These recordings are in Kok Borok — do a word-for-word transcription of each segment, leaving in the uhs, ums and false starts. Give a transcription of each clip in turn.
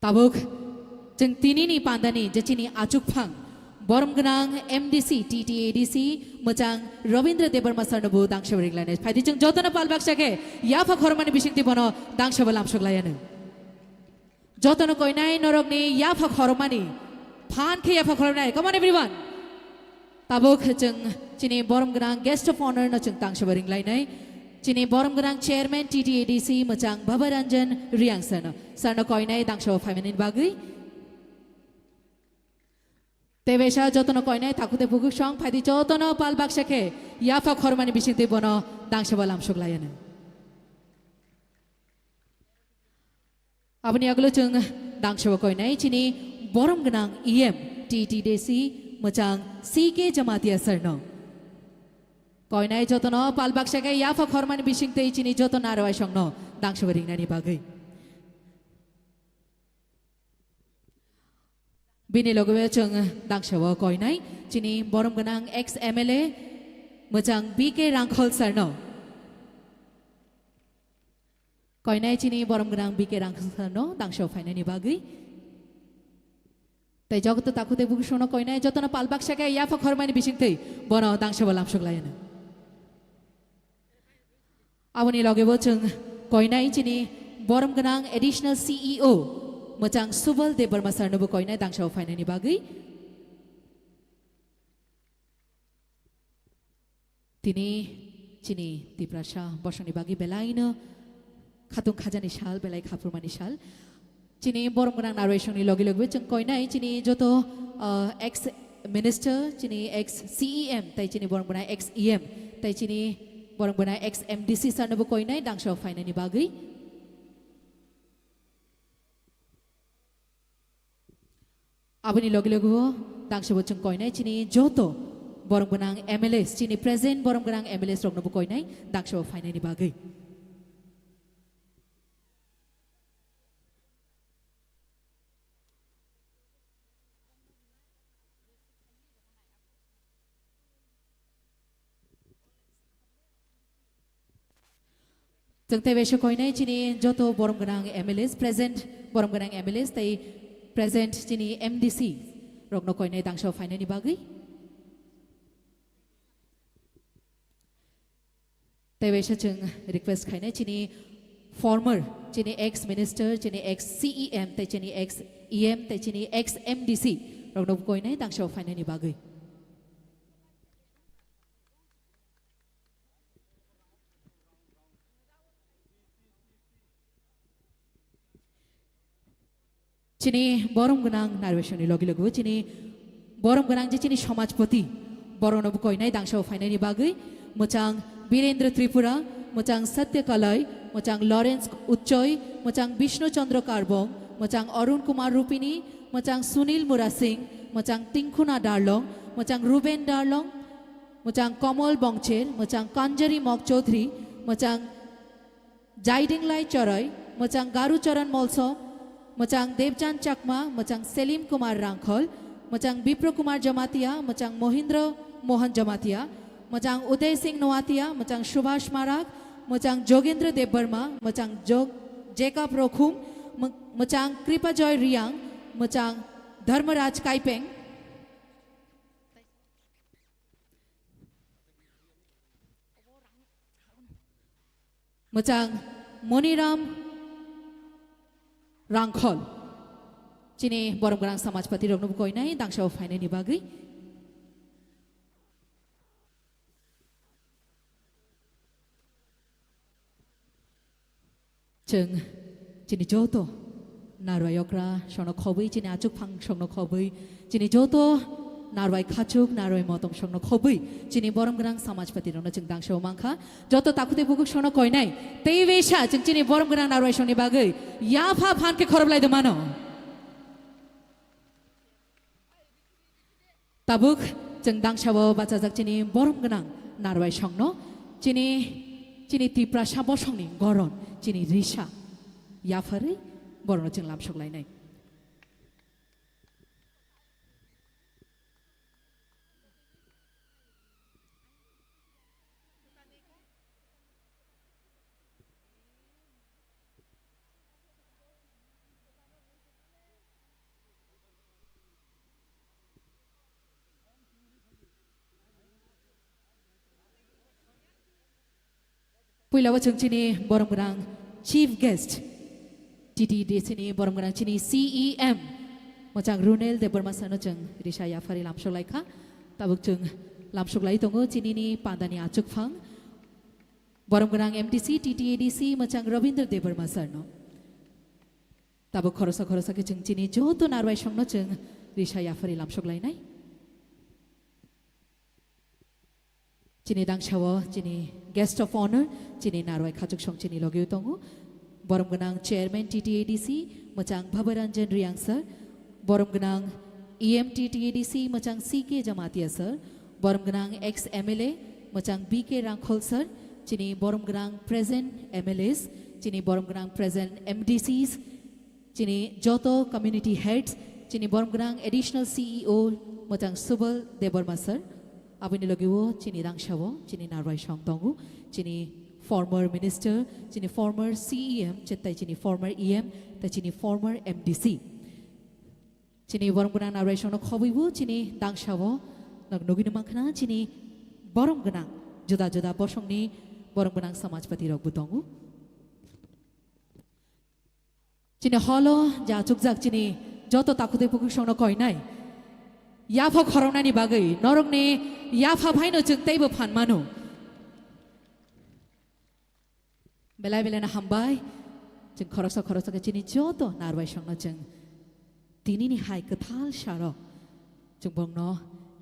Tabuk chwng tinini pandani je chini achukphang borom gwnang M D C, T T A D C, mwchang Rabindra Debbarma sir no bo dangsa ringlainai. Phaidi chwng jotono pal baksa khe yapha khormani bisingtwi bono dangsa bo lamsok laianw. Jotono koinai norokni yapha khormani phan khe yapha khormani. Come on everyone. Tabuk chwng chini borom gwnang guest of honor no chwng tangsa bo ringlainai. Chini borom gwnang chairman T T A D C mwchang Baba Ranjan Riang sir no. Sir no koinai dangsa bo phaimani bagwi. Tebesa jotono koinai takhuk tei bukhuk song phaidi jotono pal baksa khe yapha khormani bisingtwi bono dangsa bo lamsok laianw. Aboni yagulo chwng dangsa bo koinai chini borom gwnang E M T T D C mwchang C K Jamatia sir no. Koinai jotono pal baksa khe yapha khormani bisingtwi chini joto narwai song no dangsa bo ringnani bagwi. Bini loge o chwng dangsa bo koinai chini borom gwnang ex M L A mwchang B K Rangkhol sir no. Koinai chini borom gwnang B K Rangkhol sir no dangsa bo phainani bagwi. Tei joto takhuk tei bukhuk song no koinai jotono pal baksa khe yapha khormani bisingtwi bono dangsa bo lamsok laianw. Aboni loge bo chwng koinai chini borom gwnang additional C E O mwchang Subal Debbarma sir no bo koinai dangsa bo phainani bagwi. Tini chini Tiprasa bosongni bagwi belaino khatung khajani sal, belai khaphurmani sal. Chini borom gwnang narwai songni logi logi chwng koinai chini joto, ah, ex minister, chini ex C E M, tei chini borom gwnang ex E M, tei chini borom gwnang ex M D C sir no bo koinai dangsa phainani bagwi. Aboni logi logi o dangsa bo chwng koinai chini joto borom gwnang M L As, chini present borom gwnang M L As rok no bo koinai dangsa bo phainani bagwi. Chwng tei bai se koinai chini joto borom gwnang M L As, present borom gwnang M L As tei present chini M D C rokno koinai dangsa phainani bagwi. Tei bai se chwng request khainai chini former, chini ex minister, chini ex C E M tei chini ex E M tei chini ex M D C rokno koinai dangsa phainani bagwi. Chini borom gwnang narwesoni logi logi chini borom gwnang je chini somajpoti borokno bo koinai dangsa phainani bagwi mwchang Birendra Tripura, mwchang Satya Kalai, mwchang Lawrence Uchoi, mwchang Bishnu Chandra Karbong, mwchang Arun Kumar Rupini, mwchang Sunil Murasing, mwchang Tingkhuna Darlong, mwchang Ruben Darlong, mwchang Komol Bongcher, mwchang Kanjari Mok Chaudhary, mwchang Jaidinglai Choroi, mwchang Garu Charan Molsom, mwchang Debjan Chakma, mwchang Selim Kumar Rangkhol, mwchang Bipro Kumar Jamatia, mwchang Mohindra Mohan Jamatia, mwchang Uday Singh Noatia, mwchang Subhash Marak, mwchang Jogendra Debbarma, mwchang Jog-, Jacob Rokhum, mw-, mwchang Kripajoy Riang, mwchang Dharmaraj Kaipeng, mwchang Moniram Rangkhol. Chini borom gwnang samajpati rokno bo koinai dangsa phainani bagwi. Chwng chini joto narwai okra songno khobwi, chini achukphang songno khobwi, chini joto narwai khachuk, narwai motom songno khobwi, chini borom gwnang samajpati rokno chwng dangsa mankha. Joto takhuk tei bukhuk songno koinai tei besa chwng chini borom gwnang narwai songni bagwi yapha phan khe khoroplai de mano. Tabuk chwng dangsa bo bachajak chini borom gwnang narwai songno, chini, chini Tiprasa bosongni goron, chini risa yapharwi borokno chwng lamsok lainai. Puila o chwng chini borom gwnang chief guest, T T D C ni borom gwnang chini C E M, mwchang Runel Debbarma sir no chwng risa yaphari lamsok laikha. Tabuk chwng lamsok lai tongo chini ni pandani achukphang, borom gwnang M D C, T T A D C, mwchang Rabindra Debbarma sir no. Tabuk khorosa khorosa khe chwng chini joto narwai songno chwng risa yaphari lamsok lainai. Chini dangsao chini guest of honor, chini narwai khachuksong chini logeo tongo. Borom gwnang chairman T T A D C, mwchang Bhabaranjan Riang sir. Borom gwnang E M T T A D C, mwchang C K Jamatia sir. Borom gwnang ex M L A, mwchang B K Rangkhol sir. Chini borom gwnang present M L As, chini borom gwnang present M D Cs, chini joto community heads, chini borom gwnang additional C E O mwchang Subal Debbarma sir, aboni logio chini dangsao chini narwai song tongo, chini former minister, chini former C E M, chetai chini former E M, tai chini former M D C. Chini borom gwnang narwai songno khobwibo chini dangsao nok nugwino mankha chini borom gwnang juda juda bosongni borom gwnang samajpati rokbo tongo. Chini holo ja chukjak chini joto takhutwi pukhuk songno koinai. Yapha khoroknani bagwi norokni yapha phaino chwng teibo phan mano. Belai belai no hambai. Chwng khoroksa khoroksa khe chini joto narwai songno chwng tinini hai kwthal saro chwng bongno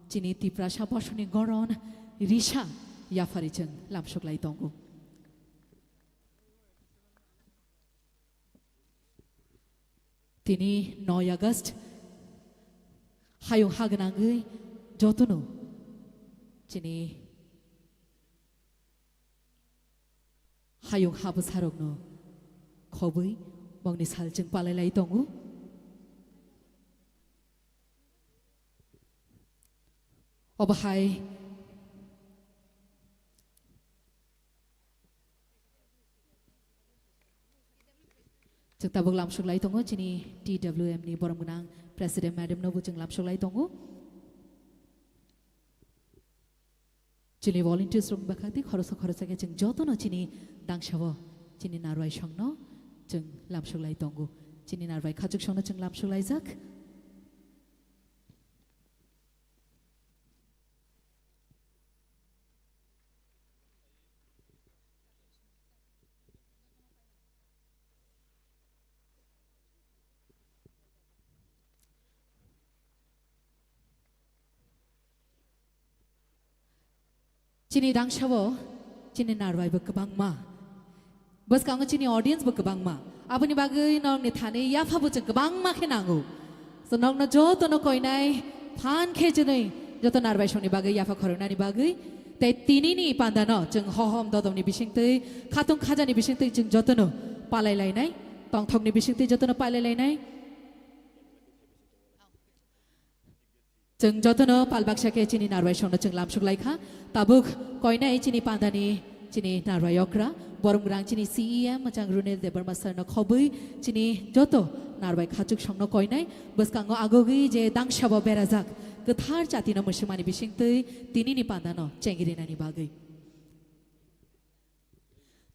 chini Tiprasa bosongni goron risa yaphari chwng lamsok lai tongo. Tini noi August, hayung ha gwnangwi jotono chini hayung ha bwsarokno khobwi bongni sal chwng palai lai tongo. Obo hai chwng tabuk lamsok lai tongo chini T W M ni borom gwnang President Madam nobo chwng lamsok lai tongo. Chini volunteers rok bakha tei khoroksa khoroksa khe chwng jotono chini dangsao chini narwai songno chwng lamsok lai tongo. Chini narwai khachuk songno chwng lamsok laijak. Chini dangsao chini narwai bo kwbangma. Bwskango chini audience bo kwbangma. Aboni bagwi nokni thani yapha bo chwng kwbangma khe nango. So nokno jotono koinai phan khe chwnwi joto narwai songni bagwi yapha khoroknani bagwi. Tei tinini pandano chwng hohom dodomni bisingtwi, khatung khajani bisingtwi chwng jotono palai lainai, tongthokni bisingtwi jotono palai lainai. Chwng jotono pal baksa khe chini narwai songno chwng lamsok lai kha. Tabuk koinai chini pandani chini narwai okra, borom gwnang chini C E M mwchang Runel Debbarma sir no khobwi chini joto narwai khachuk songno koinai. Bwskango agogwi je dangsao berajak kwthar chatino mwswkmani bisingtwi tinini pandano chengrinani bagwi.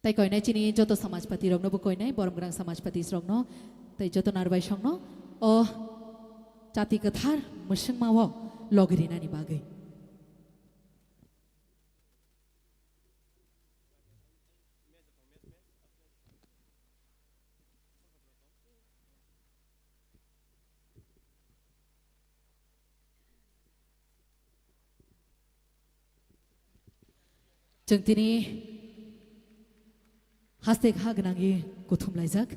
Tei koinai chini joto samajpati rokno bo koinai, borom gwnang samajpati rokno, tei joto narwai songno o chati kwthar mwswkma o logi rinani bagwi. Chwng tini haste ha gwnangwi kuthum laijak.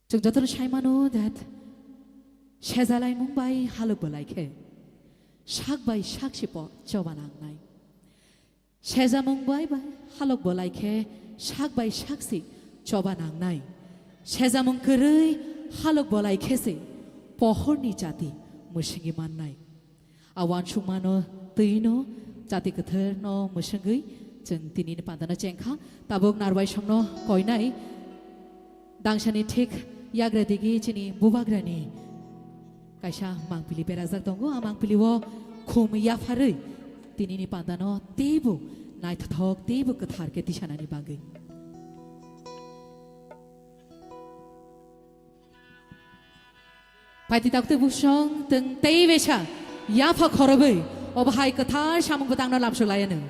Chwng jotono sai mano that sejalaimung bai halok bolai khe sak bai sak se po choba nangnai. Sejamung bai bai halok bolai khe sak bai sak se choba nangnai. Sejamung kwrwi halok bolai khe se pohorni chati mwswngwi mannai. A uansukmano twino chati kwthwrno mwswngwi Chwng tinini pandano chengkha, tabuk narwai songno koinai dangsani thik yagra digi chini bubagrani kaisa mangpili berajak tongo. A mangpilio khum yapharwi tinini pandano teibo naithothok, teibo kwthar khe tisanani bagwi. Phaidi taktwi busong tong tei besa yapha khorobwi obo hai kwthar samung bwtangno lamsok laianw.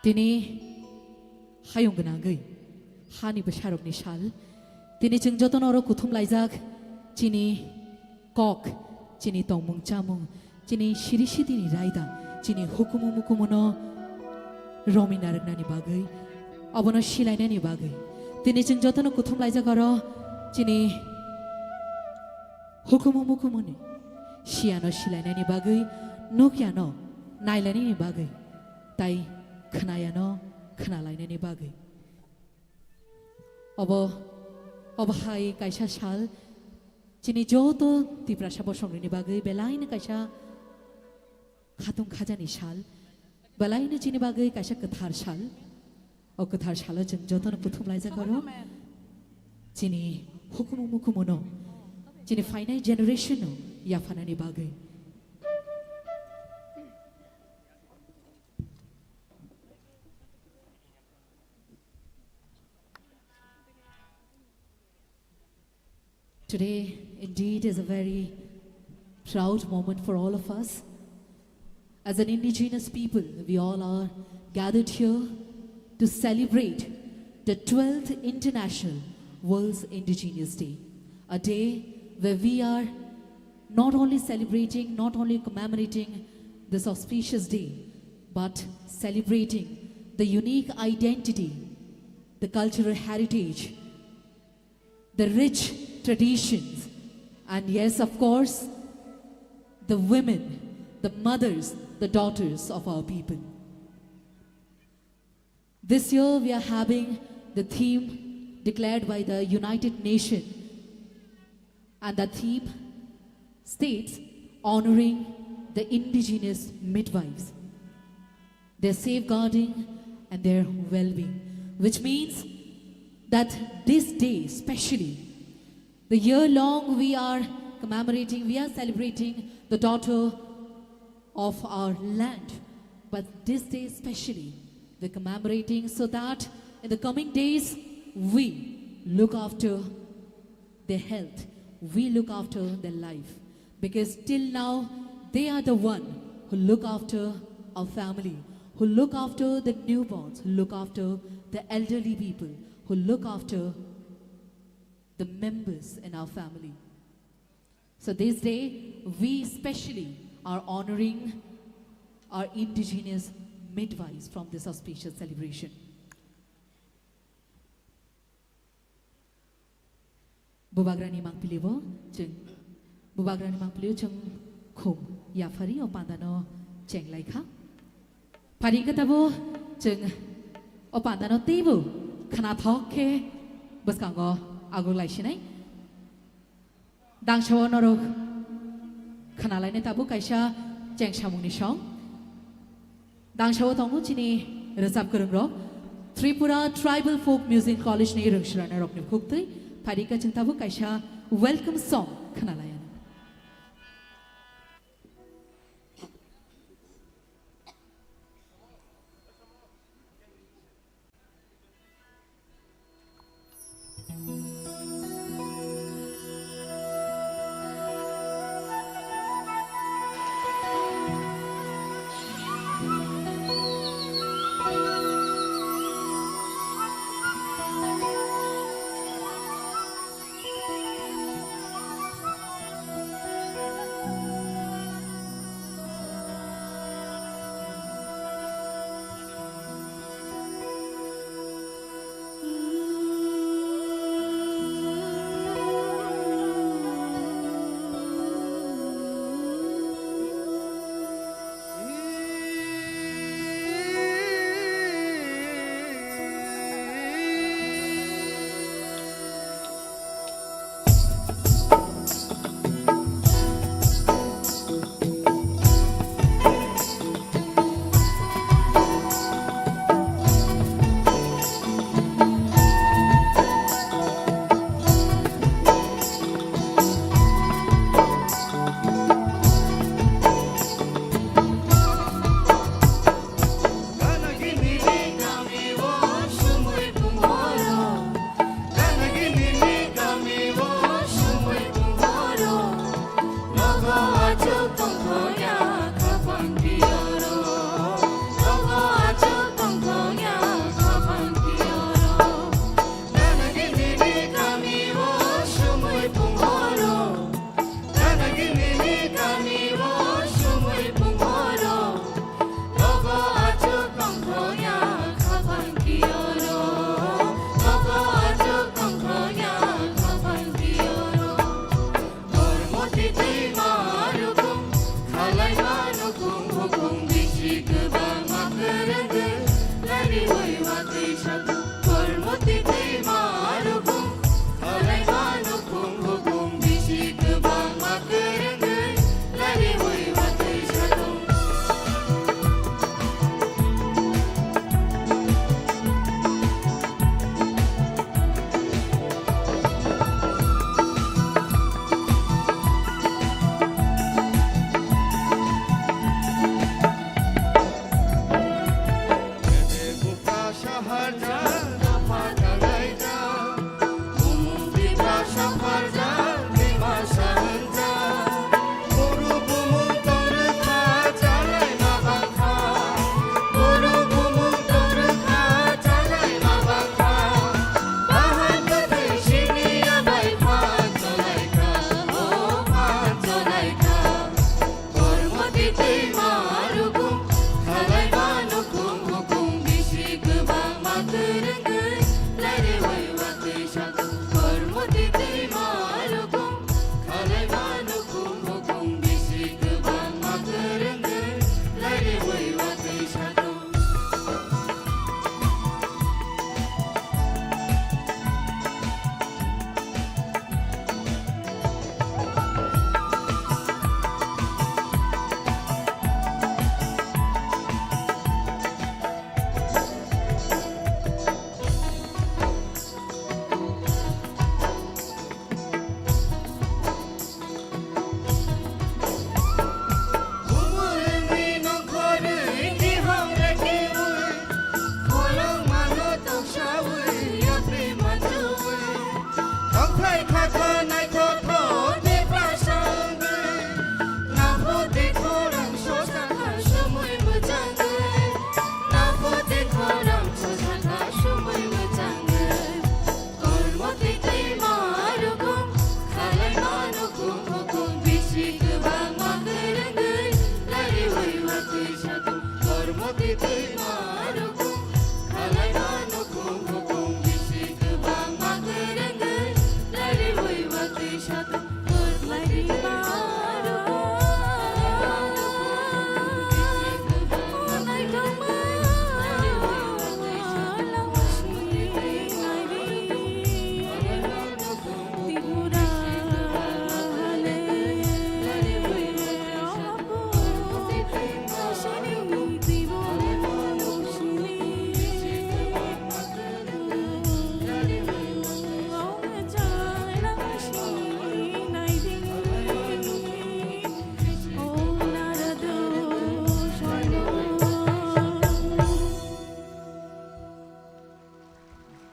Tini hayung gwnangwi hani bwsarokni sal. Tini chwng jotono oro kuthum laijak chini kok, chini tongmung chamung, chini siri sidini raida, chini hukumu mukumuno romwi narwknani bagwi, obono silainani bagwi. Tini chwng jotono kuthum laijak oro chini hukumu mukumuni siyano silainani bagwi, nukyano nailainani bagwi, tai khwnayano khwnalainani bagwi. Obo, obo hai kaisa sal, chini joto Tiprasa bosongrokni bagwi belaino kaisa khatung khajani sal, belaino chini bagwi kaisa kwthar sal. O kwthar salo chwng jotono kuthum laijak oro chini hukumu mukumuno, chini phainai generation-no yapharnani bagwi. Today, indeed, is a very proud moment for all of us. As an indigenous people, we all are gathered here to celebrate the twelfth International World's Indigenous Day, a day where we are not only celebrating, not only commemorating this auspicious day, but celebrating the unique identity, the cultural heritage, the rich traditions, and yes, of course, the women, the mothers, the daughters of our people. This year, we are having the theme declared by the United Nations, and the theme states honoring the indigenous midwives, their safeguarding and their well-being, which means that this day specially, the year long we are commemorating, we are celebrating the daughter of our land. But this day specially, we're commemorating so that in the coming days, we look after their health, we look after their life. Because till now, they are the one who look after our family, who look after the newborns, who look after the elderly people, who look after the members in our family. So this day, we specially are honoring our indigenous midwives from this auspicious celebration. Bubagrani mangpilio chwng, bubagrani mangpilio chwng khum yaphari o pandano chenglaikha. Phari khe tabo chwng o pandano teibo khnathok khe bwskango aguklaisinai. Dangsao norok khnalainai tabo kaisa chengsamungni song. Dangsao tongo chini rwchap kwrwngrok, Tripura Tribal Folk Music College ni rwngsuranairokni khuktwi. Phari khe chwng tabo kaisa welcome song khnalaianw.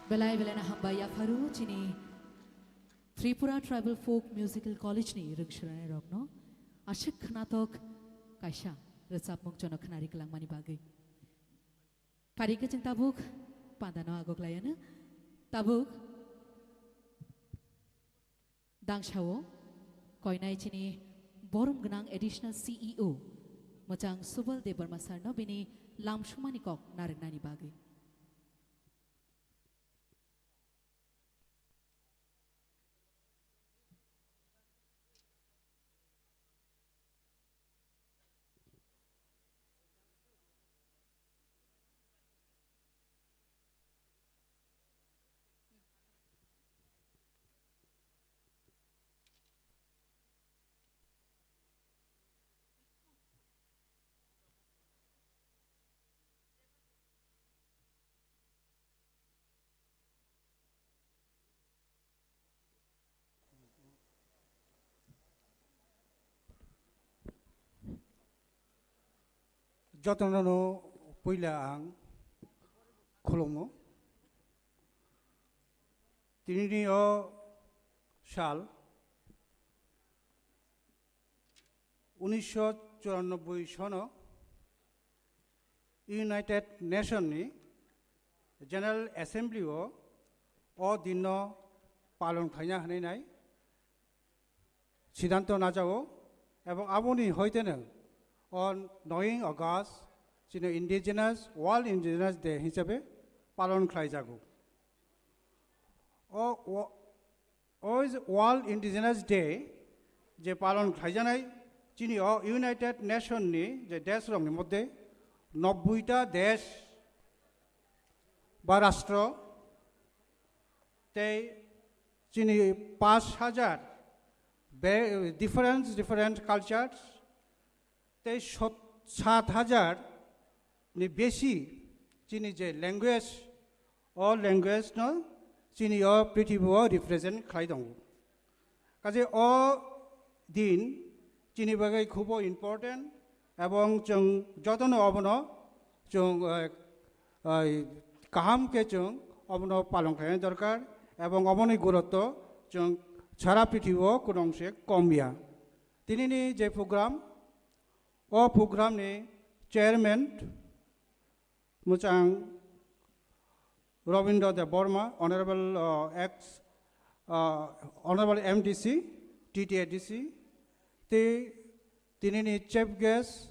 Belai belai no hambai yapharu chini Tripura Tribal Folk Musical College ni rwngsurani rokno aswk khnatok kaisa rwchapmung jono khnari kwlangmani bagwi. Pari khe chwng tabuk pandano agok laiano. Tabuk dangsao koinai chini borom gwnang Additional C E O mwchang Subal Debbarma sir no bini lamsumani kok narwknani bagwi. Jotono no puila ang khulumo. Tinini o sal unisho churanobboi sono United Nation ni General Assembly o o din no palon khaina hwnwi nai siddhanto najao, ebong aboni hoiteno o noying August chini Indigenous, World Indigenous Day hisabe palon khlaijago. O, o, o World Indigenous Day je palon khlaijanai chini o United Nation ni je desh rokni moddhe nobboi ta desh ba rastro tei chini pash hajar be-, different, different cultures, tei sot-, sat hajar ni besi chini je language, o language no chini o prithibi o represent khlai tongo. Kaje o din chini bagwi khubo important, ebong chwng jotono obono chwng, eh, eh, kaham khe chwng obono palon khlaina dorkar, ebong oboni gurutto chwng sara prithibi o kwrwng se kom ya. Tinini je program, o program ni chairman mwchang Robindra Debbarma, Honorable, uh, ex, uh, Honorable M D C, T T A D C, tei tinini chief guest,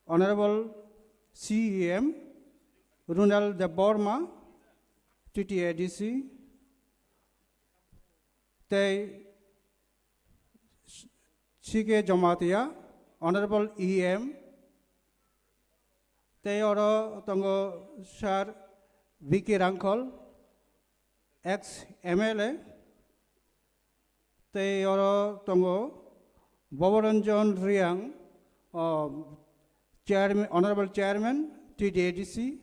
Honorable C E M Runal Debbarma, T T A D C, tei C K Jamatia, Honorable E M, tei oro tongo Sir V K Rangkhol, ex M L A, tei oro tongo Boboranjan Reang, o, Chairman, Honorable Chairman, T T A D C,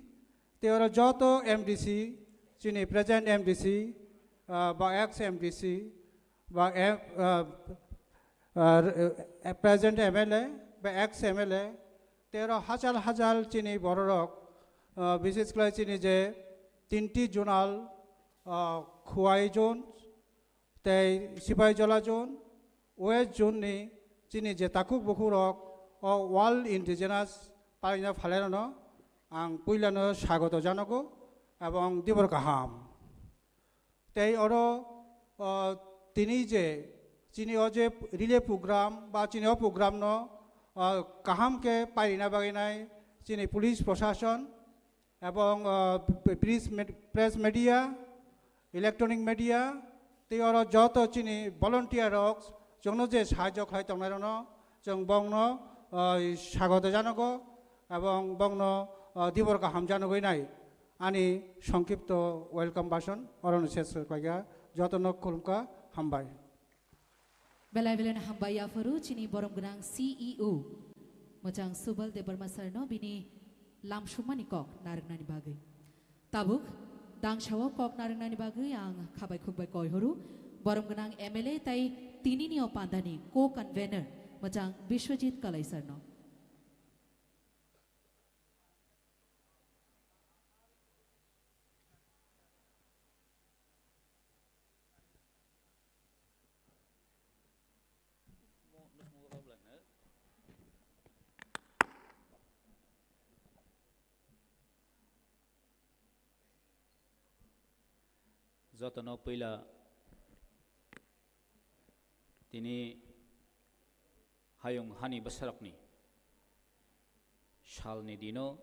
tei oro joto M D C, chini present M D C, ah, ba ex M D C, ba em-, ah, ah, eh, present M L A, ba ex M L A, tei oro hachal hachal chini bororok, ah, bises khlai chini je tinti zonal, ah, Khowai zone, tei Sipahijala zone, West zone ni chini je takhuk bukhuk rok o World Indigenous palina phalairokno ang puilano sagoto janago ebong dibor kaham. Tei oro, o, tini je chini o je relay program ba chini o program no, o, kaham khe pairina bagwi nai chini police proshashan, ebong, ah, p-, press med-, press media, electronic media, tei oro joto chini volunteer rok chwngno je sahajyo khlai tongnai rokno chwng bongno, ah, sagoto janago ebong bongno, ah, dibor kaham janagwi nai. Ani songkipto welcome bhasan orono ses khlaikha, jotono khulumkha, hambai. Belai belai no hambai yapharu chini borom gwnang C E O mwchang Subal Debbarma sir no bini lamsukmani kok narwknani bagwi. Tabuk dangsao kok narwknani bagwi ang khabai khukbai koi horo borom gwnang M L A tai tinini o pandani co-convener mwchang Biswajit Kalai sir no. Jotono puila tini hayung hani bwsarokni salni dino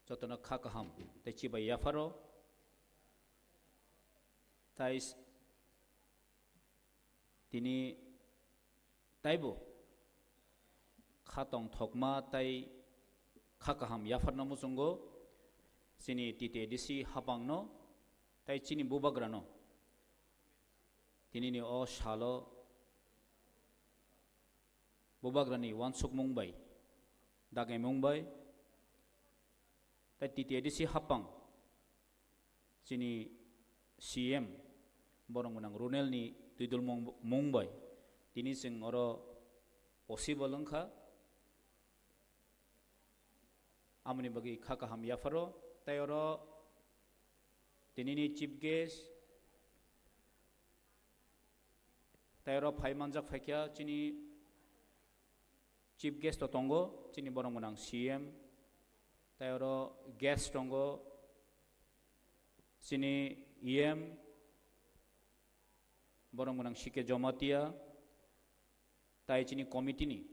jotono kha kaham tei chibai yapharo. Tai s-, tini taibo kha tongthokma tei kha kaham yapharno muchungo chini T T A D C hapangno tei chini bubagrano tinini o salo bubagrani uansukmung bai, dagaimung bai, tei T T A D C hapang chini C M borok gwnang Runelni twidulmung mung bai tini chwng oro possible wngkha. Amoni bagwi kha kaham yapharo, tei oro tinini chief guest, tei oro phai manjak phaikha chini chief guest to tongo, chini borok gwnang C M, tei oro guest tongo, chini E M, borok gwnang C K Jamatia, tai chini committee ni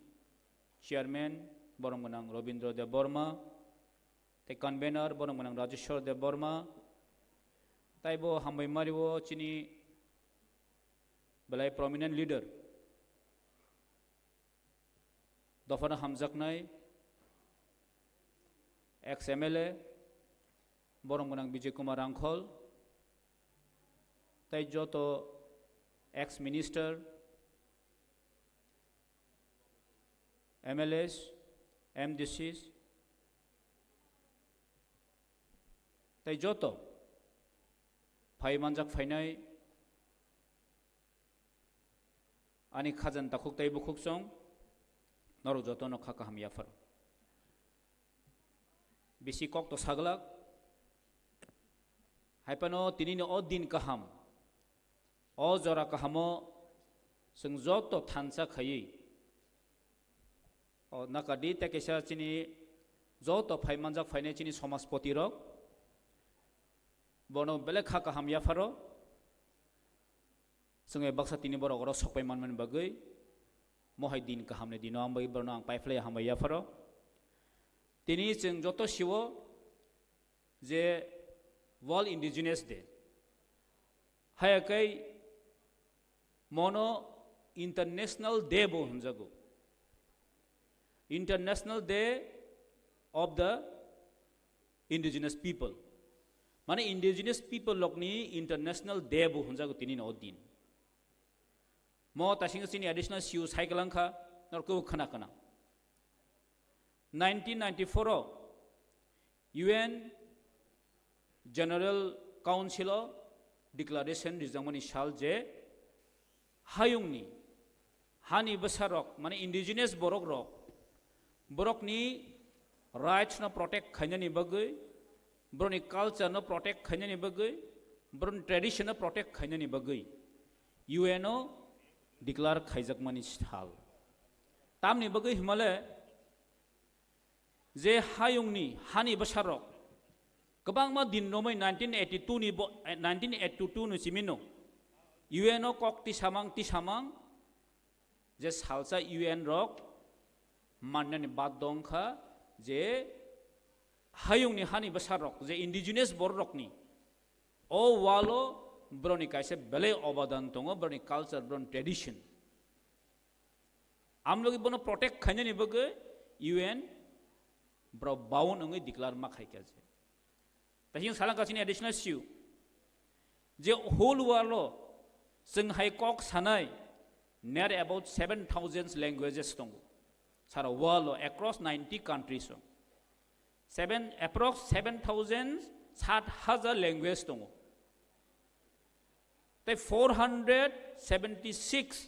chairman borok gwnang Robindra Debbarma, tei convener borok gwnang Rajeshwar Debbarma, tai bo hambai mario chini belai prominent leader, dophano hamjaknai ex M L A, borok gwnang Bijay Kumar Rangkhol, tei joto ex minister, M L As, M D Cs, tei joto phai manjak phainai ani khajani takhuk tei bukhuk chwng norok jotono kha kaham yapharo. Bisi kok to saglak, hai phano tinini o din kaham, o jora kahamo chwng joto thansa khaiwi o nakadi tei kaisa chini joto phai manjak phainai chini somaspoti rok, bono belai kha kaham yapharo. Chwng bai baksa tini borok oro sokpai manmani bagwi mohai din kahamni dino ang bai borokno ang paiphlai hambai yapharo. Tini chwng joto siwo je World Indigenous Day. Haya kai mono International Day bo hwnjago. International Day of the Indigenous People. Mane indigenous people rokni International Day bo hwnjago tini no o din. Mo tasingo chini additional C U sai kwlangkha, norok khna khna. Nineteen ninety-four o U N General Council o declaration rijangmani sal je hayungni, hani bwsarok, mane indigenous borok rok, borokni rights no protect khainani bagwi, borokni culture no protect khainani bagwi, borokni tradition no protect khainani bagwi U N o declare khaijakmani sal. Tamni bagwi himale je hayungni hani bwsarok kwbangma din romwi nineteen eighty-two ni bo, eh, nineteen eighty-two ni simi no U N o kok tisamang tisamang je salsa U N rok mannani bad dong kha je hayungni hani bwsarok je indigenous bororokni o walo boroni kaisa belai obadan tongo, boroni culture, boroni tradition. Amlogi bono protect khainani bagwi U N borok bound wngwi declare ma khaikha je. Tei chwng salangkha chini additional C U je whole world o chwng hai kok sanai near about seven thousand languages tongo. Sara world o across ninety countries o. Seven, approx seven thousand, sat hajar language tongo. Tei four hundred seventy-six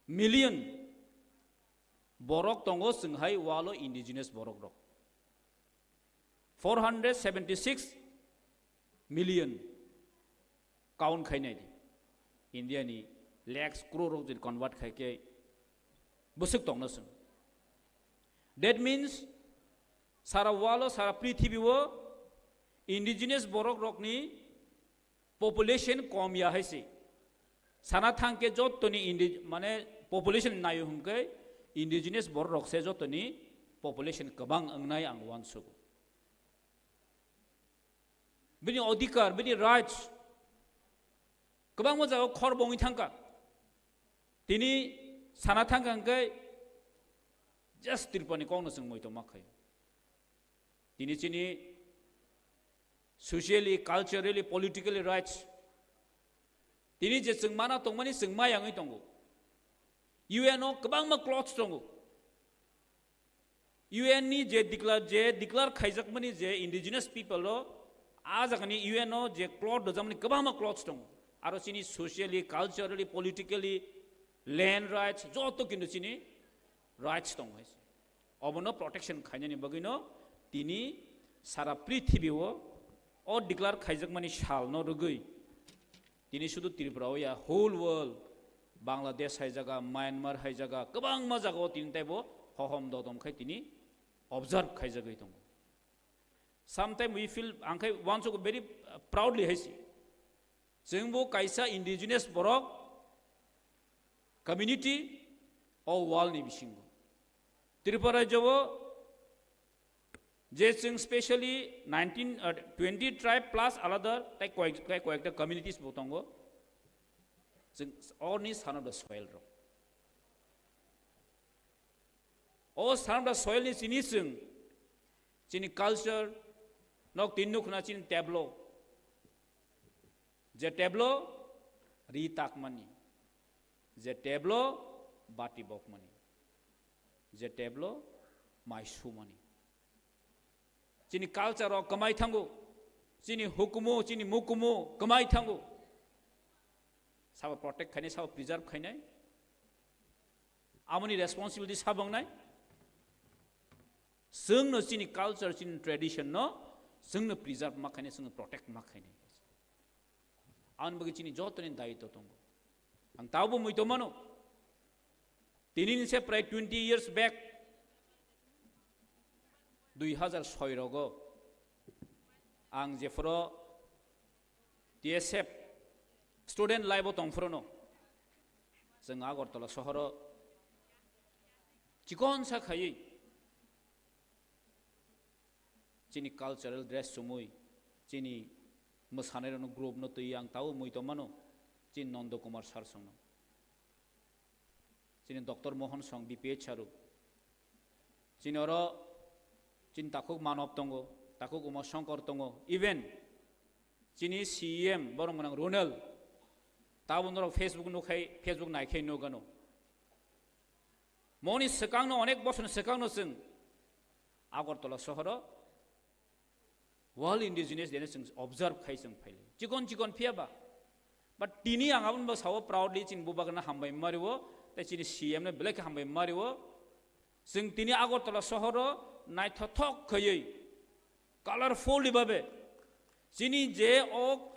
million borok tongo chwng hai walo indigenous borok rok. Four hundred seventy-six million count khainai di. India ni lakhs crore rok jodi convert khai khe bwswk tongna chwng. That means sara walo, sara prithibi o indigenous borok rokni Population kom ya hai se. Sana thang khe jotoni indi-, mane population nayo hwnkhe indigenous borok rok se jotoni population kwbang wngnai ang uansugo. Bini odhikar, bini right kwbangma jagao khor bongwi thangkha. Tini sana thangkha hwnkhe just Tripurani kokno chwng moito ma khaio. Tini chini socially, culturally, politically rights. Tini je chwng mana tongmani chwng ma yangwi tongo. U N o kwbangma clause tongo. U N ni je declare, je declare khaijakmani je indigenous people ro, a jagani U N o je clause dojakmani kwbangma clause tongo. Aro chini socially, culturally, politically, land rights, joto kintu chini rights tongo hai se. Obono protection khainani bagwino tini sara prithibi o, o declare khaijakmani salno rwgwi tini sudu Tripura o ya, whole world, Bangladesh hai jaga, Myanmar hai jaga, kwbangma jagao tini teibo hohom dodom khai tini observe khaijagwi tongo. Sometimes we feel, ang khai uansugo very, uh, proudly hai se. Chwngbo kaisa indigenous borok community o world ni bisingo. Tripura rajyo o je chwng specially nineteen, uh, twenty tribe plus alada tei koyek-, tei koyekta communities bo tongo. Chwng orni son of the soil rok. O son of the soil ni chini chwng chini culture nok tin nukna chini tablo. Je tablo ri takmani. Je tablo bati bokmani. Je tablo mai sumani. Chini culture rok kwmai thango. Chini hukumu, chini mukumu kwmai thango. Sabo protect khainai, sabo preserve khainai. Amoni responsibility sabo wngnai. Chwngno chini culture, chini tradition no chwngno preserve ma khainai, chwngno protect ma khainai. Aboni bagwi chini jotoni dayitw tongo. Ang tabukbo muitu mano. Tini ni se prai twenty years back, dui hazar soi rogo ang jephuru T S F student life o tongphuru no, chwng Agartala sohoro chikon sa khaiwi chini cultural dress chumui, chini mwsanairokno group no twi ang tabuk muitu mano, chini Nanda Kumar sir songno. Chini Doctor Mohan song, B P H saru. Chini oro chini takhuk Manob tongo, takhuk Uma Shankar tongo, even chini C E M borok mwnang Ronald. Tabuk norok Facebook nukhai, Facebook naikhai nukgano. Moni swkangno, onek bosor ni swkangno chwng Agartala sohoro World Indigenous Day no chwng observe khai chwng phailai. Chikon chikon phiya ba. But tini ang aboni bo sao proudly chini bubagrano hambai mario, tei chini C M no belai khe hambai mario. Chwng tini Agartala sohoro naithothok khaiwi, colorful ni babe, chini je o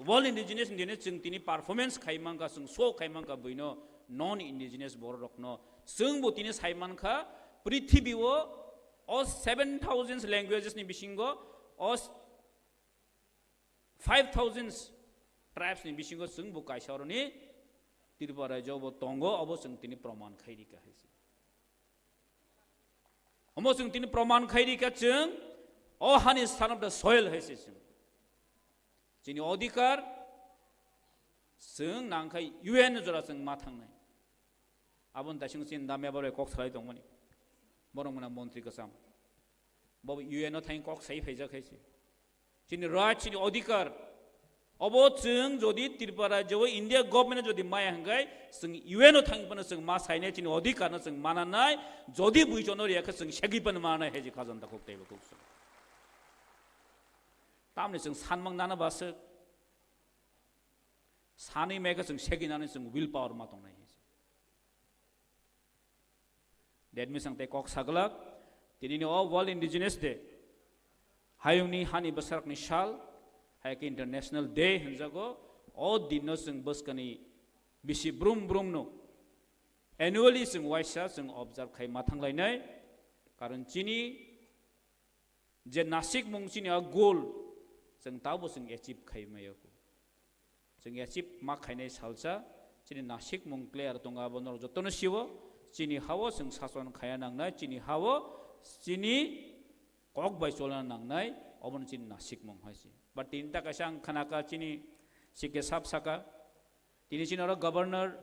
World Indigenous Day no chwng tini performance khai mankha, chwng show khai mankha buino non indigenous borok rokno. Chwng bo tini sai mankha prithibi o, o seven thousand languages ni bisingo, o five thousand tribes ni bisingo chwng bo kaisa oroni Tripura rajyo bo tongo, obo chwng tini proman khai rikha hai se. Omo chwng tini proman khai rikha chwng o hani son of the soil hai se chwng. Chini odhikar chwng nangkhai U N jora chwng ma thangnai. Aboni daising chini damya bai kok salai tongmani. Borok mwnang montri kwcham. Bo U N o thang kok sai phaijak hai se. Chini right, chini odhikar. Obo chwng jodi Tripura rajyo o India government jodi maya hwnkhe chwng U N o thang phano chwng ma sainai, chini odhikar no chwng mananai, jodi buichono riya khe chwng segwi phano mananai hai je khajanta kok teibo kok chwng. Tamni chwng sanmang nana baswk. Sanwi mai khe chwng segwi nani chwng will power ma tongnai hai se. That means ang tei kok saglak, tinini o World Indigenous Day, hayungni hani bwsarokni sal, hai khe International Day hwnjago, o dinno chwng bwskani bisi brum brumno annually chwng waisa chwng observe khai ma thanglainai, karon chini je nasikmung chini o goal chwng tabo chwng achieve khai maya kho. Chwng achieve ma khainai salsa, chini nasikmung clear tongo, abo norok jotono sio, chini hao chwng sason khaya nangnai, chini hao chini kok bai cholna nangnai, obono chini nasikmung hai se. But tini ta kaisa ang khanaka chini C K sab saka, tini chini oro governor,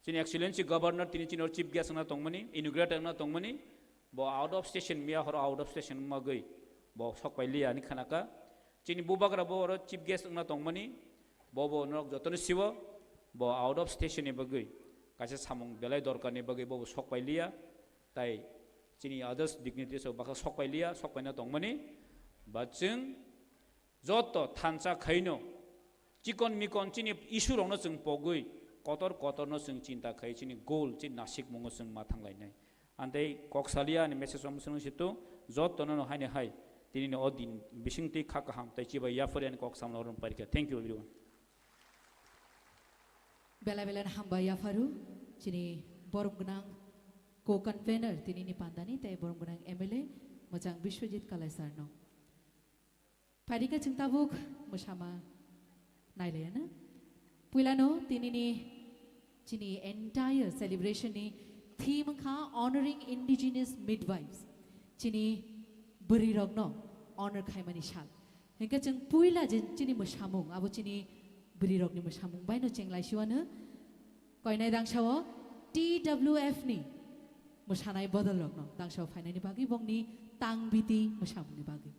chini excellency governor tini chini oro chief guest wngna tongmani, inaugurator wngna tongmani, bo out of station miya horo out of station wngmagwi bo sok pai liya ani khanaka. Chini bubagra bo oro chief guest wngna tongmani, bo bo norok jotono sio, bo out of station ni bagwi kaisa samung belai dorkar ni bagwi bo bo sok pai liya, tai chini others dignitaries rok bakha sok pai liya, sok paina tongmani, ba chwng joto thansa khaino chikon mikon chini issue rokno chwng pogwi kotor kotorno chwng chinta khai chini goal chini nasikmungo chwng ma thanglainai. Antei kok salia ani message om swrwng situ jotono no haino hai tini ni o din bising twi kha kaham tai chibai yaphari ani kok samno rom parikha. Thank you everyone. Bela bela hambai yapharu chini borom gwnang co-convener tini ni pandani tai borom gwnang M L A Mwchang Biswajit Kalai sir no. Phaidi khe chwng tabuk mwsama nailaiya na. Puilano tinini chini entire celebration ni theme wngkha Honoring Indigenous Midwives. Chini bwrwirokno honor khaimani sal. Hinkhe chwng puila je chini mwsamung, abo chini bwrwirokni mwsamung baino chenglaisiwano koinai dangsao T W F ni mwsanai bodolrokno dangsao phainani bagwi bongni tangbiti mwsamungni bagwi.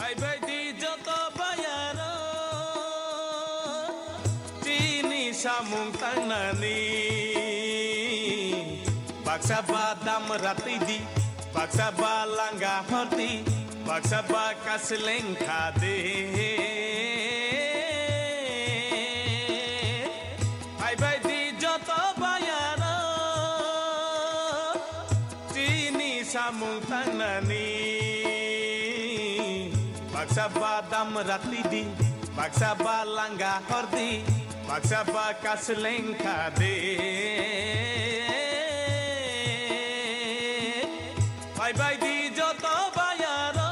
Phaibai di joto bayaro, chini samung tangnani. Baksa ba dam ratwi di, baksa ba langa hordi, baksa ba kasleng khadi. Phaibai di joto bayaro, chini samung tangnani. Baksa ba dam ratwi di, baksa ba langa hordi, baksa ba kasleng khadi. Phaibai di joto bayaro.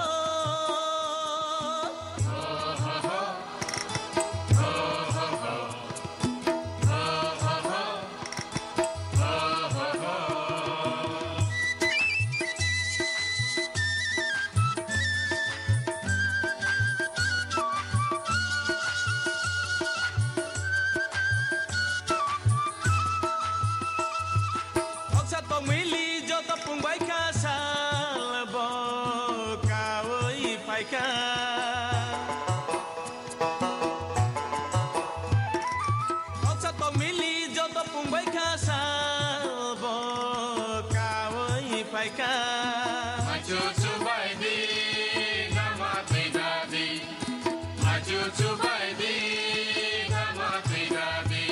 Khoksa tongmili joto pungbai kha sal bo kaui phaikha. Khoksa tongmili joto pungbai kha sal bo kaui phaikha. Machu chubai di, nama twi da di. Machu chubai di, nama twi da di.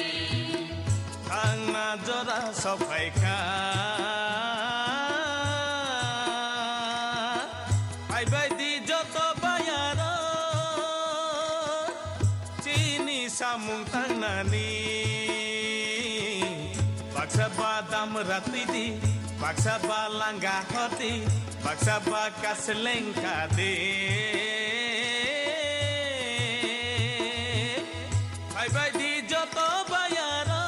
Thangna jora sophaikha. Phaibai di joto bayaro, chini samung tangnani. Baksa ba dam ratwi di, baksa ba langa hordi, baksa ba kasleng khadi. Phaibai di joto bayaro.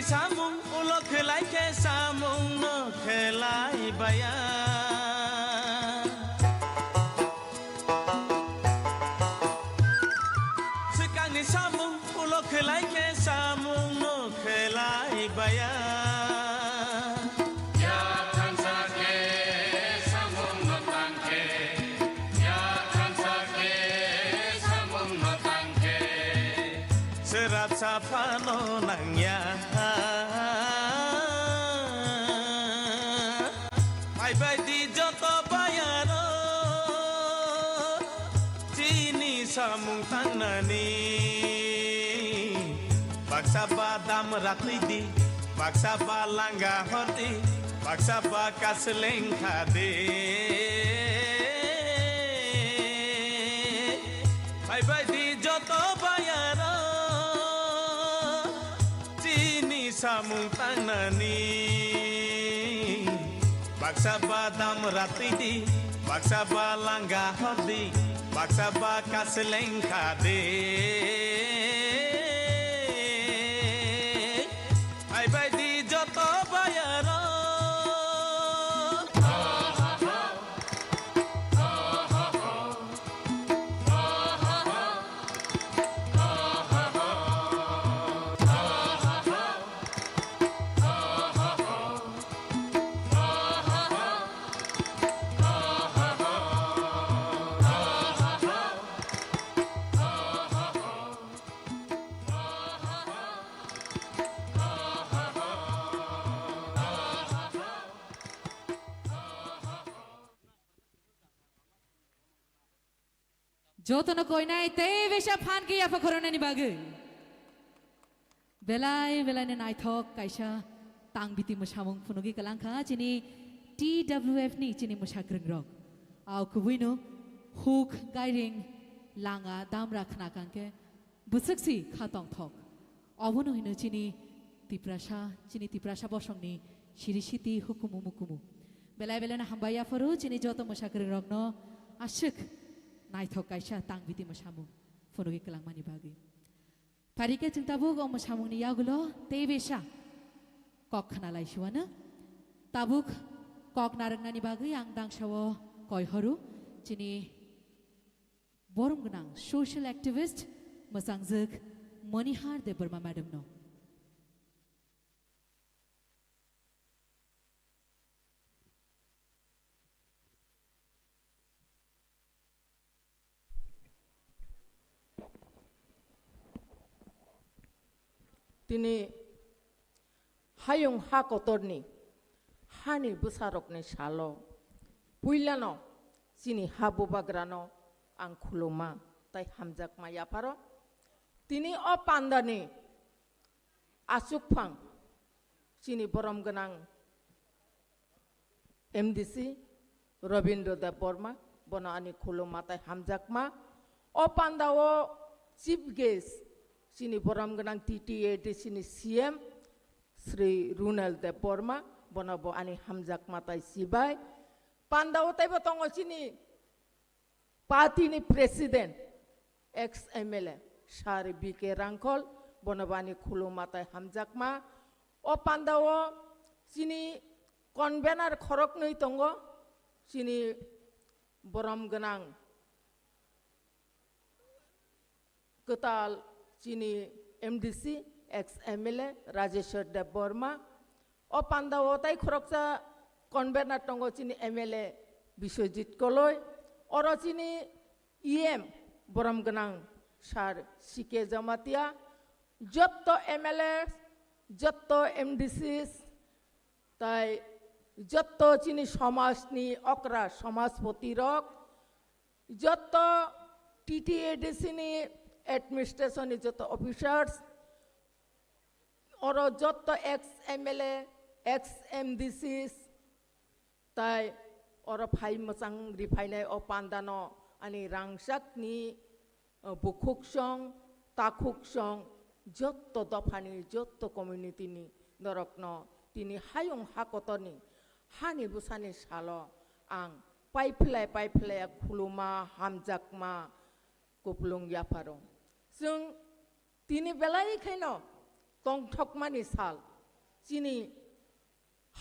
Samung ulo khlai khe samung no khlai baya. Swkangni samung ulo khlai khe samung no khlai baya. Ya thansa khe samung no tang khe, ya thansa khe samung no tang khe. Sera saphano nangya. Phaibai di joto bayaro, chini samung tangnani. Baksa ba dam ratwi di, baksa ba langa hordi, baksa ba kasleng khadi. Phaibai di joto bayaro, chini samung tangnani. Baksa ba dam ratwi di, baksa ba langa hordi, baksa ba kasleng khadi. Phaibai di joto bayaro. Jotono koinai tei besa phan khe yapha khoroknani bagwi. Belai belai ni naithok kaisa tang biti mwsamung phunugwi kwlangkha chini T W F ni chini mwsakrwng rok. Au kubui no huk gairing langa damra khna kangkhe bwswk si kha tongthok. Obono hino chini Tiprasa, chini Tiprasa bosongni siri siti hukumu mukumu. Belai belai no hambai yapharo chini joto mwsakrwng rokno aswk naithok kaisa tang biti mwsamung phunugwi kwlangmani bagwi. Pharikhe chwng tabuk o mwsamungni yagulo tei besa kok khna lai siwano. Tabuk kok narwknani bagwi ang dangsa o koi horo chini borom gwnang social activist mwchangjwk Monihar Debbarma madam no. Tini hayung ha kotorni hani bwsarokni salo puilano chini ha bubagrano ang khuluma tai hamjakma yapharo. Tini o pandani aswkphang chini borom gwnang M D C Robindra Debbarma, bono ani khuluma tai hamjakma. O pandao chief guest chini borom gwnang T T A D C ni C M Shri Runal Debbarma, bono bo ani hamjakma tai sibai. Pandao teibo tongo chini party ni president, ex M L A, Sir B K Rangkhol, bono bo ani khuluma tai hamjakma. O pandao chini convener khoroknwi tongo, chini borom gwnang kwtal chini M D C, ex M L A Rajeshwar Debbarma. O pandao tai khoroksa convener tongo chini M L A Biswajit Koloi. Oro chini E M borom gwnang Sir C K Jamatia. Jotto M L A, jotto M D Cs, tai jotto chini somajni okra somajpoti rok, jotto T T A D C ni administration ni jotto officers, oro jotto ex M L A, ex M D Cs, tai oro phai mwchang riphainai o pandano ani rangchakni, o, bukhuksong, takhuksong, jotto dophani, jotto community ni norokno tini hayung ha kotorni hani bwsani salo ang paiphlai paiphlai khuluma hamjakma kupulung yapharo. Chwng tini belai khaino tongthokmani sal, chini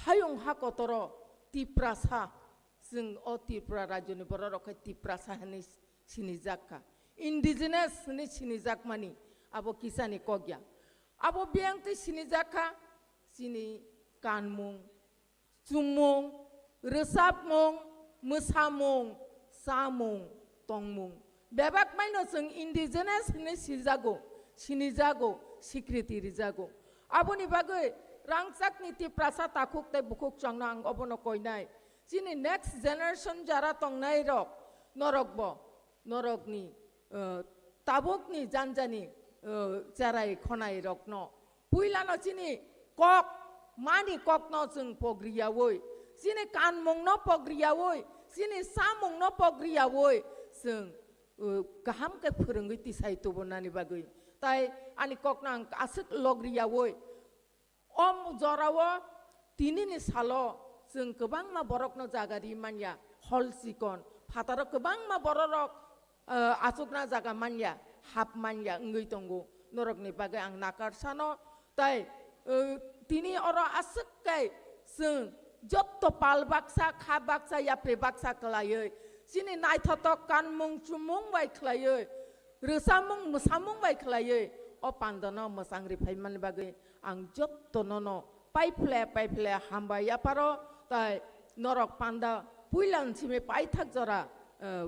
hayung ha kotoro Tiprasa, chwng o Tripura rajyoni borok rok khe Tiprasa hinwi sinijak kha, indigenous hinwi sinijakmani abo kisani kok ya. Abo biyang twi sinijak kha chini kanmung, chumung, rwchapmung, mwsamung, chamung, tongmung. Bebak maino chwng indigenous hinwi sijago, sinijago, sikriti rijago. Aboni bagwi rangchakni Tiprasa takhuk tei bukhuk chwngno ang obono koinai. Chini next generation jara tongnai rok, norokbo, norokni, eh, tabukni janjani, eh, cherai khonai rokno puilano chini kok, mani kokno chwng pogriyaui, chini kanmungno pogriyaui, chini chamungno pogriyaui, chwng, uh, kaham khe phwrwngwi tisai tubunani bagwi. Tai ani kokno ang aswk logriyaui, o jorao tinini salo chwng kwbangma borokno jaga ri manya, hol chikon, phataro kwbangma bororok, eh, achukna jaga manya, hap manya wngwi tongo. Norokni bagwi ang nakarsano, tai, eh, tini oro aswk khe chwng jotto pal baksa, kha baksa, yapri baksa khlaiwi, chini naithotok kanmung chumung bai khlaiwi, rwchapmung mwsamung bai khlaiwi, o pandano mwchang ri phaimani bagwi ang jottono no paiphle paiphle hambai yapharo, tai norok panda puilan simi paithak jora, eh,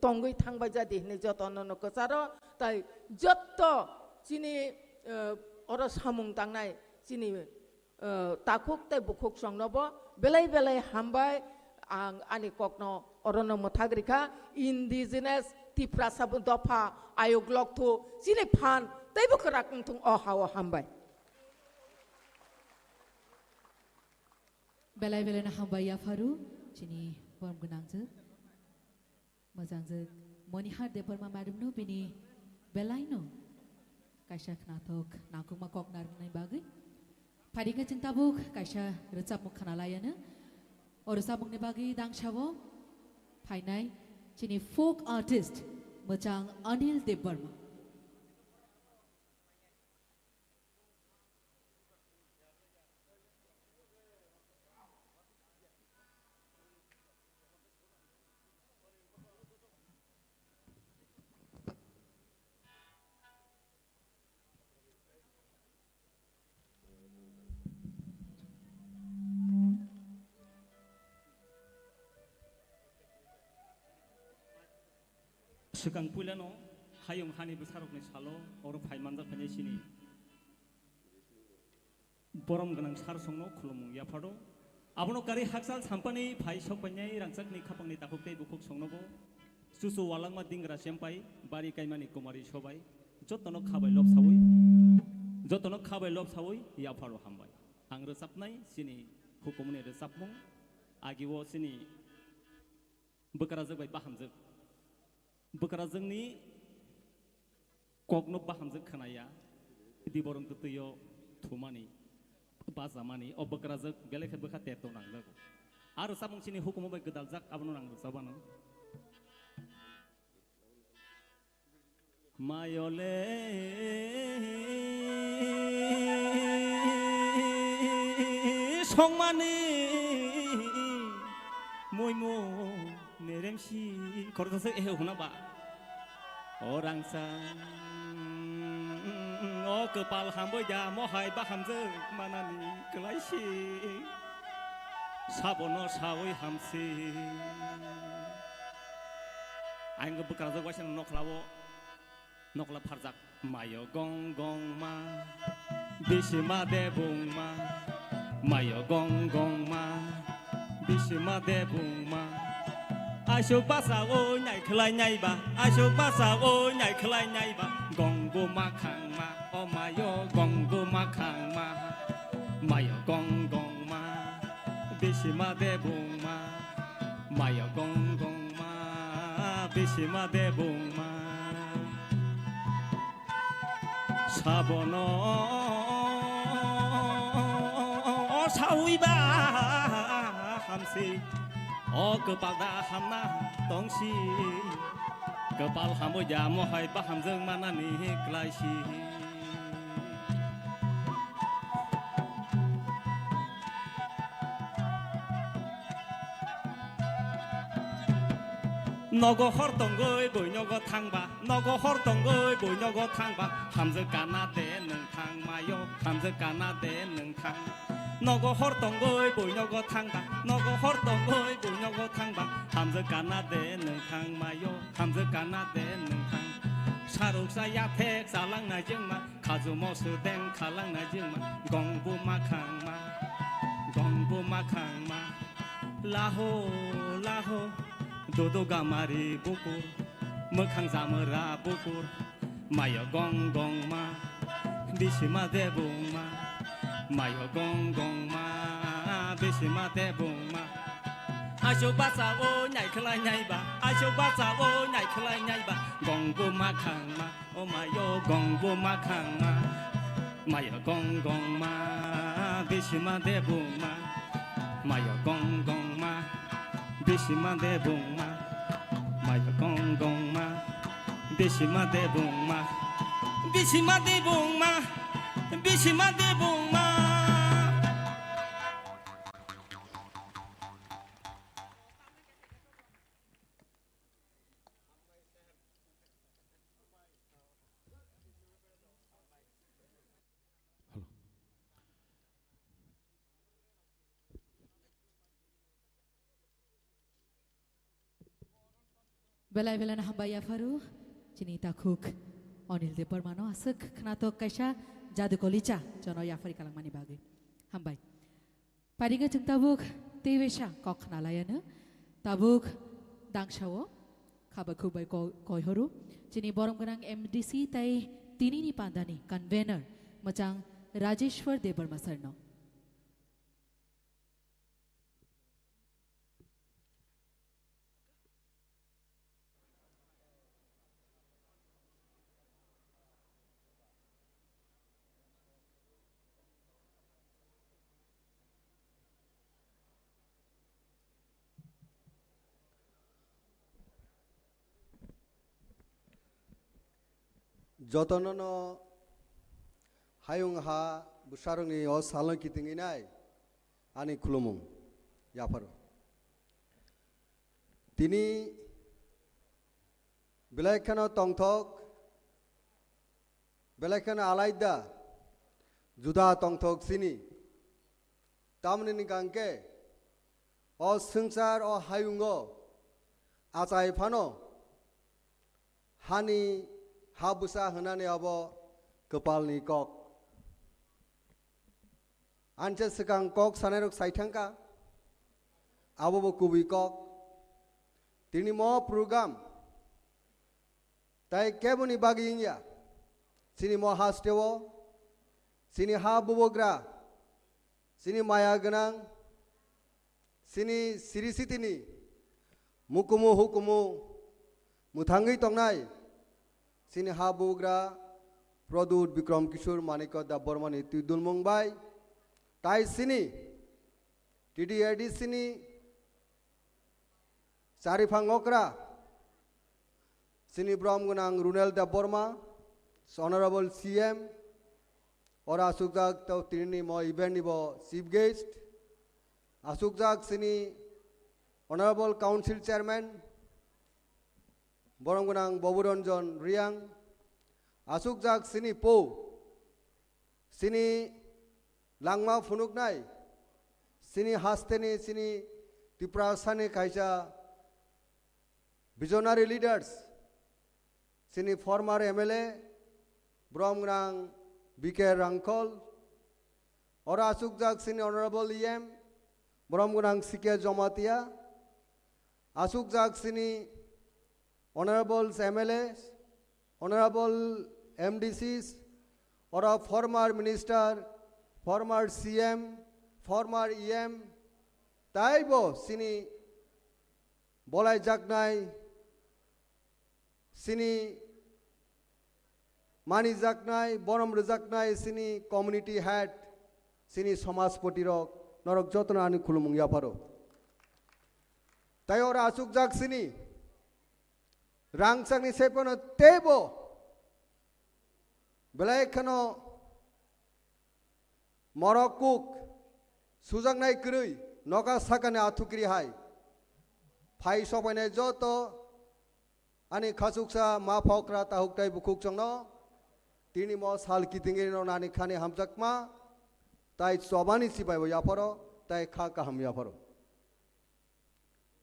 tongwi thangbai jadi hinwi jotono no kwcharo, tai jotto chini, eh, oro samung tangnai chini, eh, takhuk tei bukhuk songnobo belai belai hambai ang ani kokno orono mwthak rikha, indigenous Tiprasa dopha ayuk lokthu chini phan teibo kwrak wngthung o hao hambai. Belai belai no hambai yapharu chini borom gwnangjwk. Mwchang jwk Monihar Debbarma madam no bini belai no kaisa khnathok nangkukma kok narwknai bagwi. Phaidi khe chwng tabuk kaisa rwchapmung khna lai anw. O rwchapmungni bagwi dangsao phainai chini folk artist mwchang Anil Debbarma. Swkang puilano hayung hani bwsarokni salo oro phai manjak phainai chini borom gwnang sar songno khulumung yapharo. Abono kari hakchal sampani phai sok painai rangchakni khapangni takhuk tei bukhuk songnobo chuchu walangma dingra chempai bari kaimani kumari sobai jotono khabai lobsawi, jotono khabai lobsawi yapharo hambai. Ang rwchapnai chini hukumni rwchapmung agio chini bwkrajwk bai bahamjwk. Bwkrajwkni kokno bahamjwk khwnaya, diborong twtwio thumani, bajamani, o bwkrajwk belai khe bwkha terto nangjago. Aro samung chini hukumu bai gwdaljak, abono nang rwchapano. Mayole songmani muimu neremsi khoroksa se ehe huna ba. O rangsa, o kwpal hambai da mohai bahamjwk manani kwlaisi. Sabono sawi hamsi. Ang bwkrajwk waisa nokhlao. Nokla pharjak. Mayo gong gong ma, bisima debung ma. Mayo gong gong ma, bisima debung ma. Asuk basa o nai khlai nai ba, asuk basa o nai khlai nai ba. Gong bu ma khang ma, o mayo gong bu ma khang ma. Mayo gong gong ma, bisima debung ma. Mayo gong gong ma, bisima debung ma. Sabono sawi ba hamsi. O kwpal da hamna tongsi. Kwpal hamwi da mohai bahamjwk manani kwlaisi. Nogo hor tongwi buinogo thangba, nogo hor tongwi buinogo thangba, hamjwk kana de nwng thang mayo, hamjwk kana de nwng thang. Nogo hor tongwi buinogo thangba, nogo hor tongwi buinogo thangba, hamjwk kana de nwng thang mayo, hamjwk kana de nwng thang. Saruksa yathek chalangnai jwngma, khajumo sudeng khalangnai jwngma, gongbu makhangma, gongbu makhangma. Laho, laho, dodo gamari bukur, mwkhang jamwra bukur, mayo gong gong ma, bisima debung ma, mayo gong gong ma, bisima debung ma. Asuk bacha o nyai khlai nyai ba, asuk bacha o nyai khlai nyai ba, gong bu makhang ma. O mayo gong bu makhang ma, mayo gong gong ma, bisima debung ma, mayo gong gong ma, bisima debung ma, mayo gong gong ma, bisima debung ma, bisima debung ma, bisima debung ma. Belai belai no hambai yapharo chini takhuk Anil Debbarma no aswk khwnathok kaisa jadu kolicha jono yaphari kalangmani bagwi. Hambai. Paringo chwng tabuk tei waisa kok khna laiano, tabuk dangsao khaba khukbai ko-, koihoro chini borom gwnang M D C tei tinini pandani convener mwchang Rajeshwar Debbarma sir no. Jotono no hayung ha bwsarokni o salno kitingwi nai ani khulumung yapharo. Tini belai kheno tongthok, belai kheno alaida, juda tongthok chini. Tamni hwnkhe o swngchar o hayungo achai phano hani ha bwsa hwnani abo kwpalni kok. Anche swkang kok sanairok sai thangkha, abo bo kubui kok. Tini mo program tai keboni bagwi wngya, chini mo hasteo, chini ha bubogra, chini maya gwnang, chini siri sitini mukumu hukumu mwthangwi tongnai chini ha bubogra Pradyut Bikram Kishore Manikya Debbarmani twi dulmung bai, tai chini T D A D C ni chariphang okra, chini borom gwnang Runel Debbarma, Honorable C M, oro asukjak tei tinini mo event ni bo chief guest, asukjak chini Honorable Council Chairman, borom gwnang Babu Ranjan Reang, asukjak chini po, chini langma phunuknai, chini hasteni, chini Tiprasani kaisa visionary leaders, chini former M L A, borom gwnang B K Rangkhol, oro asukjak chini Honorable E M, borom gwnang C K Jamatia, asukjak chini Honorable M L As, Honorable M D Cs, oro former minister, former C M, former E M, taibo chini bolai jaknai, chini mani jaknai, borom rwjaknai, chini community head, chini somajpoti rok, norok jotono ani khulumung yapharo. Tai oro asukjak chini rangchakni sephano teibo belai kheno morok kuk sujaknai kwrwi noka sakani athukiri hai phai sopainai joto Ani khachuksa ma phokra tahuk tai bukhuk chongno, tini mo sal kitingri no nani khani hamjakma, tai chobani sibai bo yapharo, tai kha kaham yapharo.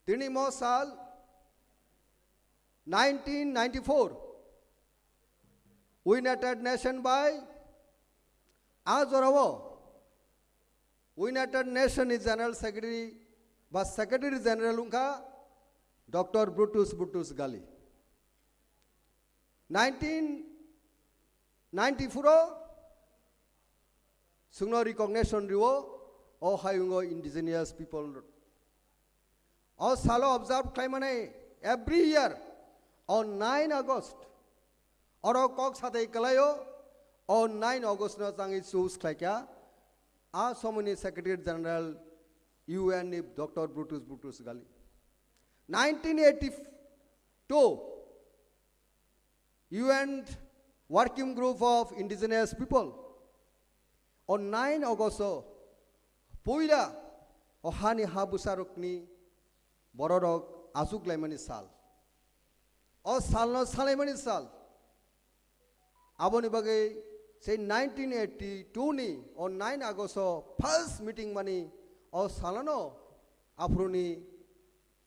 Tini mo sal nineteen ninety-four, United Nation bai a jorao United Nation ni General Secretary ba Secretary General wngkha Doctor Boutros Boutros Ghali. Nineteen ninety-four o chwngno recognition rio, o hayungo indigenous people. O salo observe khlaimani every year on nine August. Oro kok satai kwlaio, o nine August no changwi choose khlaikha. A somoni Secretary General U N ni Doctor Boutros Boutros Ghali. Nineteen eighty-two, U N Working Group of Indigenous People. O nine August o puila o hani ha bwsarokni bororok achuk laimani sal. O salno salaimani sal. Aboni bagwi sei nineteen eighty-two ni o nine August o first meeting mani o salano aphuruni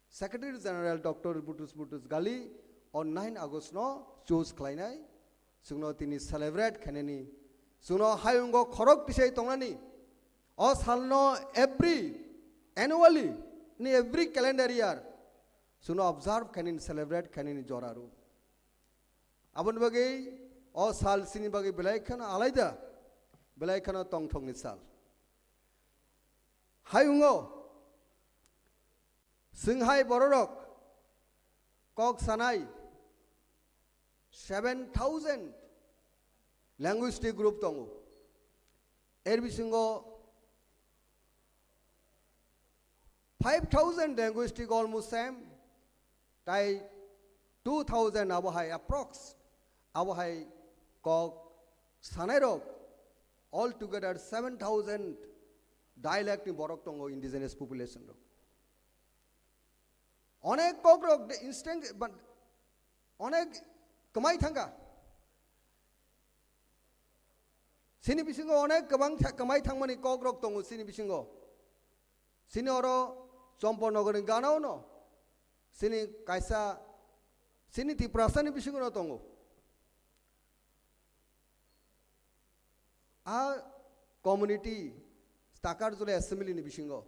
Secretary General Doctor Boutros Boutros Ghali o nine August no choose khlainai, chwngno tini celebrate khainani, chwngno hayungo khorok tisai tongnani, o salno every annually ni every calendar year chwngno observe khainani, celebrate khainani jora rw. Aboni bagwi o sal chini bagwi belai kheno alaida, belai kheno tongthokni sal. Hayungo Chwng hai bororok kok sanai seven thousand linguistic group tongo. Er bisingo five thousand linguistic almost same, tai two thousand abo hai approx, abo hai kok sanairok, all together seven thousand dialect ni borok tongo indigenous population rok. Onek kok rok de instant, but onek kwmai thangkha. Sini bisingo onek kwbang tha-, kwmai thangmani kok rok tongo sini bisingo. Sini oro Chompornogor ni ganao no, sini kaisa, sini Tiprasa ni bisingo no tongo. A community Takarjula assembly ni bisingo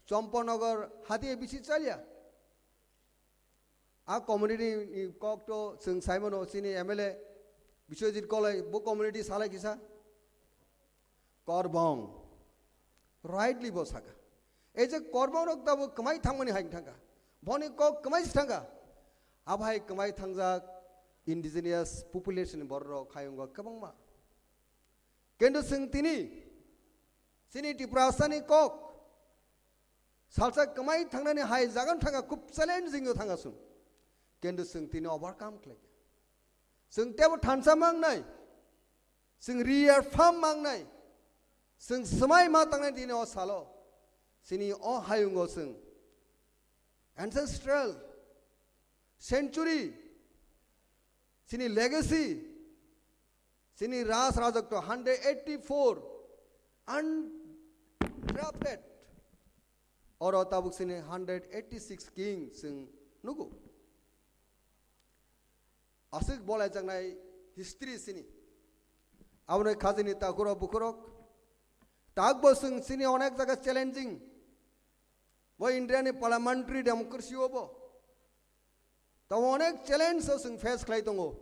Chompornogor hati bisi chalya. A community ni kok to chwng saimano chini M L A Biswajit Koloi bo community salai kisa Korbong. Rightly bo saka. Ei je Korbong rok tabo kwmai thangmani hai thangka. Boni kok kwmai si thangka. Abo hai kwmai thangjak indigenous population borok hayungo kwbangma. Kintu chwng tini, chini Tiprasani kok, salsa kwmai thangnani hai jagan thanga khub challenging o thanga chwng. Kintu chwng tini overcome khlaikha. Chwng tebo thansa mangnai, chwng reaffirm mangnai, chwng swmai ma tangnai tini o salo. Chini o hayungo chwng ancestral, century, chini legacy, chini Raj Rajotto hundred eighty-four undrafted, oro tabuk chini hundred eighty-six king chwng nugo. Aswk bolaijaknai history chini. Aboni khajini takhurok bukhurok. Takbo chwng chini onek jaga challenging. Bo India ni parliamentary democracy o bo. Tamo onek challenge o chwng face khlai tongo.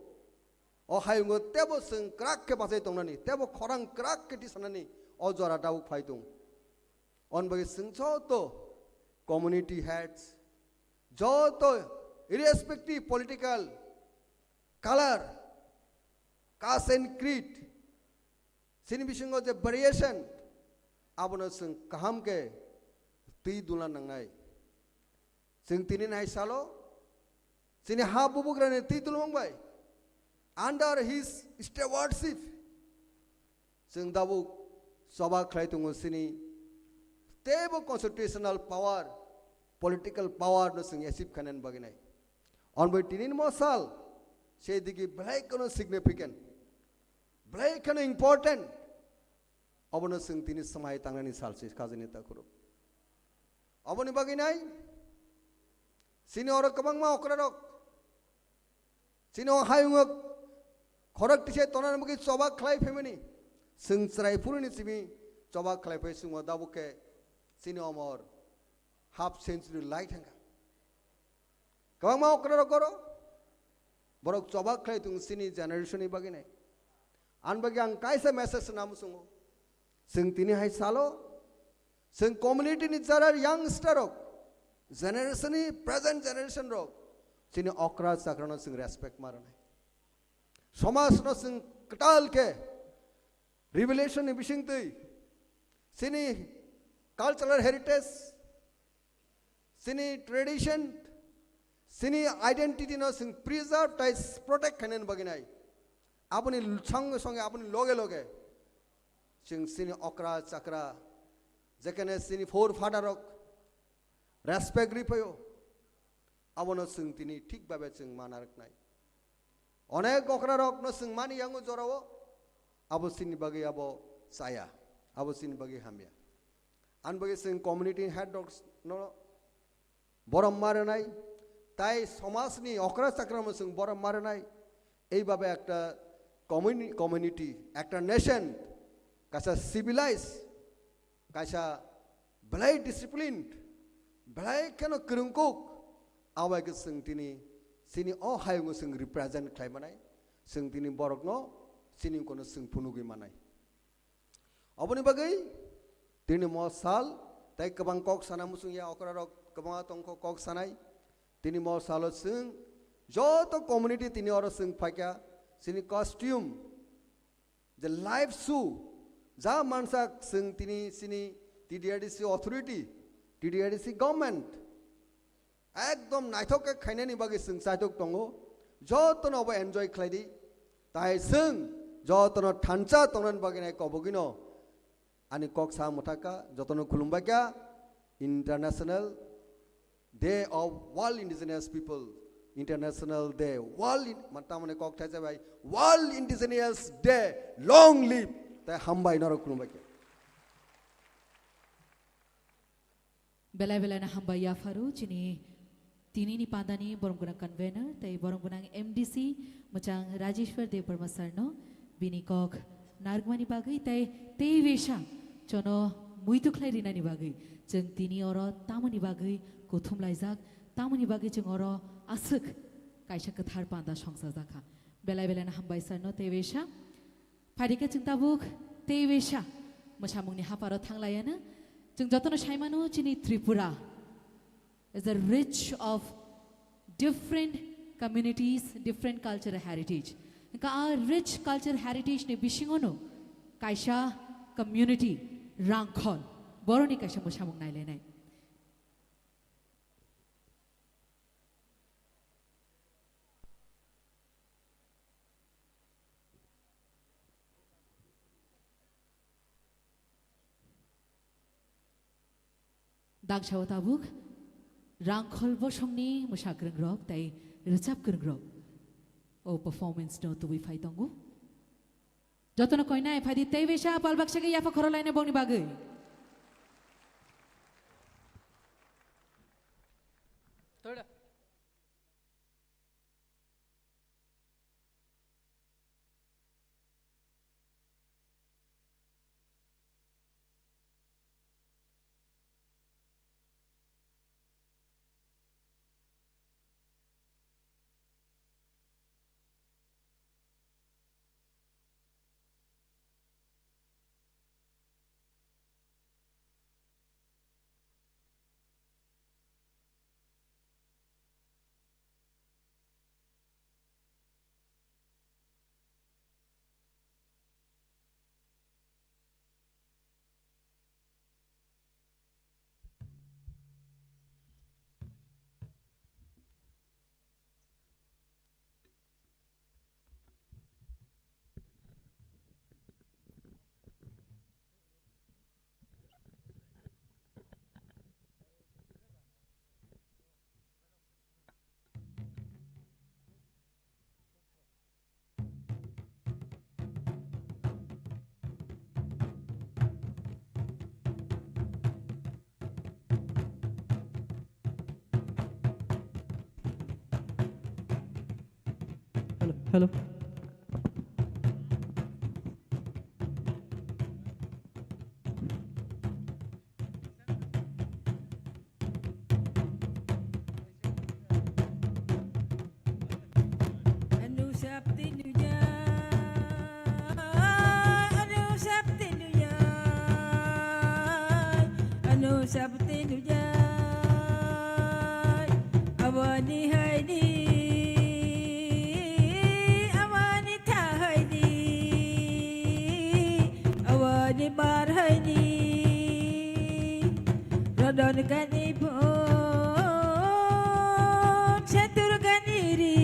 O hayungo tebo chwng kwrak khe bachai tongnani, tebo khorang kwrak khe tisanani o jora tabuk phai tong. On bagwi chwng joto community heads, joto irrespective political color, caste and creed, chini bisingo je variation, abono chwng kaham khe twi dula nangnai. Chwng tini nai salo, chini ha bubugrani twi dulmung bai, under his stewardship, chwng tabuk choba khlai tongo chini teibo constitutional power, political power no chwng achieve khainani bagwi nai. Onboi tini ni mo sal, se digi belai kheno significant, belai kheno important. Obono chwng tini swmai tangnani sal se khajani takhuruk. Oboni bagwi nai, chini oro kwbangma okra rok, chini o hayung o khorok tisai tonani bagwi choba khlai phaimani, chwng chwrai phuruni simi choba khlai phai chwng o dabuk khe chini omor half century lai thangkha. Kwbangma okra rok oro borok choba khlai tongo chini generation ni bagwi nai. Ani bagwi ang kaisa message swnam muchungo. Chwng tini hai salo, chwng community ni jara youngster rok, generation ni present generation rok, chini okra chakrano chwng respect ma rwnai. Somaj no chwng kwtal khe revelation ni bisingtwi chini cultural heritage, chini tradition, chini identity no chwng preserve tai protect khainani bagwi nai. Aboni sange sange, aboni loge loge chwng chini okra chakra, jekhane chini forefather rok respect riphaio, abono chwng tini thik babe chwng mana rwknai. Onek okra rok no chwng mani yango jorao, abo chini bagwi abo chaya, abo chini bagwi hamya. Ani bagwi chwng community head rok no borom ma rwnai, tai somajni okra chakrano chwng borom ma rwnai. Ei babe ekta communi-, community, ekta nation, kaisa civilized, kaisa belai disciplined, belai kheno kwrwngkuk, abai khe chwng tini chini o hayungo chwng represent khlai manai, chwng tini borokno chini kono chwng phunugwi manai. Oboni bagwi tini mo sal tai kwbang kok sana muchung ya, okra rok kwbangma tongkho kok sanai. Tini mo salo chwng joto community tini oro chwng phaikha, chini costume, je live show, ja mansa chwng tini chini T D R D C authority, T D R D C government, ekdom naithok khe khainani bagwi chwng chaitok tongo. Jotono bo enjoy khlai di. Tai chwng jotono thansa tongnani bagwi nai kobogwino ani kok sa mwthakha, jotono khulumbai kha. International Day of World Indigenous People, International Day, World in-, ma-, tamani kok thaisa bai, World Indigenous Day, long live. Tai hambai norok khulumbai kha. Belai belai no hambai yapharo chini tini ni panda ni borom gwnang convener tei borom gwnang M D C mwchang Rajeshwar Debbarma sir no bini kok narwkmani bagwi tei tei wesa chono muitu khlai rinani bagwi. Chwng tini oro tamoni bagwi kuthum laijak, tamoni bagwi chwng oro aswk kaisa kwthar panda songchajak kha. Belai belai no hambai sir no tei wesa. Phaidi khe chwng tabuk tei wesa mwsamungni hapharo thanglaiano. Chwng jotono saimano chini Tripura is a rich of different communities, different cultural heritage. Hwnkha a rich cultural heritage ni bisingono kaisa community Rangkhol, boroni kaisa mwsamung nailainai. Dangsao tabuk Rangkhol bosongni mwsakrwngrok tei rwchapkwrwngrok o performance no tubui phai tongo. Jotono koinai phaidi tei wesa pal baksa khe yapha khorolaina bongni bagwi. Hello. Anu Sapti Nujai, Anu Sapti Nujai, Anu Sapti Nujai, Aboni Haini, Aboni Thahaini, Aboni Barhaini, Rodon Kani Phon, Satur Kani Rin,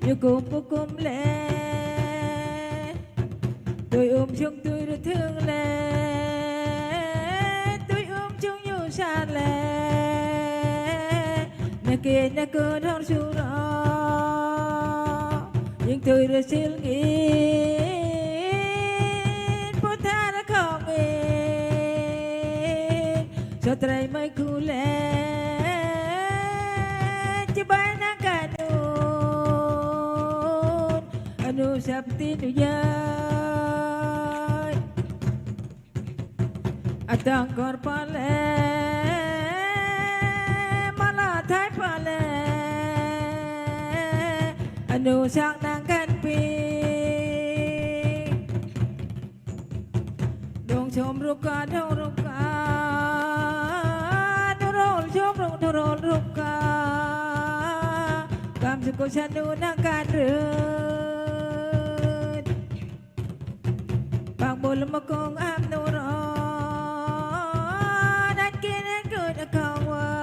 Yukum Pukum Le. Tui um chung tui ru thung le, tui um chung yu san le, nake nako dhor suro, ying tui ru sil ngin, puthar khong ngin, sotrai mai khule, chibai nang kanun. Anu Sapti Nujai, Atangkor Pale, Mala Thai Pale, Anu Sak Nang Kan Pi. Dong chom ruka, dong ruka, durol chom ruk, durol ruka. Kam suko sanu nang kan run. Pang bol mokong am nuro. Nan kinen kun akawal.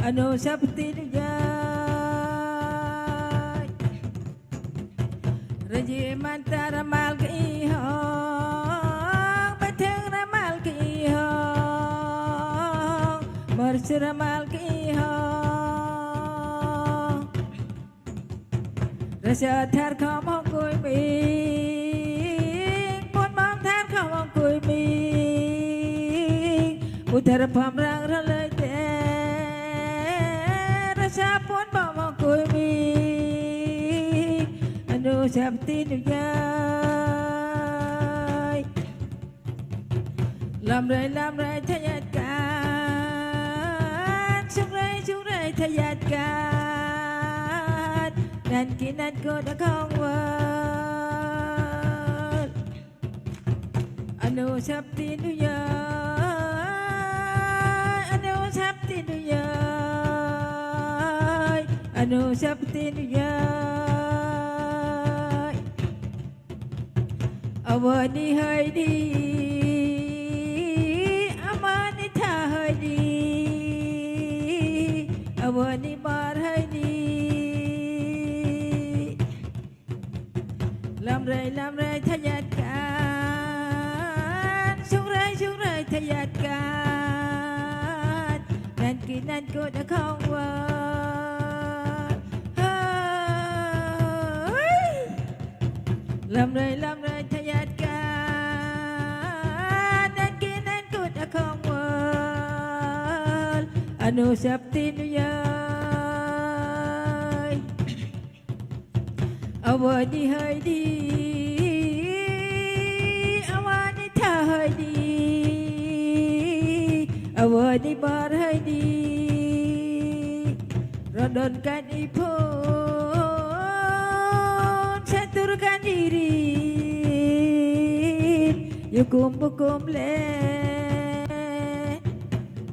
Anu Sapti Nujai. Raji mantar mal ki hong, bathang ra mal ki hong, marsura mal ki hong. Rasa thar kham hong kui ming, pon mam thar kham hong kui ming, uthar pham rang ralai te, rasa pon mam hong kui ming. Anu Sapti Nujai. Lamrai lamrai thayat kan, sungrai sungrai thayat kan, nan ki nan ko da khong wal. Anu Sapti Nujai, Anu Sapti Nujai, Anu Sapti Nujai. Aboni Haini, Aboni Thahaini, Aboni Barhaini. Lamrai lamrai thayat kan, sungrai sungrai thayat kan, nan ki nan ko da khong wal. Hai. Lamrai lamrai thayat kan, nan ki nan ko da khong wal. Anu Sapti Nujai. Aboni Haini, Aboni Thahaini, Aboni Barhaini, Rodon Kani Phon, Satur Kani Rin, Yukum Bukum Le.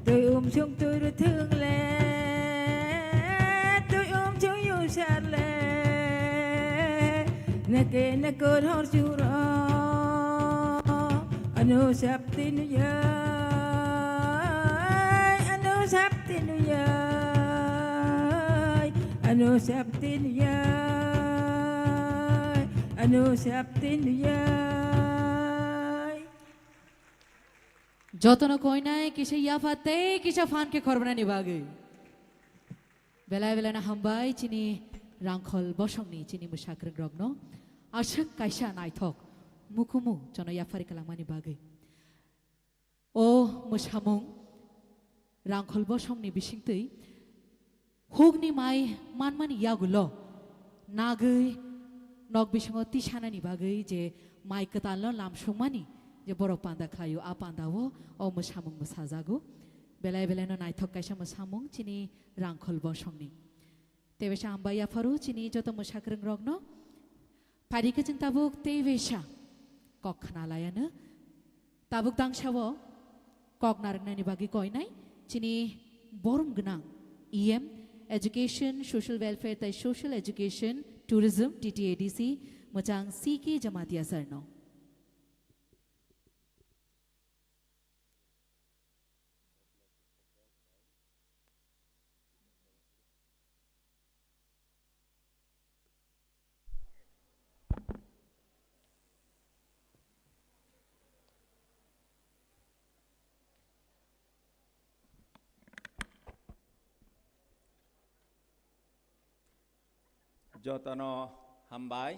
Tui um sung tui ru thung le, tui um sung yu sar le, nake nako dhor suro. Anu Sapti Nujai, Anu Sapti Nujai, Anu Sapti Nujai, Anu Sapti Nujai. Jotono koinai kisa yapha tei kisa phan khe khorbanani bagwi. Belai belai no hambai chini Rangkhol bosongni chini mwsakrwng rokno. Aswk kaisa naithok mukumu chono yaphari kwlangmani bagwi. O mwsamung Rangkhol bosongni bisingtwi Hukni mai manmani yagulo nagwi nok bisingo tisanani bagwi je mai kwtalno lamsukmani je borok panda khlaio, a pandao o mwsamung mwsajago. Belai belaino naithok kaisa mwsamung chini Rangkhol bosongni. Tebesa hambai yapharo chini joto mwsakwrwngrokno. Phaidi khe chwng tabuk tebesa kok khna laiano. Tabuk dangsao kok narwknani bagwi koinai chini borom gwnang E M, Education, Social Welfare tei Social Education, Tourism, T T A D C, mwchang C K Jamatia sir no. Jotono hambai,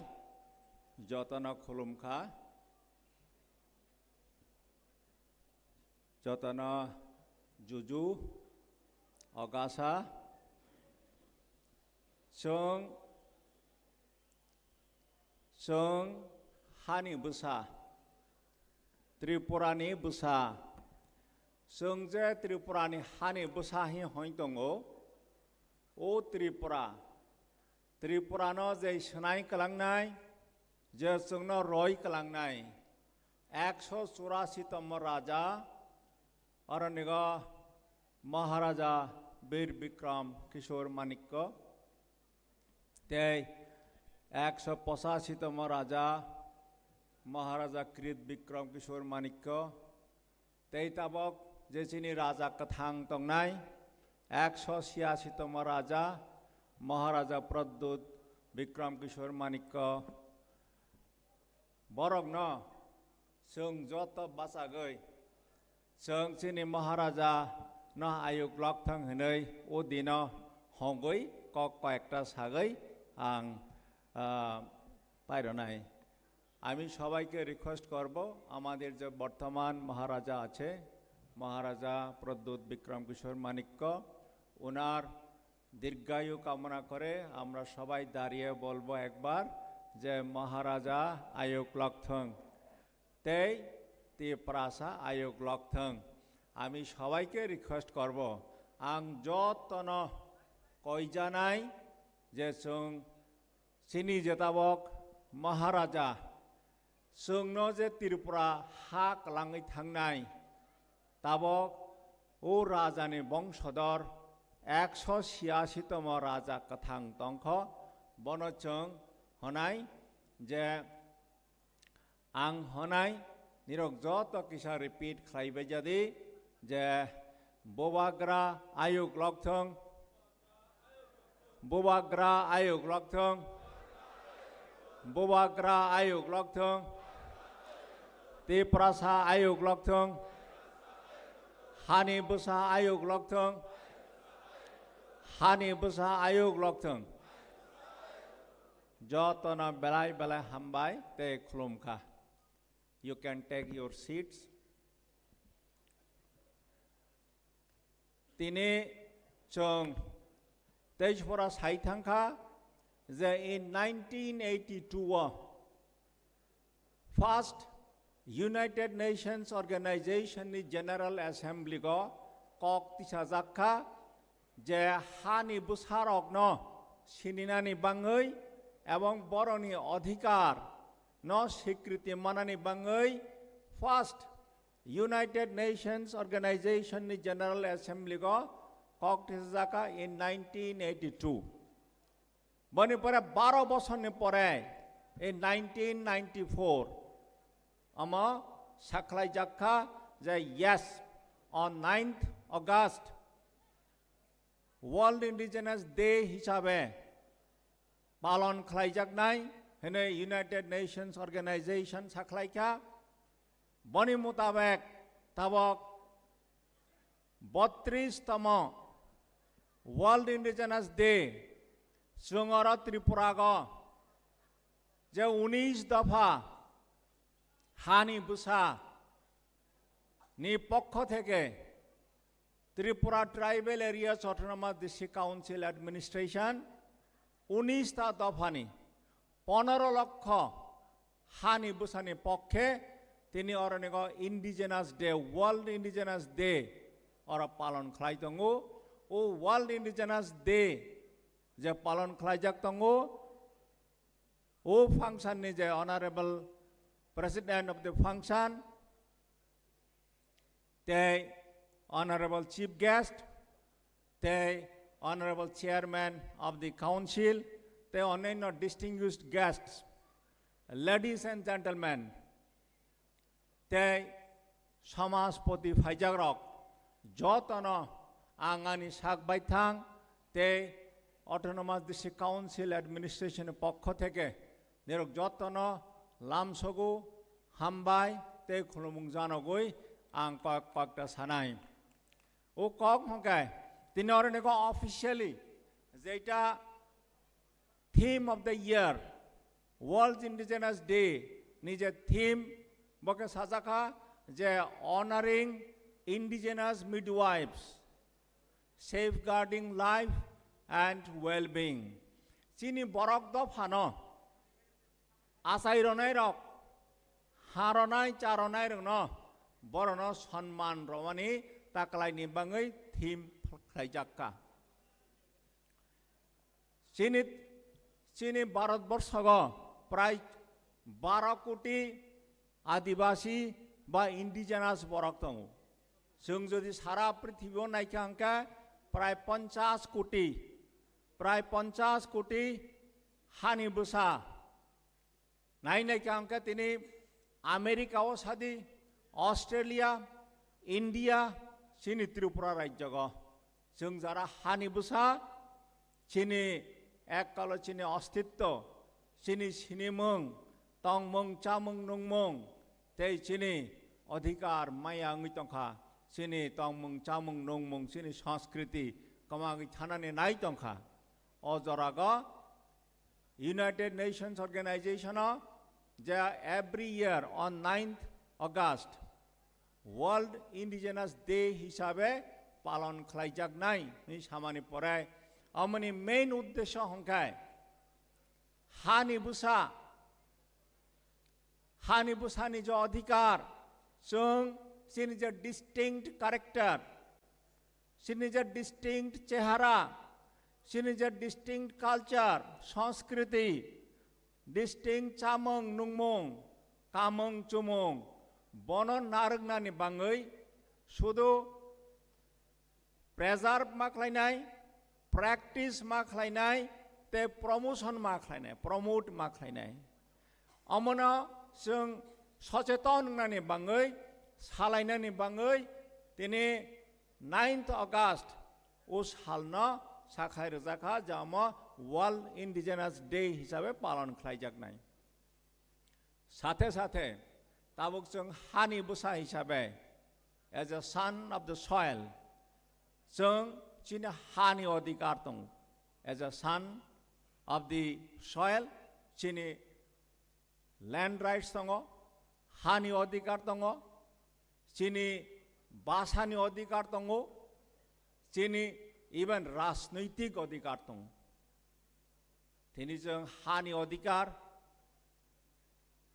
jotono khulumkha, jotono juju, ogasa, chwng, chwng hani bwsa, Tripurani bwsa, chwng je Tripurani hani bwsa hi hoi tongo, o Tripura, Tripurano je swnai kwlangnai, je chwngno roi kwlangnai, ekso churasi tomo raja, aro nigo Maharaja Bir Bikram Kishore Manikya, tei ekso pochasi tomo raja Maharaja Krit Bikram Kishore Manikya, tei tabok je chini raja kwthang tongnai, ekso siyasi tomo raja Maharaja Pradyut Bikram Kishore Manikya, borokno chwng joto bachagwi chwng chini Maharaja no ayuk lokthang hinwi o dino hongwi kok koyekta sagwi ang, ah, paironai. আমি সবাইকে রিকোয়েস্ট করব, আমাদের যে বর্তমান মহারাজা আছে, মহারাজা প্রদ্যুৎ বিক্রম কিশোর মাণিক্য, ওনার দীর্ঘায়ু কামনা করে আমরা সবাই দাঁড়িয়ে বলবো একবার যে মহারাজা আয়ুক লকথং, তেই তিপ্রাসা আয়ুক লকথং। আমি সবাইকে রিকোয়েস্ট করব, ang jotono koijanai je chwng chini jetabok Maharaja chwngno je Tripura ha kwlangwi thangnai, tabok o rajani bongsodor ekso siyasi tomo raja kwthang tongkho, bono chwng honai je ang honai nirok joto kisa repeat khlaibai jadi je Bubagra ayuk lokthong, Bubagra ayuk lokthong, Bubagra ayuk lokthong, Tiprasa ayuk lokthong, Hani bwsa ayuk lokthong, Hani bwsa ayuk lokthong. Jotono belai belai hambai tei khulumkha. You can take your seats. Tini chwng tei pora sai thangkha je in nineteen eighty-two o first United Nations Organization ni General Assembly go kok tisajak kha je hani bwsarokno sininani bangwi ebong boroni odhikar no sikriti manani bangwi first United Nations Organization ni General Assembly go kok tisajak kha in nineteen eighty-two. Boni pore baro bosorni pore in nineteen ninety-four omo sakhlai jak kha je yes, on ninth August World Indigenous Day hisabe palon khlaijaknai hwnwi United Nations Organization sakhlai kha. Boni mutabek tabok botris tomo World Indigenous Day chwng oro Tripura go je unis dopha hani bwsa ni pokho theke Tripura Tribal Areas Autonomous District Council Administration unis ta dophani ponoro lokho hani bwsani pokkhe tini oronigo Indigenous Day, World Indigenous Day oro palon khlai tongo. O World Indigenous Day je palon khlaijak tongo, o function ni je Honorable President of the Function, tei Honorable Chief Guest, tei Honorable Chairman of the Council, tei onyaino distinguished guests, ladies and gentlemen, tei samajpoti phaijakrok jotono ang ani sak baithang tei Autonomous District Council Administration ni pokkho theke nirok jotono lamsogo hambai tei khulumung janogwi ang kok kokta sanai. O kok hwnkhe tini oronigo officially jeita theme of the year, World Indigenous Day ni je theme, bo khe sajakha je Honoring Indigenous Midwives, Safeguarding Life and Well-being. Chini borok dophano achai ronai rok, ha ronai, cha ronai rokno, borono sonman romani taklaini bangwi theme khlaijak kha. Chini, chini Bharat borsogo prai baro koti Adibasi ba indigenous borok tongo. Chwng jodi sara prithibi o naikha hwnkhe prai ponchash koti, prai ponchash koti hani bwsa. Nai naikha hwnkhe tini America o sadi, Australia, India, chini Tripura rajyogo. Chwng jara hani bwsa, chini ekkalo chini ostitto, chini sinimung, tongmung, chamung, nungmung, tei chini odhikar maya wngwi tongkha, chini tongmung, chamung, nungmung, chini sanskriti kwmagwi thanani nai tongkha. O jorago United Nations Organization o je every year on ninth August World Indigenous Day hisabe palon khlaijaknai hwnwi samani pore, amoni main uddesho hwnkhe hani bwsa, hani bwsani je odhikar, chwng chini je distinct character, chini je distinct chehara, chini je distinct culture, sanskriti, distinct chamung nungmung, kamung chumung, bono narwknani bangwi sudu preserve ma khlainai, practice ma khlainai, tei promotion ma khlainai, promote ma khlainai. Omono chwng socheton wngnani bangwi, salainani bangwi tini ninth August o salno sakhai rwjakha, je omo World Indigenous Day hisabe palon khlaijaknai. Sathe sathe tabuk chwng hani bwsa hisabe, as a son of the soil, chwng chini hani odhikar tongo. As a son of the soil, chini land rights tongo, hani odhikar tongo, chini bhasani odhikar tongo, chini even rajnoitik odhikar tongo. Tini chwng hani odhikar,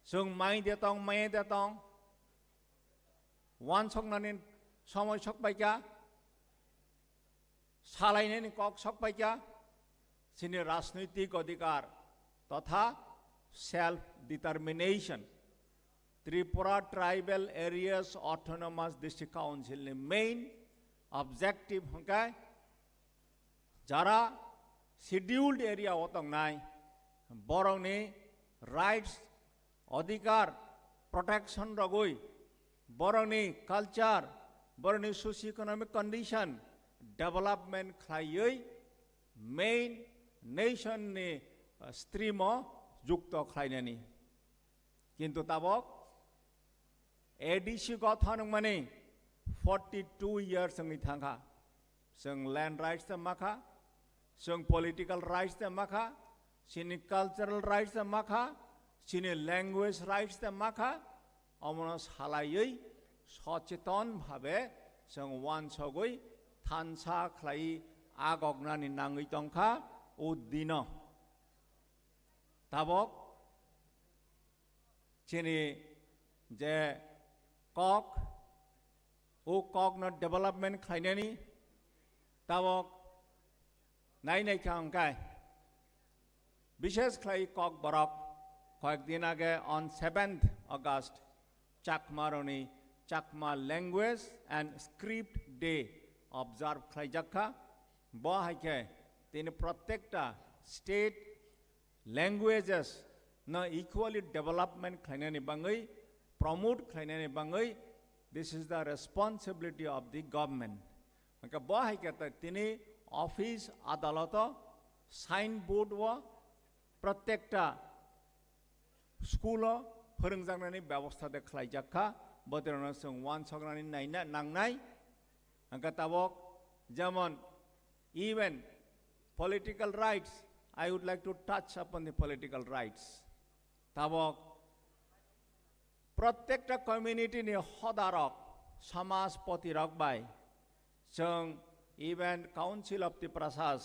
chwng mai de tong, mai de tong, wansoknani somoi sokpaikha, salainani kok sokpaikha, chini rajnoitik odhikar totha self determination. Tripura Tribal Areas Autonomous District Council ni main objective hwnkhe jara scheduled area o tongnai borokni rights, odhikar protection rogwi, borokni culture, borokni socio-economic condition development khlaiwi main nation ni, uh, stream o jukto khlainani. Kintu tabok A D C gothon wngmani forty two years wngwi thangkha. Chwng land rights de makha, chwng political rights de makha, chini cultural rights de makha, chini language rights de makha, omono salaiwi socheton bhabe chwng wansogwi thansa khlai agoknani nangwi tongkha o dino. Tabok chini je kok, o kokno development khlainani tabok nai nai kha hwnkhe, bishesh khlai kok borok koyek din age on seventh August Chakmaroni Chakma Language and Script Day observe khlaijak kha. Bo hai khe tini protekta state languages no equally development khlainani bangwi, promote khlainani bangwi, this is the responsibility of the government. Hwnkhe bo hai khe ta tini office adaloto signboard o protekta school o phwrwngjaknani bebostha de khlaijak kha, botirokno chwng uansuknani naina nangnai. Hwnkhe tabok jemon even political rights, I would like to touch upon the political rights. Tabok protekta community ni hodarok, samajpoti rok bai, chwng even Council of Tiprasas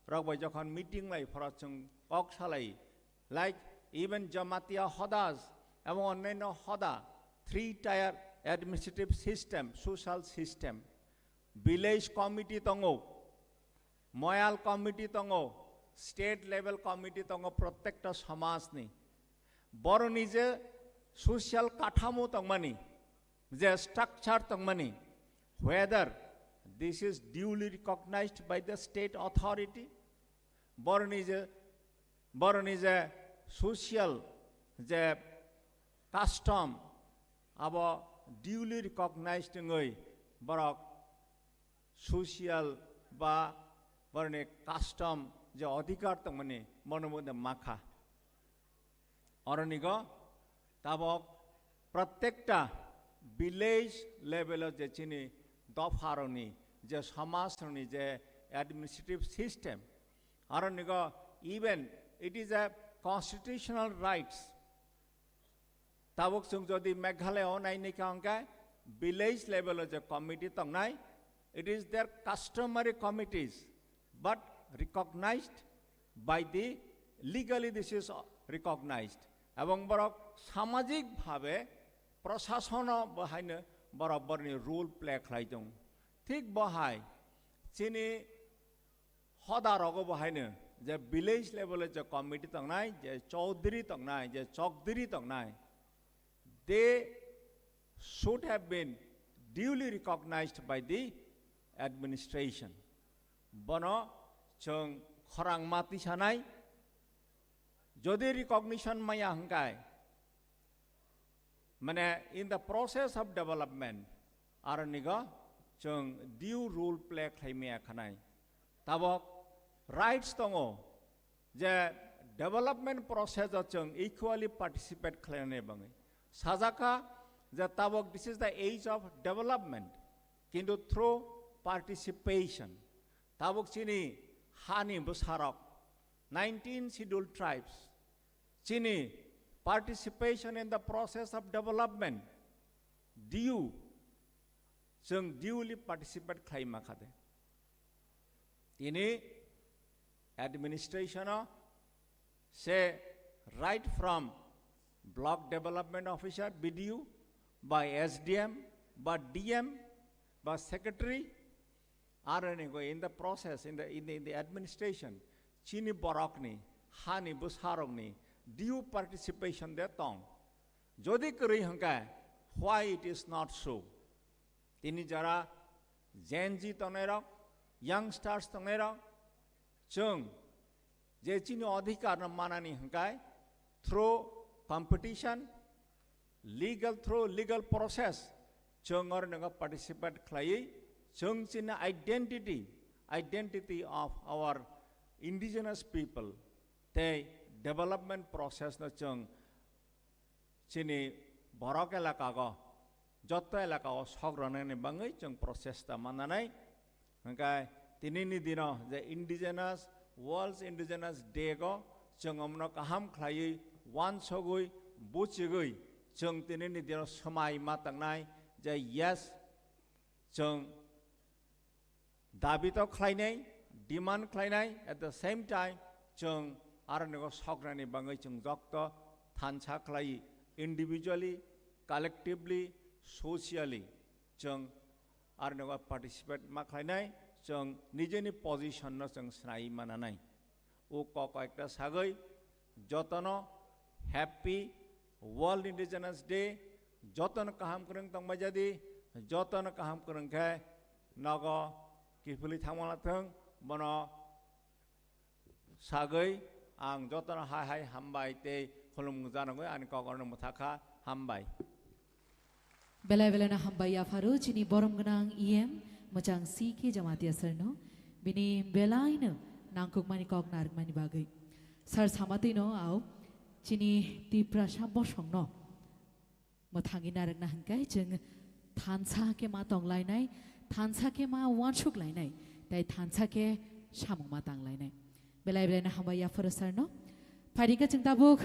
rok bai jokhon meeting lai phoro chwng kok salai, like even Jamatia hodas ebong onnaino hoda, three tier administrative system, social system, village committee tongo, moyal committee tongo, state level committee tongo, protekta samajni. Boroni je social kathamo tongmani, je structure tongmani, whether this is duly recognized by the state authority, boroni je, boroni je social je custom abo duly recognized wngwi borok social ba boroni custom je adhikar tongmani bono bo makha. Oronigo tabok protekta village level o je chini dopharokni je samajrokni je administrative system, oronigo even it is a constitutional rights. Tabuk chwng jodi Meghalaya o naini kha hwnkhe village level o je committee tongnai, it is their customary committees, but recognized by the, legally this is recognized. Ebong borok samajik bhabe prosasono bo haino borok borni role play khlai tongo. Thik bo hai chini hoda rogo bo haino je village level o je committee tongnai, je chowdhury tongnai, je chokdhury tongnai, they should have been duly recognized by the administration. Bono chwng khorang ma tisanai, jodi recognition maya hwnkhe, mane in the process of development, aronigo chwng due role play khlai maya khanai. Tabok rights tongo je development process o chwng equally participate khlainani bangwi. Sajak kha je tabok this is the age of development, kintu through participation. Tabok chini hani bwsarok, nineteen scheduled tribes, chini participation in the process of development, due, chwng duly participate khlai ma kha de. Tini administration o se right from block development officer, B D O, ba S D M, ba D M, ba secretary, aronigo in the process, in the, in the, in the administration, chini borokni, hani bwsarokni due participation de tong. Jodi kwrwi hwnkhe, why it is not so? Tini jara Gen Z tongnairok, youngsters tongnairok, chwng je chini adhikar no manani hwnkhe through competition, legal, through legal process, chwng oro nwngo participate khlaiwi chwng chini identity, identity of our indigenous people tei development process no chwng chini borok elaka go, jotto elaka o sok rwnani bangwi chwng prochesta mananai. Hwnkhe tinini dino je Indigenous, World Indigenous Day go chwng omno kaham khlaiwi, uansugwi, buchigwi chwng tinini dino swmai ma tangnai je yes, chwng dabi to khlainai, demand khlainai, at the same time chwng aroni o soknani bagwi chwng jokto thansa khlai, individually, collectively, socially chwng aroni o participate ma khlainai, chwng nijeni position no chwng swnai mananai. O kok ekta sagwi jotono happy World Indigenous Day, jotono kaham kwrwng tongbai jadi, jotono kaham kwrwng khe nogo kiphilwi thangma thwng, bono sagwi ang jotono hai hai hambai tei khulumung janagwi ani kok orno mwthakha, hambai. Belai belai no hambai yapharo chini borom gwnang E M mwchang C K Jamatia sir no, bini belai no nangkukmani kok narwkmani bagwi. Sir samatwi no ao chini Tiprasa bosong no mwthangwi narwkna hwnkhe chwng thansa khe ma tonglainai, thansa khe ma uansuk lainai, tei thansa khe samung ma tanglainai. Belai belai no hambai yapharo sir no. Phaidi khe chwng tabuk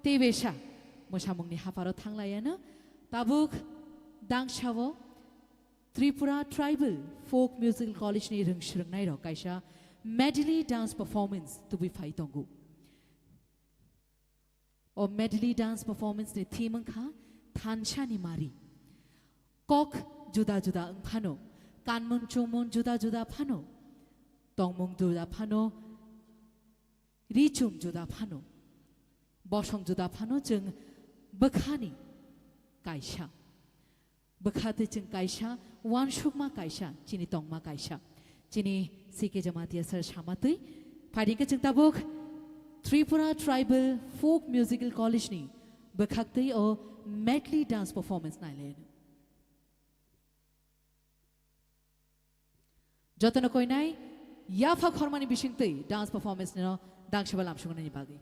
tei besa mwsamungni hapharo thanglaiano tabuk dangsao Tripura Tribal Folk Musical College ni rwng swrwngnairok kaisa medley dance performance tubui phai tongo. O medley dance performance ni theme wngkha Thansa ni Mari. Kok juda juda wngphano, kanmung chumung juda juda phano, tongmung juda phano, richum juda phano, bosong juda phano chwng bwkhani kaisa. Bwkha twi chwng kaisa, uansukma kaisa, chini tongma kaisa. Chini C K Jamatia sir samatwi, phaidi khe chwng tabuk Tripura Tribal Folk Musical College ni bwkhaktwi o medley dance performance nailaino. Jotono koinai yapha khormani bisingtwi dance performance no dangsaba lamsuknani bagwi.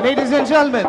Ladies and gentlemen,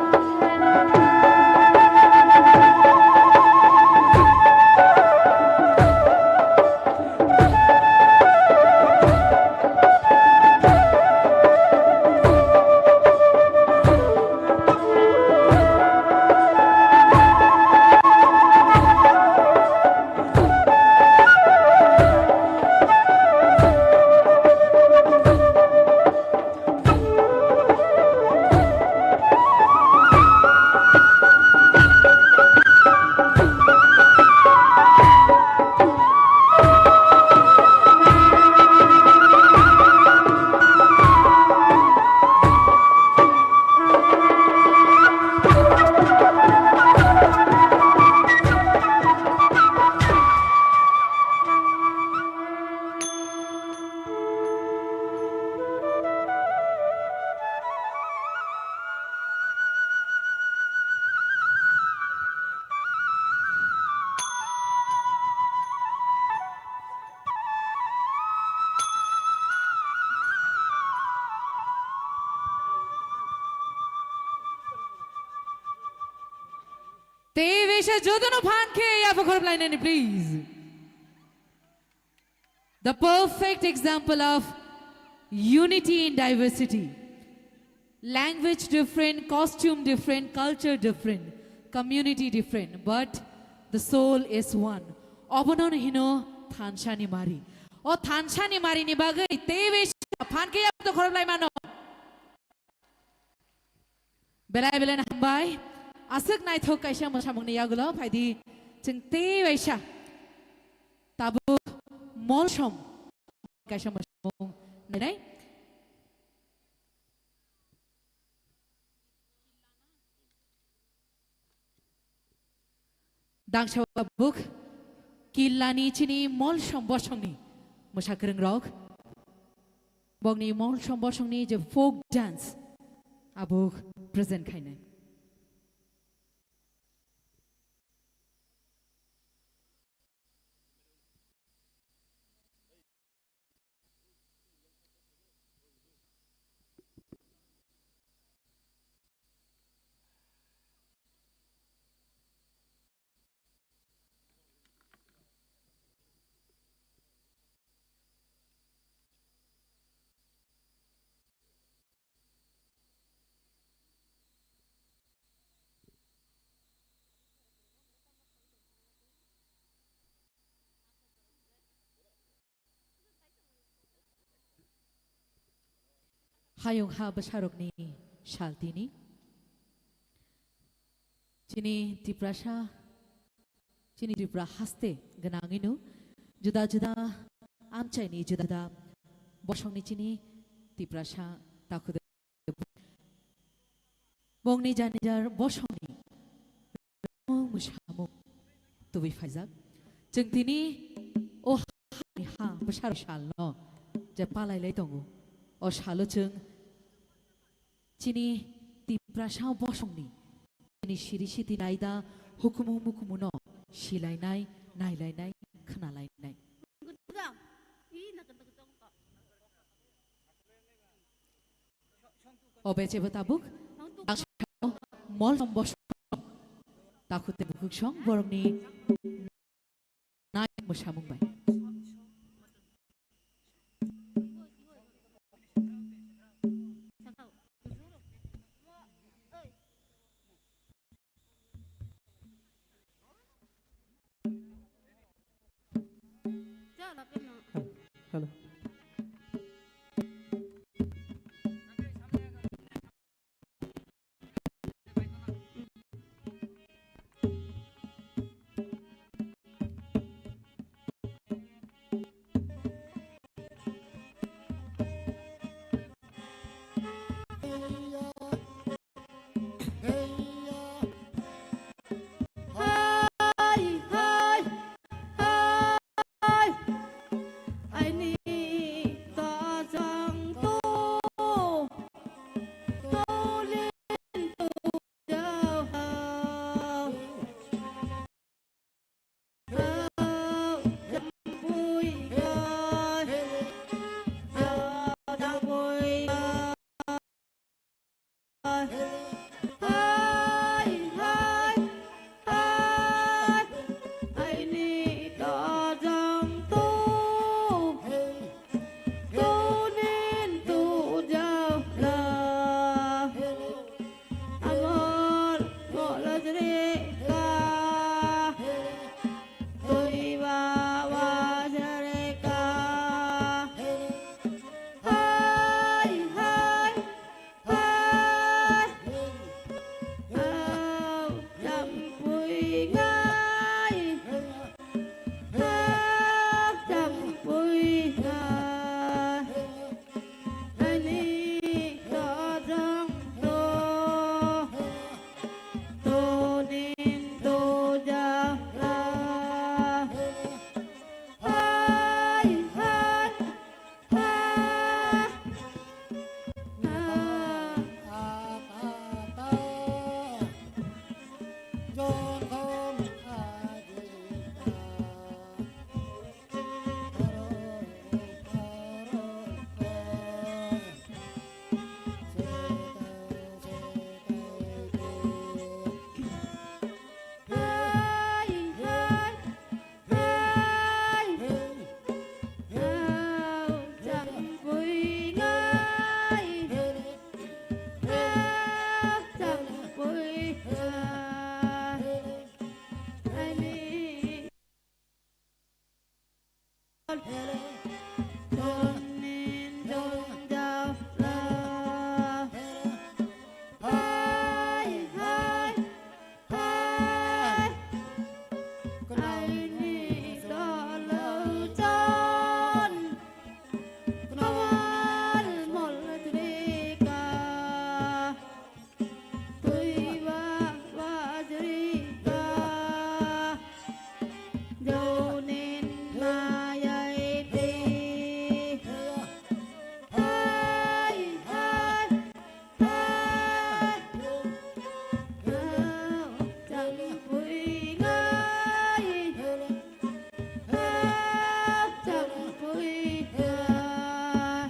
Tei waisa jotono phan khe yapha khorop lainani, please. The perfect example of unity in diversity. Language different, costume different, culture different, community different, but the soul is one. Obono hino thansani mari. O thansani mari ni bagwi tei waisa phan khe yapha khorop lai mano. Belai belai no hambai. Aswk naithok kaisa mwsamungni yagulo phaidi chwng tei waisa tabuk molsom kaisa mwsamung nainai. Dangsa tabuk Killani chini molsom bosongni mwsakwrwng rok. Bokni molsom bosongni je folk dance abo present khainai. Hayung ha bwsarokni sal tini. Chini Tiprasa, chini Tripura haste gwnangwino juda juda amchaini juda juda bosongni chini Tiprasa takhuk. Bongni janijar bosongni mwsamung tubui phaijak. Chwng tini o ha bwsarok salno je palailai tongo. O salo chwng chini Tiprasa bosongni chini siri siti laida hukumu mukumuno silainai, nailainai, khnalainai. O bechebo tabuk mol bosong takhuk tei bukhuk song borokni nai mwsamung bai. Hello. Jonin jonjala. Hai, hai, hai. Aini dolo jon. Kamal mol jrika. Twiba wajrika. Jonin mayai te. Hai, hai, hai. Hau chang pui ngai. Hau chang pui ngai.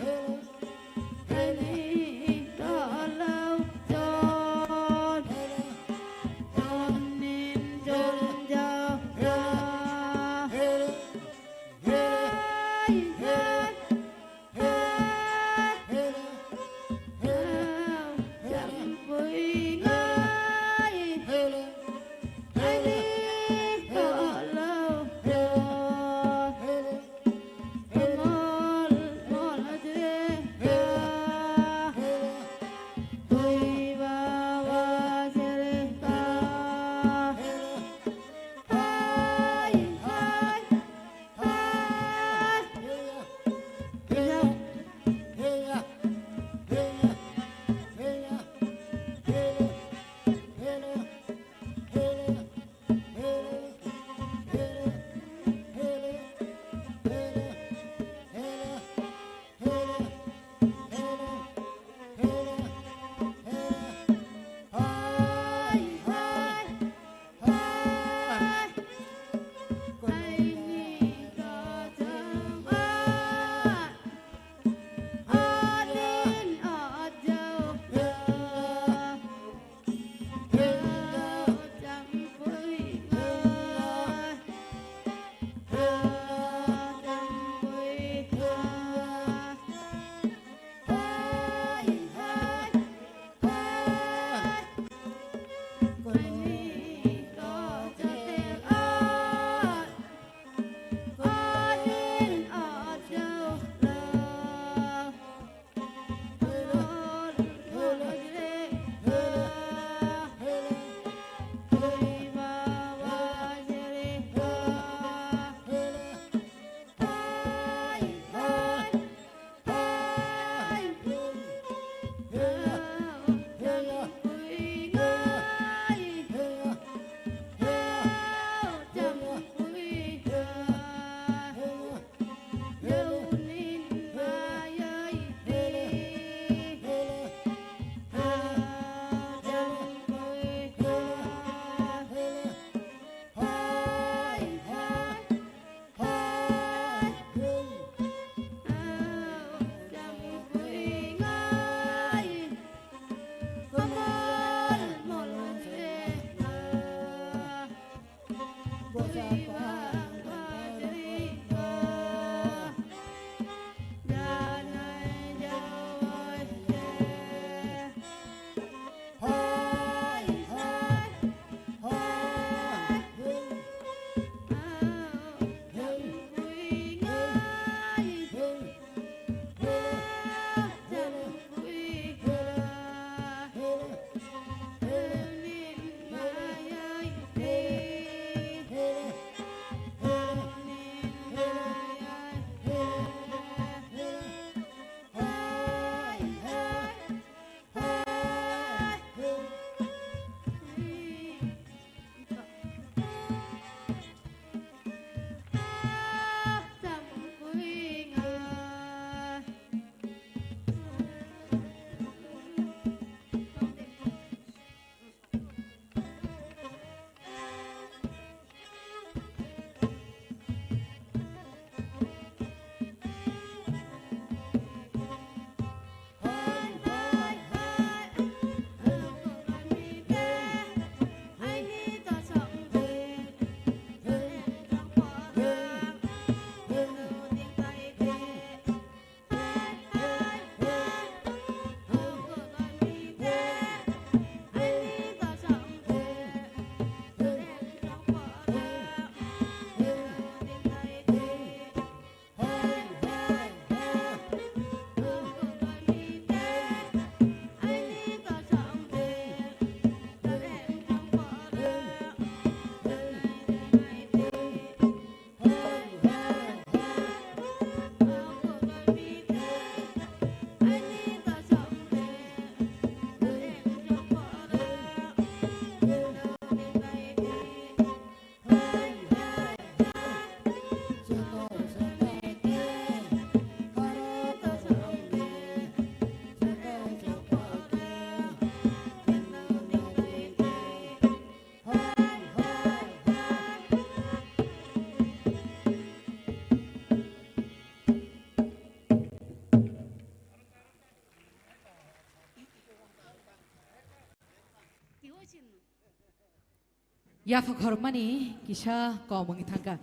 Yapha khorokmani kisa kom wngwi thangkha.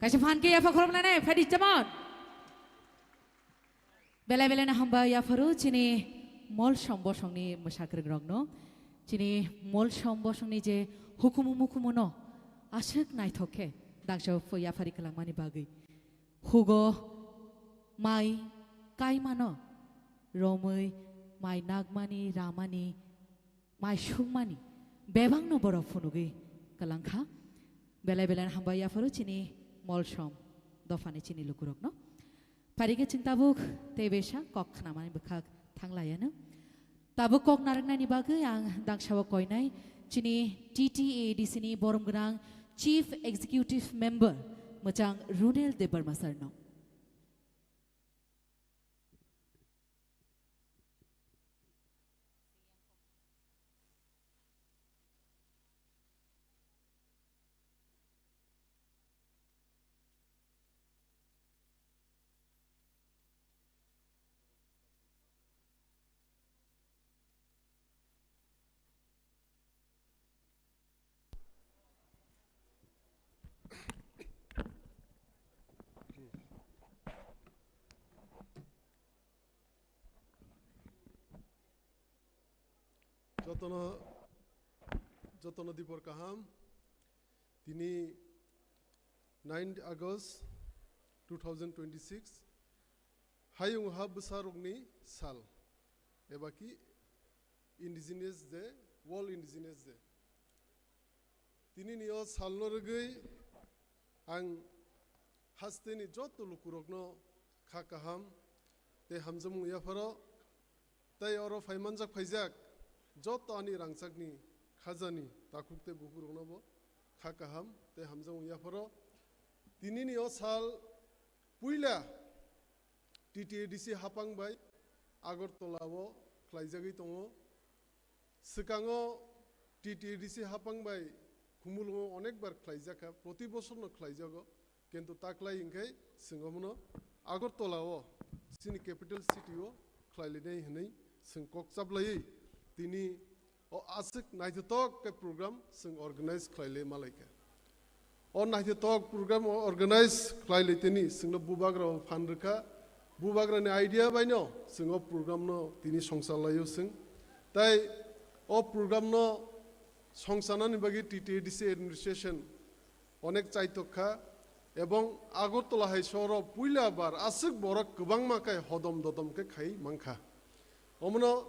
Kaisa phan khe yapha khoroknai nai, phaidi chamon. Belai belai no hambai yapharo chini Molsom bosongni mwsakrwng rokno. Chini Molsom bosongni je hukumu mukumu no aswk naithok khe daksa phoi yaphari kwlangmani bagwi. Hugo mai kaimano romwi mai nagmani ramani mai sukmani bebakno borok phunugwi kwlangkha. Belai belai hambai yapharo chini Molsom dophani chini lukurokno. Phaidi khe chwng tabuk tei besa kok khnamani bwkhak thanglaiano. Tabuk kok narwknani bagwi ang dangsao koinai chini T T A D C ni borom gwnang Chief Executive Member mwchang Runel Debbarma sir no. Jotono, jotono dipor kaham. Tini ninth August two thousand twenty-six, hayung ha bwsarokni sal, eba ki Indigenous Day, World Indigenous Day. Tini ni o salno rwgwi ang hasteni joto lukurokno kha kaham tei hamjakmung yapharo, tei oro phaimanjak phaijak joto ani rangchakni khajani takhuk tei bukhurokno bo kha kaham tei hamjakmung yapharo. Tini ni o sal puila T T A D C hapang bai Agartala o khlaijagwi tongo. Swkango T T A D C hapang bai Khumulwngo onekbar khlaijakha, proti bosorno khlaijago, kintu taklai hwnkhe chwng omono Agartala o chini capital city o khlailainai hwnwi chwng kok chaplaiwi tini o aswk naithothok khe program chwng organize khlailai malaikha. O naithothok program o organize khlai lai tini chwngno bubagra o phan rwkha. Bubagrani idea baino chwng o program no tini songcha laio chwng. Tai o program no songchanani bagwi T T A D C administration onek chaitok kha, ebong Agartala hai sohoro puila bar aswk borok kwbangma khe hodom dodom khe khai mankha. Omono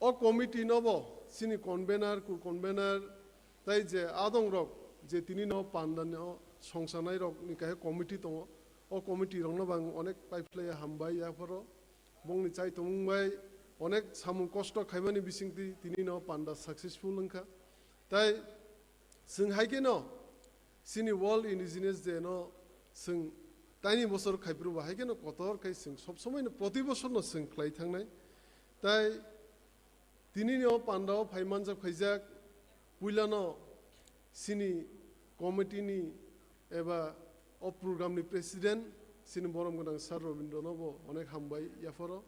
o committee no bo chini convener, co-convener, tai je adong rok je tini no panda no songsanai rok ni kahe committee tongo, o committee rok no bo ang onek paiphlai hambai yapharo, bongni chai tongmung bai onek samung kosto khaimani bisingtwi tini no panda successful wngkha. Tai chwng hai kheno chini World Indigenous Day no chwng taini bosor khaiphuru bo hai kheno kotor khai chwng sob somoi no proti bosor no chwng khlai thangnai. Tai tini ni o panda o phai manjak phaijak puila no chini committee ni eba o program ni president chini borom gwnang sir Robindra no bo onek hambai yapharo.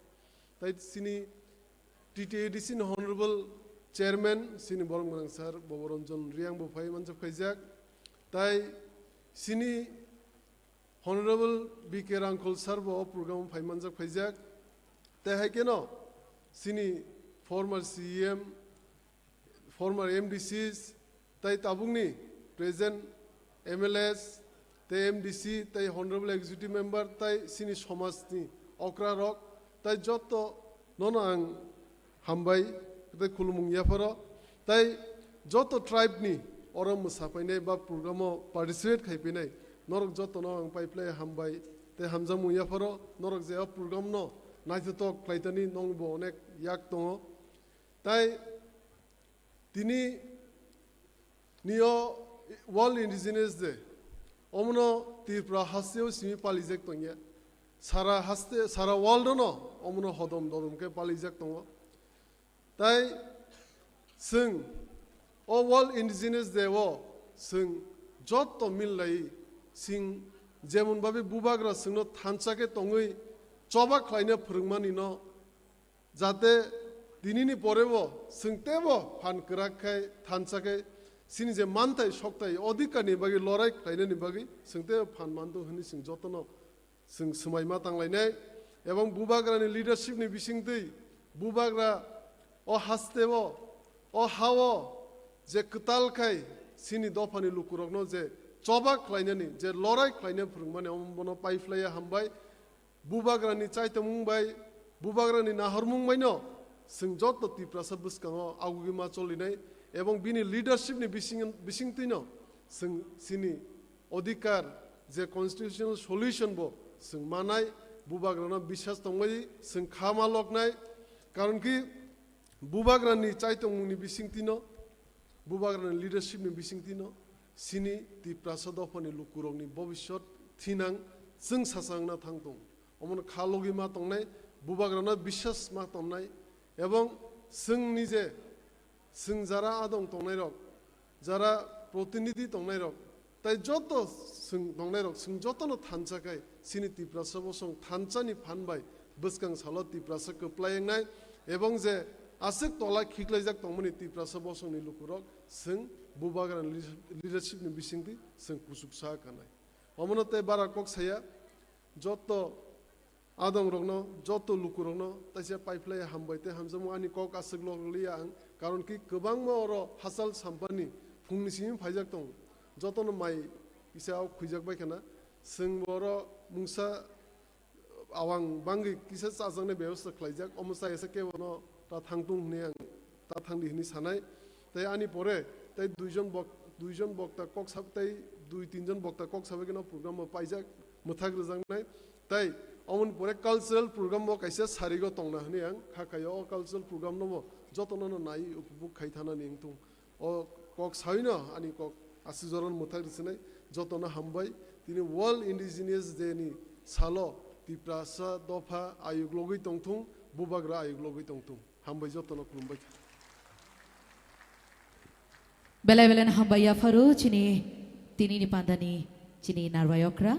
Tai chini T T A D C ni Honorable Chairman, chini borom gwnang sir Boboranjan Reang bo phai manjak phaijak. Tai chini Honorable B K Rangkhol sir bo o program phai manjak phaijak. Tai hai kheno chini former C E M, former M D Cs, tai tabukni present M L As, tai M D C, tai Honorable Executive Member, tai chini somajni okra rok, tai joto nono ang hambai, tai khulumung yapharo, tai joto tribe ni oro mwsa phainai ba program o participate khai phainai, norok joto no ang paiphlai hambai, tai hamjakmung yapharo, norok je o program no naithothok khlaitani nong bo onek yak tongo. Tai tini ni o World Indigenous Day, omono Tripura hasteo simi palijak tongya. Sara haste, sara world no omono hodom dodom khe palijak tongo. Tai chwng o World Indigenous Day o chwng joto millai chwng jemon babi bubagra chwngno thansa khe tongwi choba khlaina phwrwngmani no, jate tinini pore bo chwng teibo phan kwrak khai thansa khe chini je manthai sokthai odhikarni bagwi lorai khlainani bagwi chwng tei phan mantong hwnwi chwng jotono chwng swmai ma tanglainai. Ebong Bubagrani leadershipni bisingtwi Bubagra o hasteo, o hao je kwtal khai chini dophani lukurokno je choba khlainani, je lorai khlaina phwrwngmani, omono paiphlaiya hambai. Bubagrani chaitongmung bai, Bubagrani nahormung baino chwng joto Tiprasa bwskango agugwi ma cholinai, ebong bini leadershipni bising, bisingtwino chwng chini odhikar je constitutional solution bo chwng manai, Bubagrano biswas tongmani chwng kha ma loknai, karon ki Bubagrani chaitongmungni bisingtwino, Bubagrani leadershipni bisingtwino chini Tiprasa dophani lukurokni bobiswt thinang chwng sacha wngna thang tong. Omono kha logwi ma tongnai, Bubagrano biswas ma tongnai, ebong chwng nije, chwng jara adong tongnairok, jara protinidhi tongnairok, tai joto chwng tongnairok, chwng jotono thansa khai chini Tiprasa bosong thansani phan bai bwskang salo Tiprasa kwplai wngnai, ebong je aswk tola khiklaijak tongmani Tiprasa bosongni lukurok chwng Bubagrani leadershipni bisingtwi chwng kuchuksa kanai. Omono tei bara kok saya, joto adongrokno, joto lukurokno taisa paiphlai hambai tei hamjakmung ani kok aswk lok liya ang, karon ki kwbangma oro hachal sampani phungni simi phaijak tongo, jotono mai kisa o khwijak bai khana, chwng bo oro mungsa awang bangwi kisa chajaknai bebostha khlaijak, omo chayasa kebono ta thangtung hwnwi ang ta thangdi hwnwi sanai. Tei ani pore tei duijon bok-, duijon bokta kok sab-, tei dui tinjon bokta kok sabai kheno program bo paijak, mwthak rwjaknai. Tei omoni pore cultural program bo kaisa sarigo tongna hwnwi ang kha khaio. O cultural program no bo jotono no nai upubuk khai thanani wngthung. O kok saino ani kok aswk jorano mwthak rwchinai, jotono hambai. Tini World Indigenous Day ni salo Tiprasa dopha ayuk logwi tongthung, Bubagra ayuk logwi tongthung. Hambai jotono, khulumbai kha. Belai belai no hambai yapharo chini tini ni pandani chini narwai okra,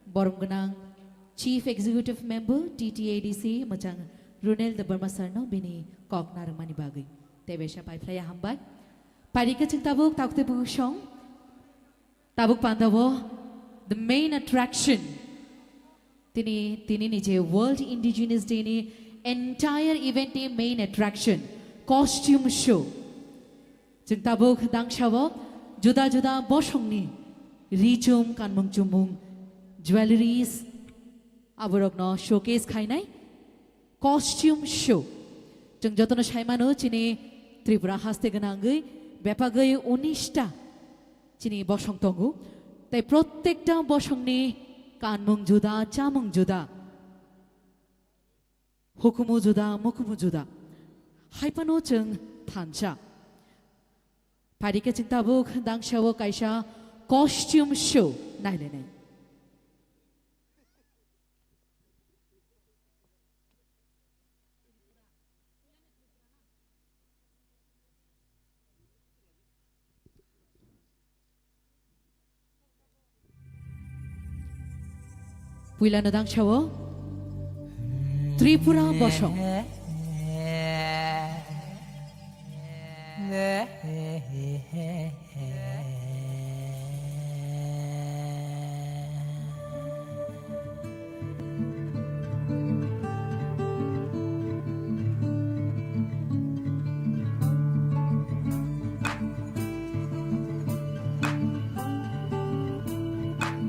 borom gwnang Chief Executive Member T T A D C mwchang Runel Debbarma sir no bini kok narwkmani bagwi. Tei besa paiphlaiya hambai. Parikha chwng tabuk taktwi bukhuk song. Tabuk pandao the main attraction. Tini, tini ni je World Indigenous Day ni entire event ni main attraction, costume show. Chwng tabuk dangsao juda juda bosongni ri chum, kanmung chumung, jewelleries, aborokno showcase khainai. Costume show. Chwng jotono saimano chini Tripura haste gwnangwi bepagwi unis ta chini bosong tongo. Tei prottekta bosongni kanmung juda, chamung juda, hukumu juda, mukumu juda. Haipano chwng thansa. Phaidi khe chwng tabuk dangsao kaisa costume show nailainai. Puilano dangsao Tripura bosong.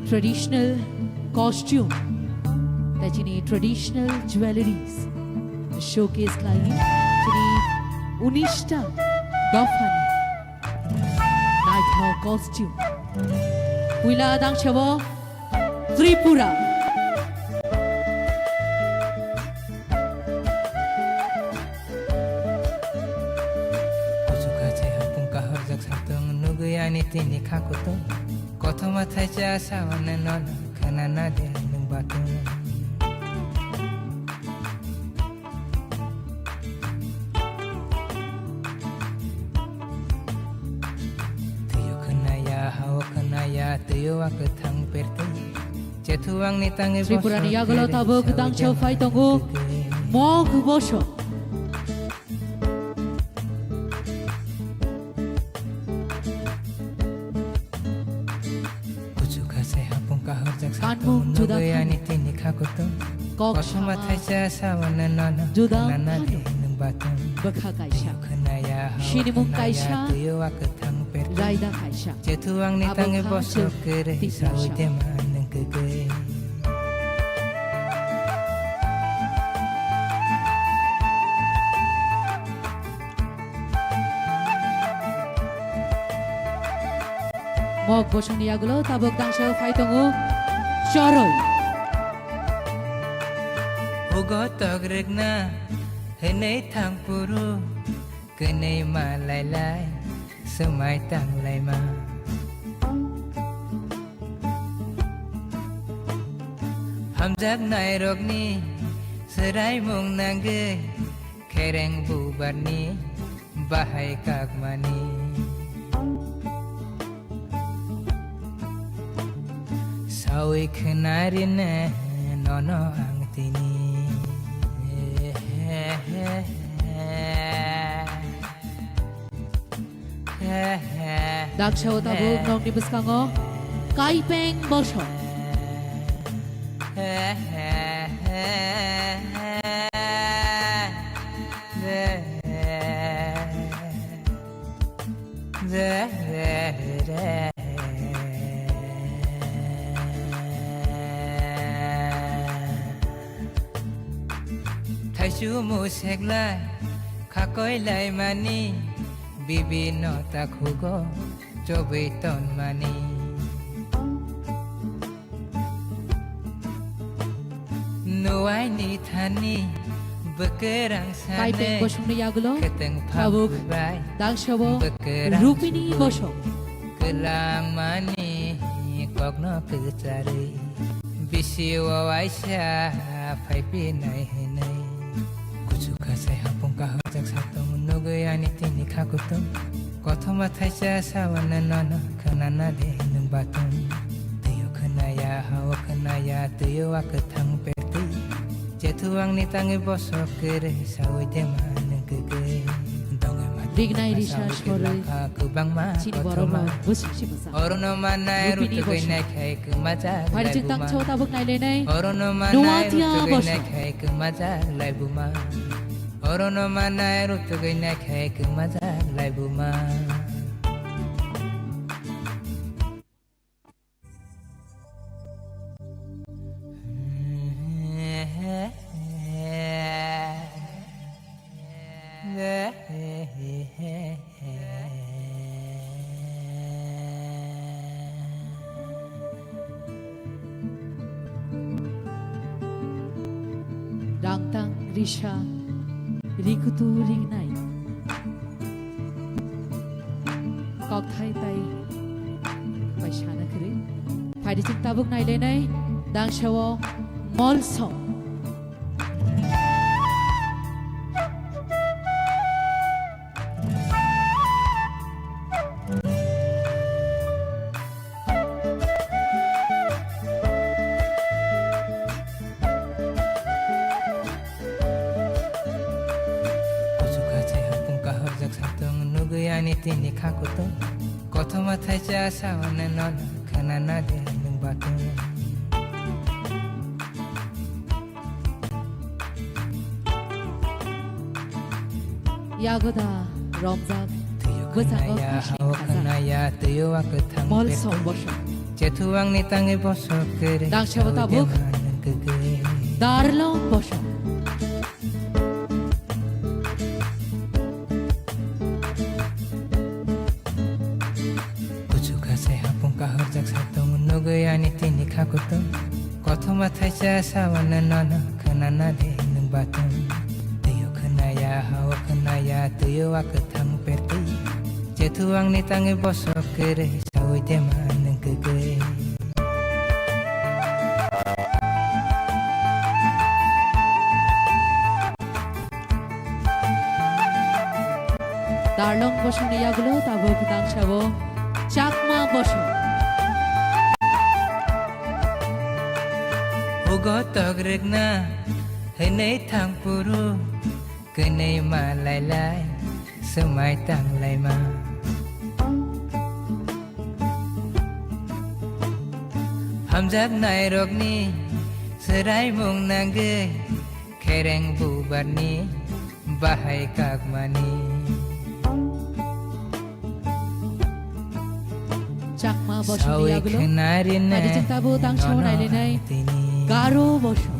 Traditional costume, tei chini traditional jewelleries showcase khlai chini unis ta dophani naithok costume. Puila dangsao Tripura. Kuchuk kha chai hapung kahorjak satung nugwi ani tini kha kutung. Kothoma thaicha sawana nono khana na de nung batung. Twiyo khwnaya, hao khwnaya, twiyo wa kwthang pertwi. Chethuwangni tangwi Tripurani bosong yagalo khereng tabuk sawi dangchao jemon phai tongo. Kwkwi. Mog bosong. kha kutung. Kok kothoma sama thaisa sawana nono juda khwnana phano de nwng batung. Bwkha kaisa. Twiyo khwnaya hao sinimung khwnaya kaisa. Twiyo wa kwthang pertung. Raida kaisa. Chethu angni abo tangwi kha bosok chwng kwrwi tisa sawi sa. Dema nwng kwkwi. Mok bosongni yagulo tabuk dangsa phai tongo choroi. Hugo togrikna hwnwi thang phuru, kwnwi ma lailai swmai tang laima. Hamjaknairokni swraimung nangwi, khereng bubarni bahai kakmani. Sawi khwnarine nono ang tini. Daksa o tabuk nokni bwskango kaipeng bosong. Thaisu museklai khakoi laimani, bibino takhugo chobwi tonmani. Nuaini thani bwkwrang kaipeng sane bosongni yagulo khwtwng tabuk phangbai dangsabo bwkwrang rupini bosong. Kwlangmani kokno kwcharwi bisi o waisa phaipinai hinwi. Kuchuk kasai hapung kahorjak satung nugwi ani tini kha kutung. Kothoma thaisa sawana nono khwnana de nwng batung. Twiyo khwnaya, hao khwnaya, twiyo wa kwthang pertwi. Chethu angni tangwi bosok kwrwi sawi dema nwng kwkwi. Dongwi ma rignai risa sorwi kwbangma chini kothoma borok bwswk si bwsa. Orono manai rupini rutugwi bosong. Naikhai kwmajak laibuma. Pharijwk tangchao tabuk nailainai. Orono manai nuatia rutugwi bosong. Naikhai kwmajak laibuma. Orono manai rutugwi naikhai kwmajak laibuma. Rangtang risa rikutu ringnai kokthai tai bai sana kwrwi. Phaidi chwng tabuk nailainai dangsao molsong. Kuchuk kasai hapung kahorjak satung nugwi ani tini kha kutung. Kothoma thaisa sawana nono khwnana de nwng batung. Yagoda romjak bwskango khwnaya, khasni hao khajak. Khwnaya, twiyo wa kwthang molsong bosong. Chethu angni tangwi bosok kwrwi dangsabo tabuk kwkwi. Darlong bosong. Kuchuk kasai hapung kahorjak satung nugwi ani tini kha kutung. Kothoma thaisa sawana nono khwnana de nwng batung. Twiyo khwnaya, hao khwnaya, twiyo wa kwthang pertwi. Chethu angni tangwi bosok kwrwi sawi dema nwng kwkwi. Darlong bosongni yagulo tabuk dangsao Chakma bosong. Hugo togrikna hwnwi thang phuru, kwnwi ma lailai swmai tang laima. Hamjaknairokni Swraimung nangwi khereng bubarni bahai kakmani. Chakma bosongni yagulo. Sawi khwnarina. Adi chwng tabuk tang sawi nono nailainai. Tini. Garo bosong.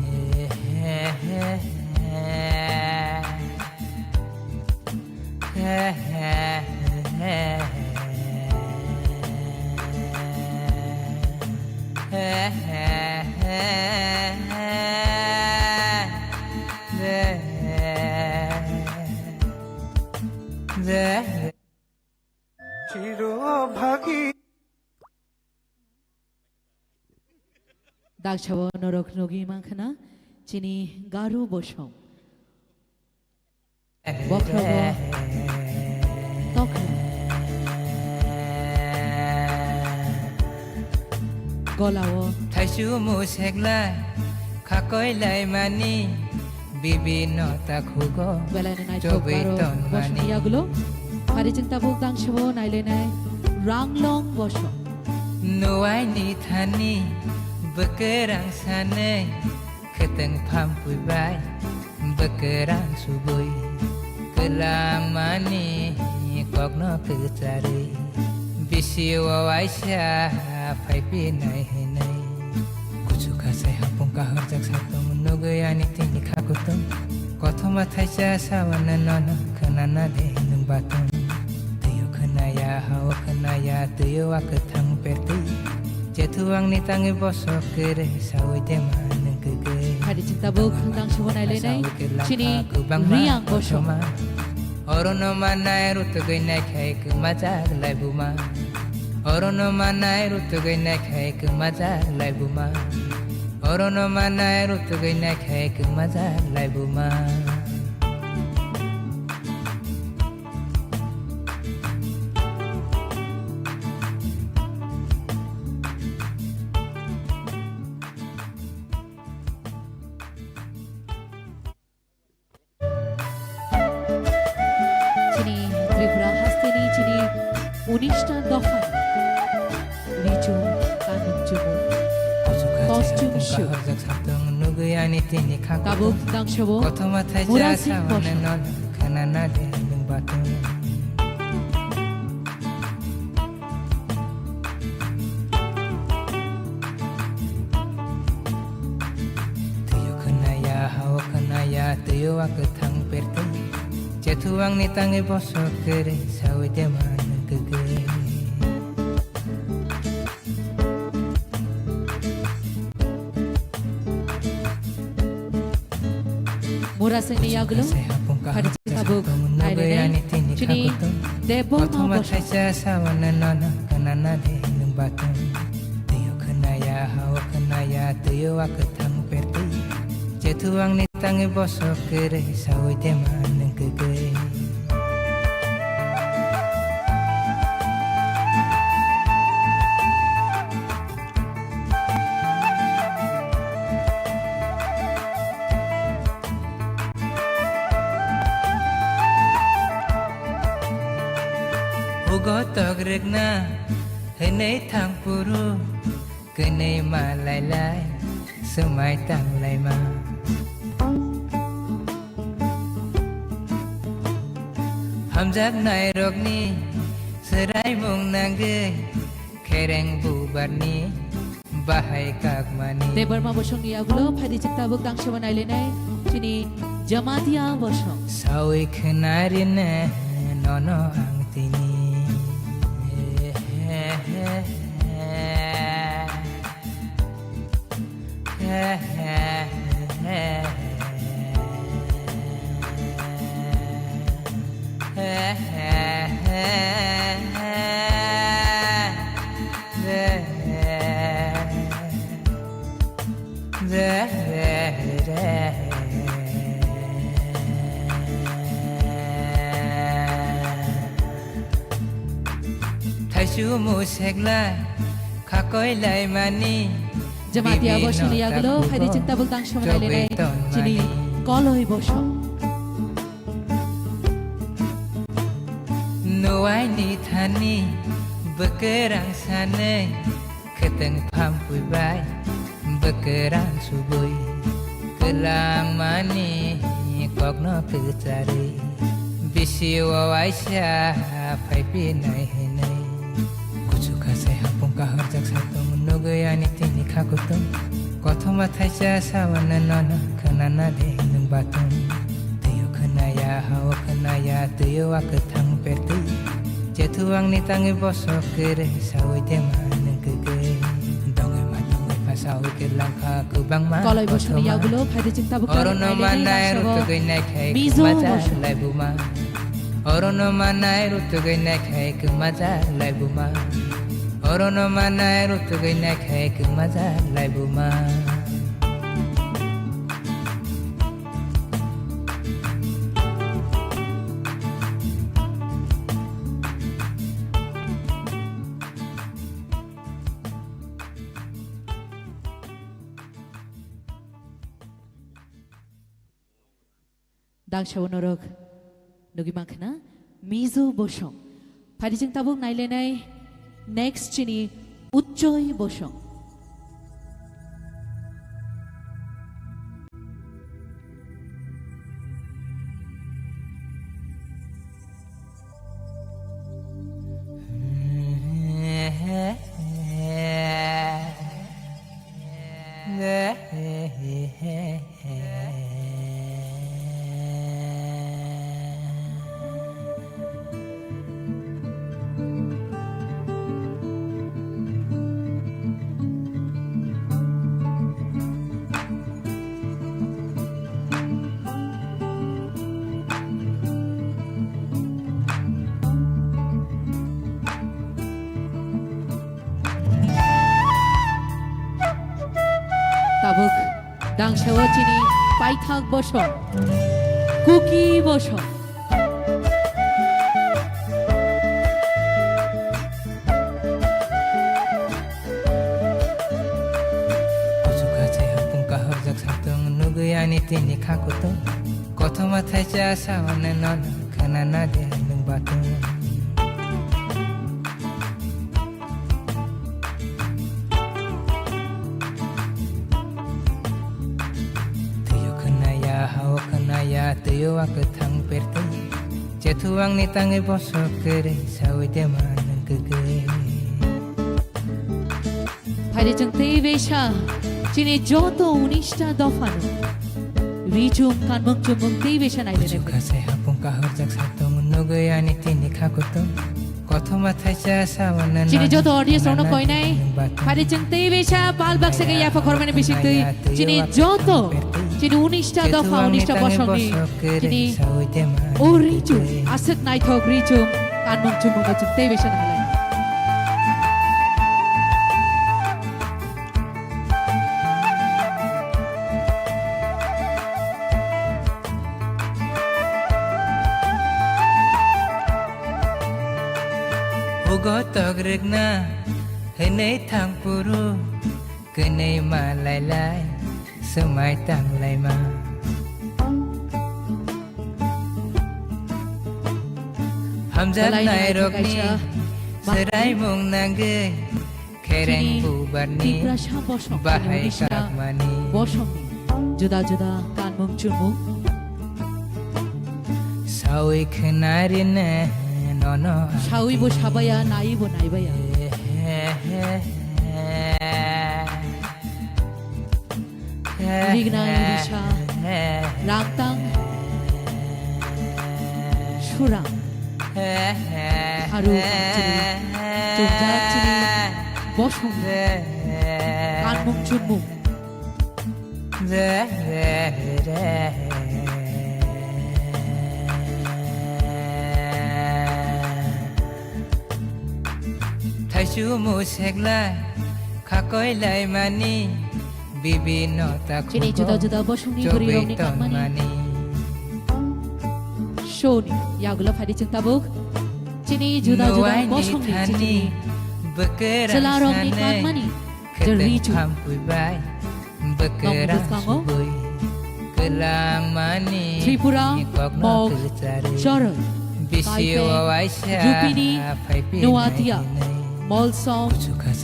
Daksao norok nugwi mankha na chini Garu bosong. Bokhrogo tokha. Golao. Thaisu musekla khakoi laimani bibino takhugo. Belaini naithok chobwi Garu tonmani. Bosong yagulo. Phari chwng tabuk dangsao nailainai Ranglong bosong. Nuaini thani bwkhe rang sanai. Khwtwng phampui bai bwkhe rang subui kwlangmani kokno kwcharwi bisi o waisa phaiphinai hinwi. Kuchuk kasai hapung kahorjak satung nugwi ani tini kha kutung. Kothoma thaisa sawana nono khwnana de hinung batung. Twiyo khwnaya, hao khwnaya, twiyo wa kwthang pertwi. Chethu angni tangwi bosok kwrwi sawi dema nwng kwkwi. Phari chwng tabuk khwtang sobo nailainai. Sawi kwlangkha chini kwbangma Riyang bosok. Kothoma. Orono manai rutugwi naikhai kwmajak laibuma. Orono manai rutugwi naikhai kwmajak laibuma. Orono manai rutugwi naikhai kwmajak laibuma. Chini Tripura hasteni chini unista dopha. Richu kanun chumu. Costume show. Tabuk dangsabo Murasing Bosong. Twiyo khwnaya, hao khwnaya, twiyo wa kwthang pertwi. Chethu angni tangwi bosok kwrwi, sawi dema nwng kwkwi. Murasingni yagulo, phari tabuk nailainai chini Debbarma Bosong. Thaisa sawana nono khwnana de nwng batung. Twiyo khwnaya, hao khwnaya, twiyo wa kwthang pertwi. Chethu angni tangwi bosok kwrwi, sawi dema nwng kwkwi. Ugo tok rwkna hwnwi thang phuru, kwnwi ma lailai swmai tang laima. Hamjaknairokni swraimung nangwi khereng bubarni bahai kakmani. Debbarma Bosongni yagulo phadi chwng tabuk dangsabo nailainai chini Jamatia Bosong. Sawi khwnarina nono ang tini. Thaisu musekla khakoi laimani. Jamatia Bosongni yagulo phadi chwng tabuk dangsabo nailainai chini Koloi Bosong. Nuaini thani bwkhe rang sanai, khwtwng phampui bai bwkhe rang subui. Langmani kokno kwcharwi, bisi o waisa phaiphinai hinwi. Kuchuk kha sai hapung kahorjak satung, nugwi ani tini kha kutung. Kothoma thaisa sawana nono khwnana de nwng batung. Twiyo khwnaya, hao khwnaya, twiyo wa kwthang pertwi. Chethu angni tangwi bosok kwrwi sawi de ma nwng kwkwi. Dongwi ma dongwi pha sawi kwlang kha kwbangma. Koloi bosongni kothoma yagulo phaidi chwng tabuk orono nai manai nai rutugwi nai khai Mizo kwmajak bosong. Laibuma. Orono manai rutugwi nai khai kwmajak laibuma. Orono manai rutugwi nai khai kwmajak laibuma. Dangsa o norok nugwi mankha na Mizo bosong. Phaidi chwng tabuk nailainai next chini Utchoi bosong. Tabuk dangsa o chini paithak bosong, Kuki bosong. Kuchuk kha sai hapung kahorjak satung, nugwi ani tini kha kutung. Kothoma thaisa sawana nono khwnana de nwng batung. Twiyo khwnaya, hao khwnaya, twiyo wa kwthang pertwi. Chethu angni tangwi bosok kwrwi sawi de ma nwng kwkwi. Phaidi chwng tei besa chini joto unis ta dophano ri chum kanmung chumung tei besa nai. Kuchuk kha sai hapung kahorjak satung, nugwi ani tini kha kutung. Kothoma thaisa sawana chini joto audience rokno koinai. Phaidi chwng tei besa pal baksa khe yapha khormani bisingtwi chini joto chini unis ta dopha, unis ta bosongni chini o ri chum, aswk naithok ri chum kanmung chumung no chwng tei besa nai. Hugo togrikna hinwi thang puru, kwnwi ma lailai swmai tanglaima. Hamjaknai rokni swraimung nangwi Khereng bubarni bahai kakmani. Bosongni juda juda kanmung chumung. Sawi khwnarine nono. Sawi bo sabaya, nai bo naibaya. Rignai risa, rangtang, surang, haru chini, chumjak chini, bosong, kanmung chumung. Thaisu musekla khakoi laimani. Bibino ta chini juda juda bosongni bwrwi rokni kanmani. Shoni yagulo phaidi chwng tabuk. Chini juda juda bosongni chini chwla rokni kanmani. Jeri chu. Bwskango Tripura Mok Choroi Kalpe Rupini Noatia. Molsom,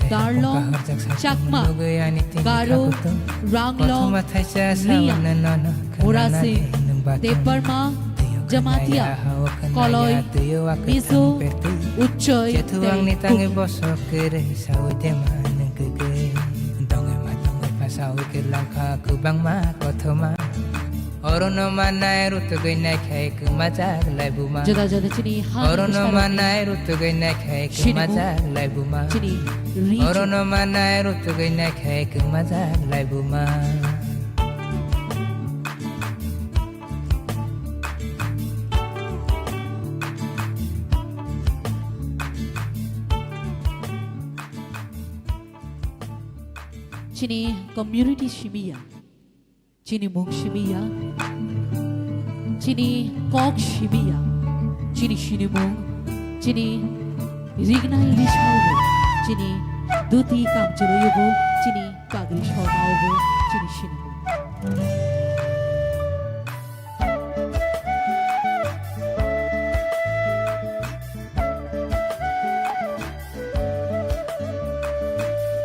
Darlong, Chakma, Garo, Ranglong, Riang, Murasing, Debbarma, Jamatia, Koloi, Mizo, Uchoi, tei Kuki. Orono manai rutugwi naikhe kwmajak laibuma. Juda juda chini ha Orono manai rutugwi naikhe kwmajak laibuma. Chini ri Orono manai rutugwi naikhe kwmajak laibuma. Chini community simiya. Chini mung simiya, chini kok simiya, chini sinimung, chini rignai risao bo, chini duti kamchwlwi bo, chini pagri sormao bo, chini sinimung.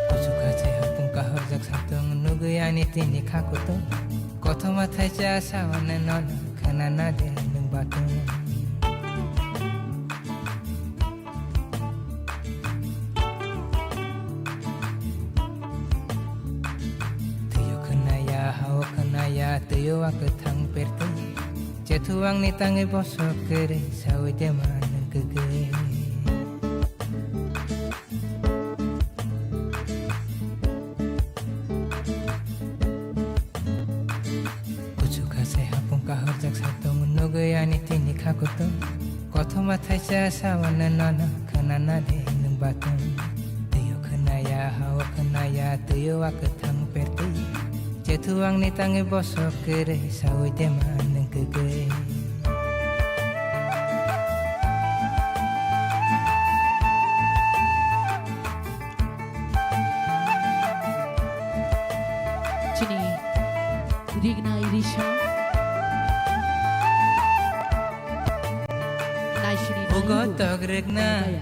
Kuchuk ha se hapung kahorjak satung nugwi ani tini kha kutung. Kothoma thaisa sawana nono khwnana de nung batung. Twiyo khwnaya, hao khwnaya, twiyo wa kwthang pertwi. Chethu angni tangwi bosok kwrwi, sawi de ma nung kwkwi. Kuchuk ha se hapung kahorjak satung nugwi ani tini kha kutung. Kothoma thaisa sawana nono khwnana de nung batung. Twiyo khwnaya, hao khwnaya, twiyo wa kwthang pertwi. Chethu angni tangwi bosok kwrwi, sawi de ma nung kwkwi. Chini rignai risa. Naisini Ugo naibu. Togrikna Naya.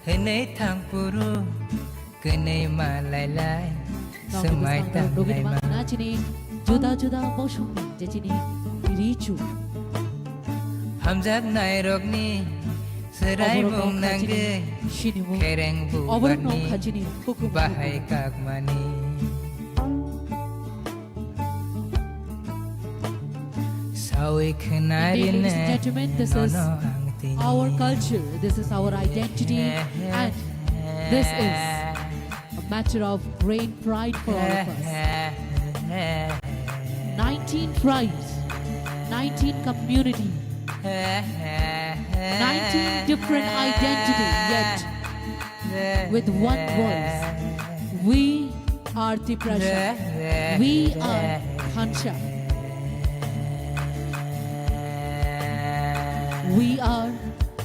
Hwnwi thangphuru kwnwi ma lailai. Swmai tanglaima. Chini juda juda bosongni je chini richu. Hamjaknairokni swraimung nangwi khereng bubarni bahai kakmani. Sawi khwnari ne nono ang tini. Ladies and gentlemen, this is our culture, this is our identity, and this is a matter of great pride for all of us. Nineteen tribes, nineteen community, nineteen different identity, yet with one voice, we are Tiprasa, we are Khansa, we are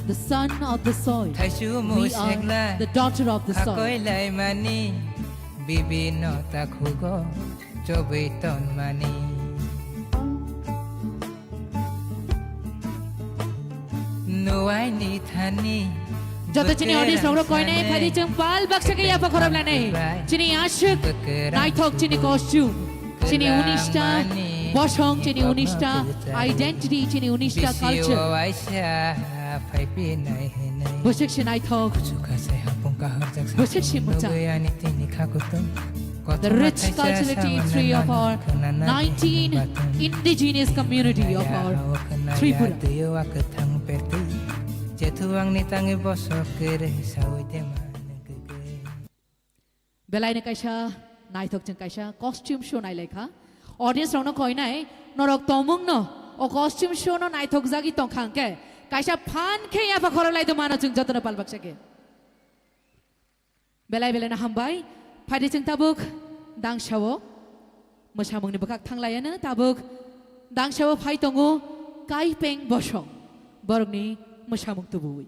the son of the soil. We are the daughter of the soil. Bibino takhugo chobwi tonmani. Nuaini thani. Joto chini audience rok koinai phadi chwng pal baksa khe yapha khorop lanai. Chini aswk naithok chini costume. Chini unista bosong, chini unista identity, chini unista culture. Bwswk se naithok. Bwswk se mwchang. The rich cultural history of our nineteen indigenous community of our Tripura. Belai ni kaisa naithok chwng kaisa costume show nailaikha. Audience rokno koinai, norok tongmungno o costume show no naithok jagwi tongkha hwnkhe kaisa phan khe yapha khorok lai do mano chwng jotono pal baksa khe. Belai belai no hambai. Phaidi chwng tabuk dangsao mwsamungni bwkhak thanglaiyano tabuk dangsao phai tongo Kaipeng Bosong, borokni mwsamung tubuwi.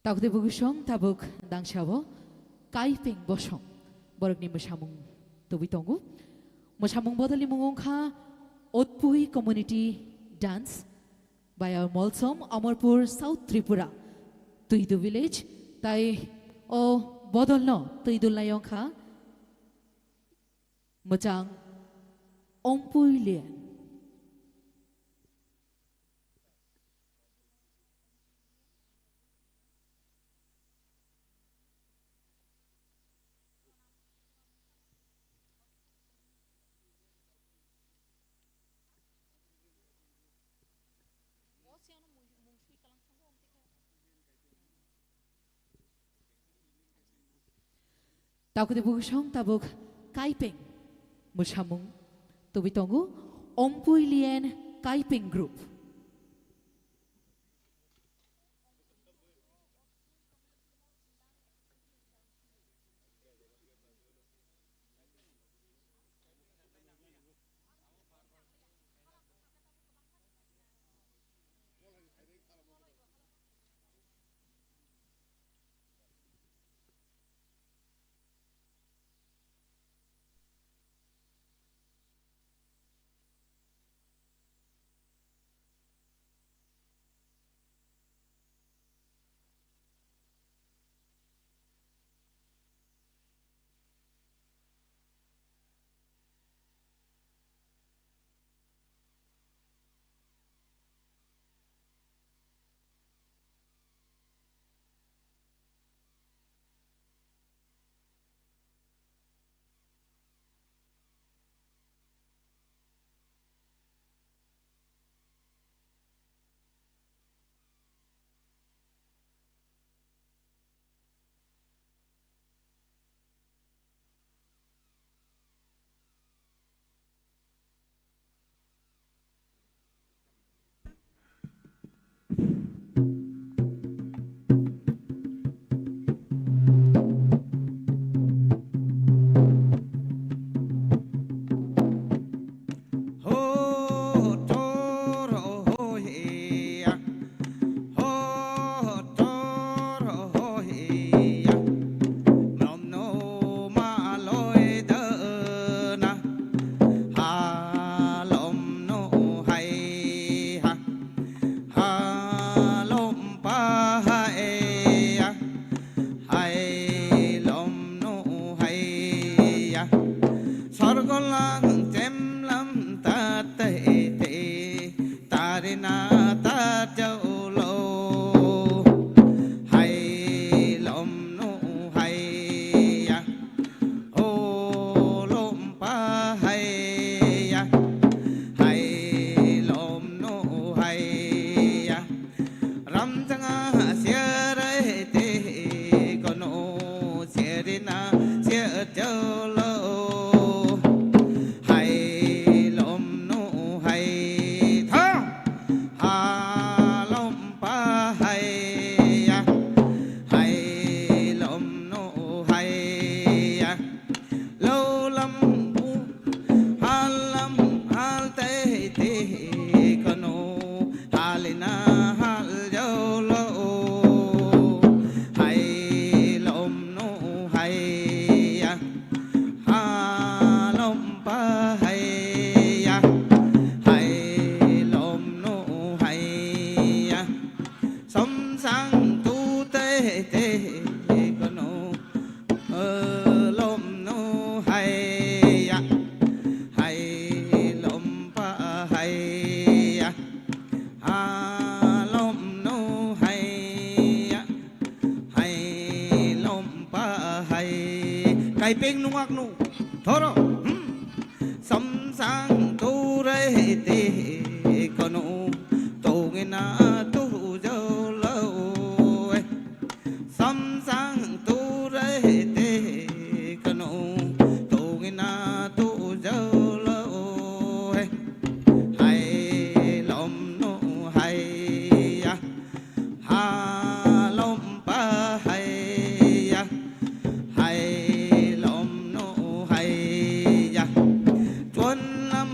Takde bwswng tabuk dangsao Kaipeng Bosong borokni mwsamung tubui tongo. Mwsamung bodolni mung wngkha Otpui Community Dance, Bayar Molsom, Amarpur, South Tripura, Tuidu Village. Tai o bodolno twi dulnai wngkha mwchang Ompui Lian. Takde bwswng tabuk Kaipeng mwsamung tubui tongo, Ompui Lian Kaipeng Group. Halom pa hai ya, hai lom no hai ya. Sorgo lang chem lam ta te te, tari na ta jau lo. Hai lom no hai ya. Holom pa hai ya, hai lom no hai ya. Ram changa siarai te kono siarina siar jolo. Hai lom no hai tha. Halom pa hai ya, hai lom no hai ya. Lo lam u, hal lam hal te te kono, halina hal jolo. Hai lom no hai ya. Halom pa hai ya, hai lom no hai ya. Som sang tu te te kono, lom no hai ya, hai lom pa hai ya. Halom no hai ya, hai lom pa hai. Kaipeng nungak nu thoro. Hmm. Samsang turai te kono tongena tu jolo. Samsang turai te kono tongena tu jolo. Hai lom no hai ya. Halom pa hai ya. Hai lom no hai ya. Chuan lam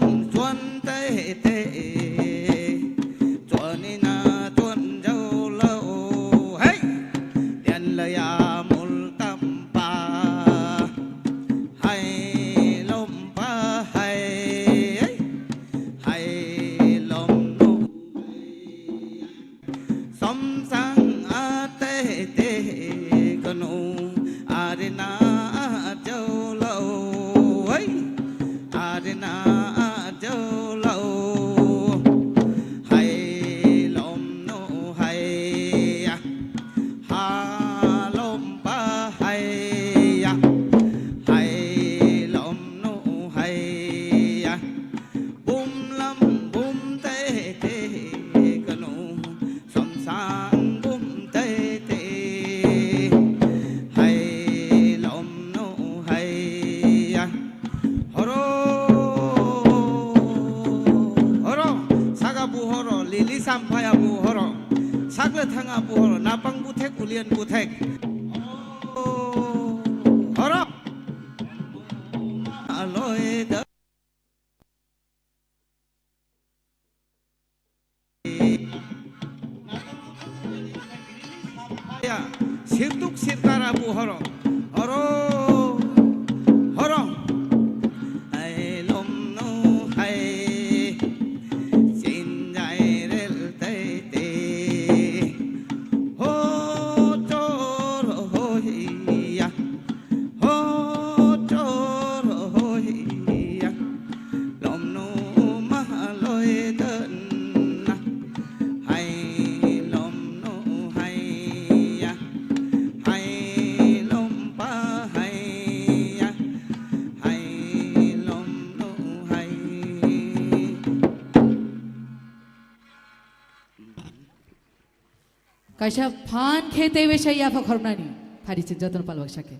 Kaisa phan khe tei besa yapha khornani phari chin jotono palwak sake.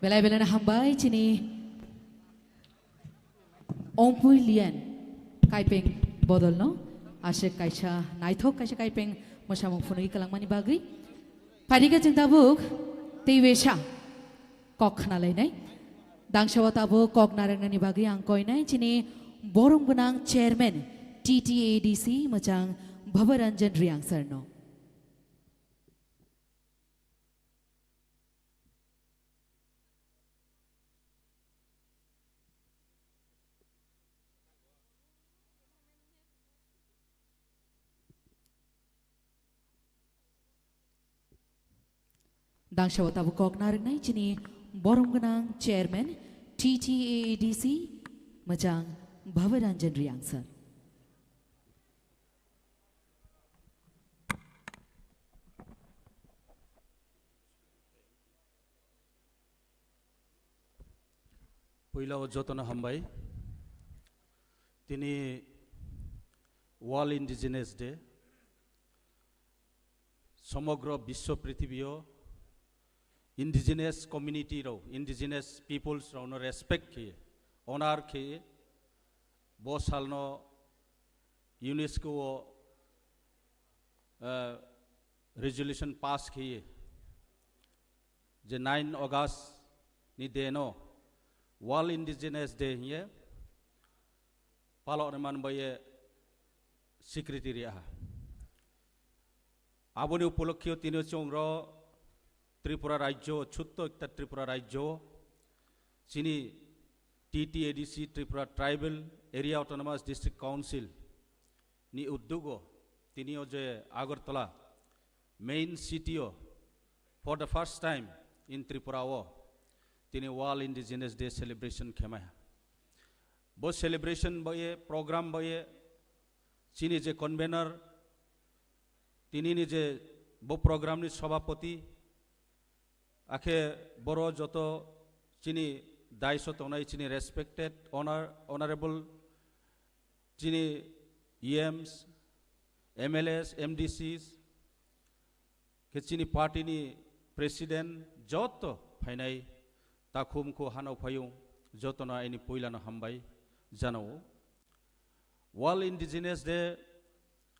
Belai belai no hambai chini Ompui Lian kaipeng bodolno aswk kaisa naithok kaisa kaipeng mwsamung phunugwi kwlangmani bagwi. Phairikha chwng tabuk tei besa kok khnalainai. Dangsao tabuk kok narwknani bagwi ang koinai chini borom gwnang chairman T T A D C mwchang Bhabaranjan Riang sir no. Dangsao tabuk kok narwknai chini borom gwnang chairman T T A A D C mwchang Bhabaranjan Riang sir. Puila o jotono hambai. Tini World Indigenous Day. Somogro biswo prithibio indigenous community rok, indigenous peoples rokno respect khe, honor khe, bo salno UNESCO o, eh, resolution pass khe, je nine August ni day no World Indigenous Day hiye palok ni man baye secretary aha. Aboni upolokhe tini chwng ro Tripura rajyo, chutto ekta Tripura rajyo, chini T T A D C, Tripura Tribal Area Autonomous District Council ni uddugo tini o je Agartala main city o for the first time in Tripura o tini World Indigenous Day celebration khemai. Bo celebration baye, program baye, chini je convener, tini ni je bo program ni sabhapati, akhe boro joto chini daiso tongnai chini respected honor, honorable chini E Ms, M L As, M D Cs, khe chini party ni president joto phainai takhum khu hanao phayung jotono aini puilano hambai janao. World Indigenous Day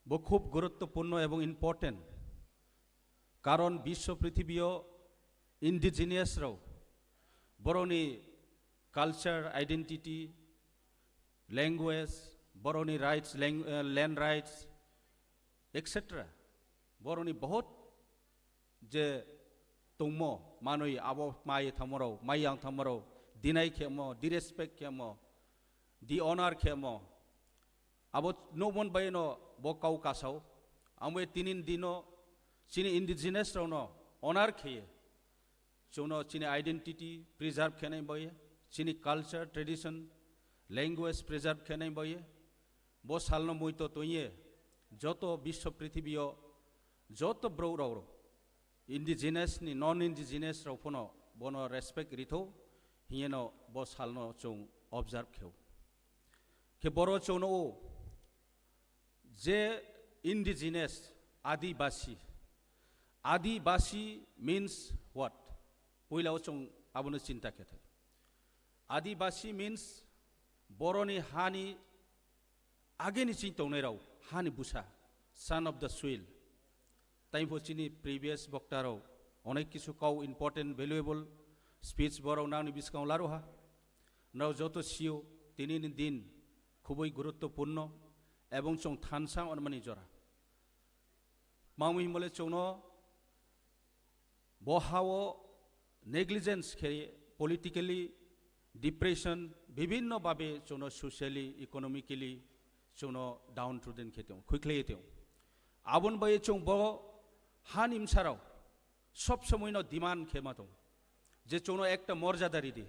bo khub guruttopurno ebong important, karon biswo prithibio indigenous rao boroni culture, identity, language, boroni rights, lang-, eh, land rights, et cetera. Boroni bahut je tongmo manwi abo mai thangmorao, mai yang thangmorao, deny khemo, disrespect khemo, dishonor khemo, abo nukmon baino bo kau kasao. Amwe tinin dino chini indigenous raono honor kheye. Chwngno chini identity preserve khenai baye, chini culture, tradition, language preserve khenai baye, bo salno muito tongye, joto biswo prithibio, joto brouh rao, indigenous ni, non indigenous rao phano bono respect ritho, hiyeno bo salno chwng observe kheo. Khe boro chwngno o, je indigenous, adibasi. Adibasi means what? Puila o chwng abono chinta khe thai. Adibasi means boroni hani ageni chini tongnai rao, hani busa, son of the soil. Taipho chini previous bokta rao onek kisu kau important, valuable speech borao nangni bwskango laruha. Nrao joto sio, tini ni din khubui guruttopurno ebong chwng thansa onmani jora. Mangwi himole chwngno bo hao negligence khe politically, depression, bibhinno babe chwngno socially, economically chwngno downtrodden khe tong, khwikhlai tong. Abon bai chwng bo hani bwsarao sob somoino demand khe ma tong je chwngno ekta morjada ridi.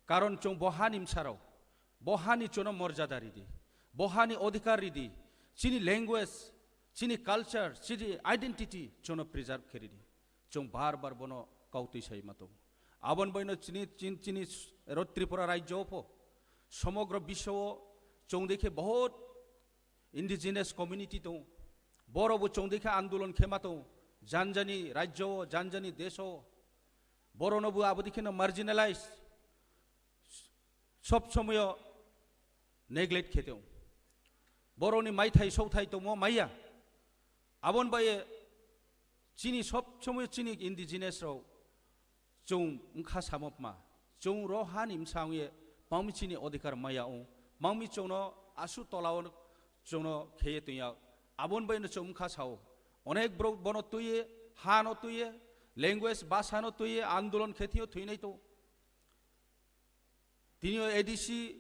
Karon chwng bo hani bwsarao, bo hani chwngno morjada ridi, bo hani odhikar ridi, chini language, chini culture, chini identity chwngno preserve khe ridi. Chwng bar bar bono kautwi sai ma tong. Abon baino chini, chin-, chini ro Tripura rajyo pho, somogro biswo chwng dekhe bahut indigenous community tong. Boro bo chwng dekhe andolon khe ma tong. Janjani rajyo o, janjani desh o, borok no bo abodi kheno marginalize, sob somoyo neglect khe tong. Borok ni maithai southai tongmo maya. Abon bai chini sob somoyo chini indigenous rok chwng wngkha samopma, chwng ro ha ni bwsa wngye mangmi chini odhikar maya wng, mangmi chwngno asu tola o chwngno kheye tongya, aboni bai no chwng wngkha sao. Onek borok bono twiye, ha no twiye, language basa no twiye andolon khe thwiyo thwinai to. Tini o A D C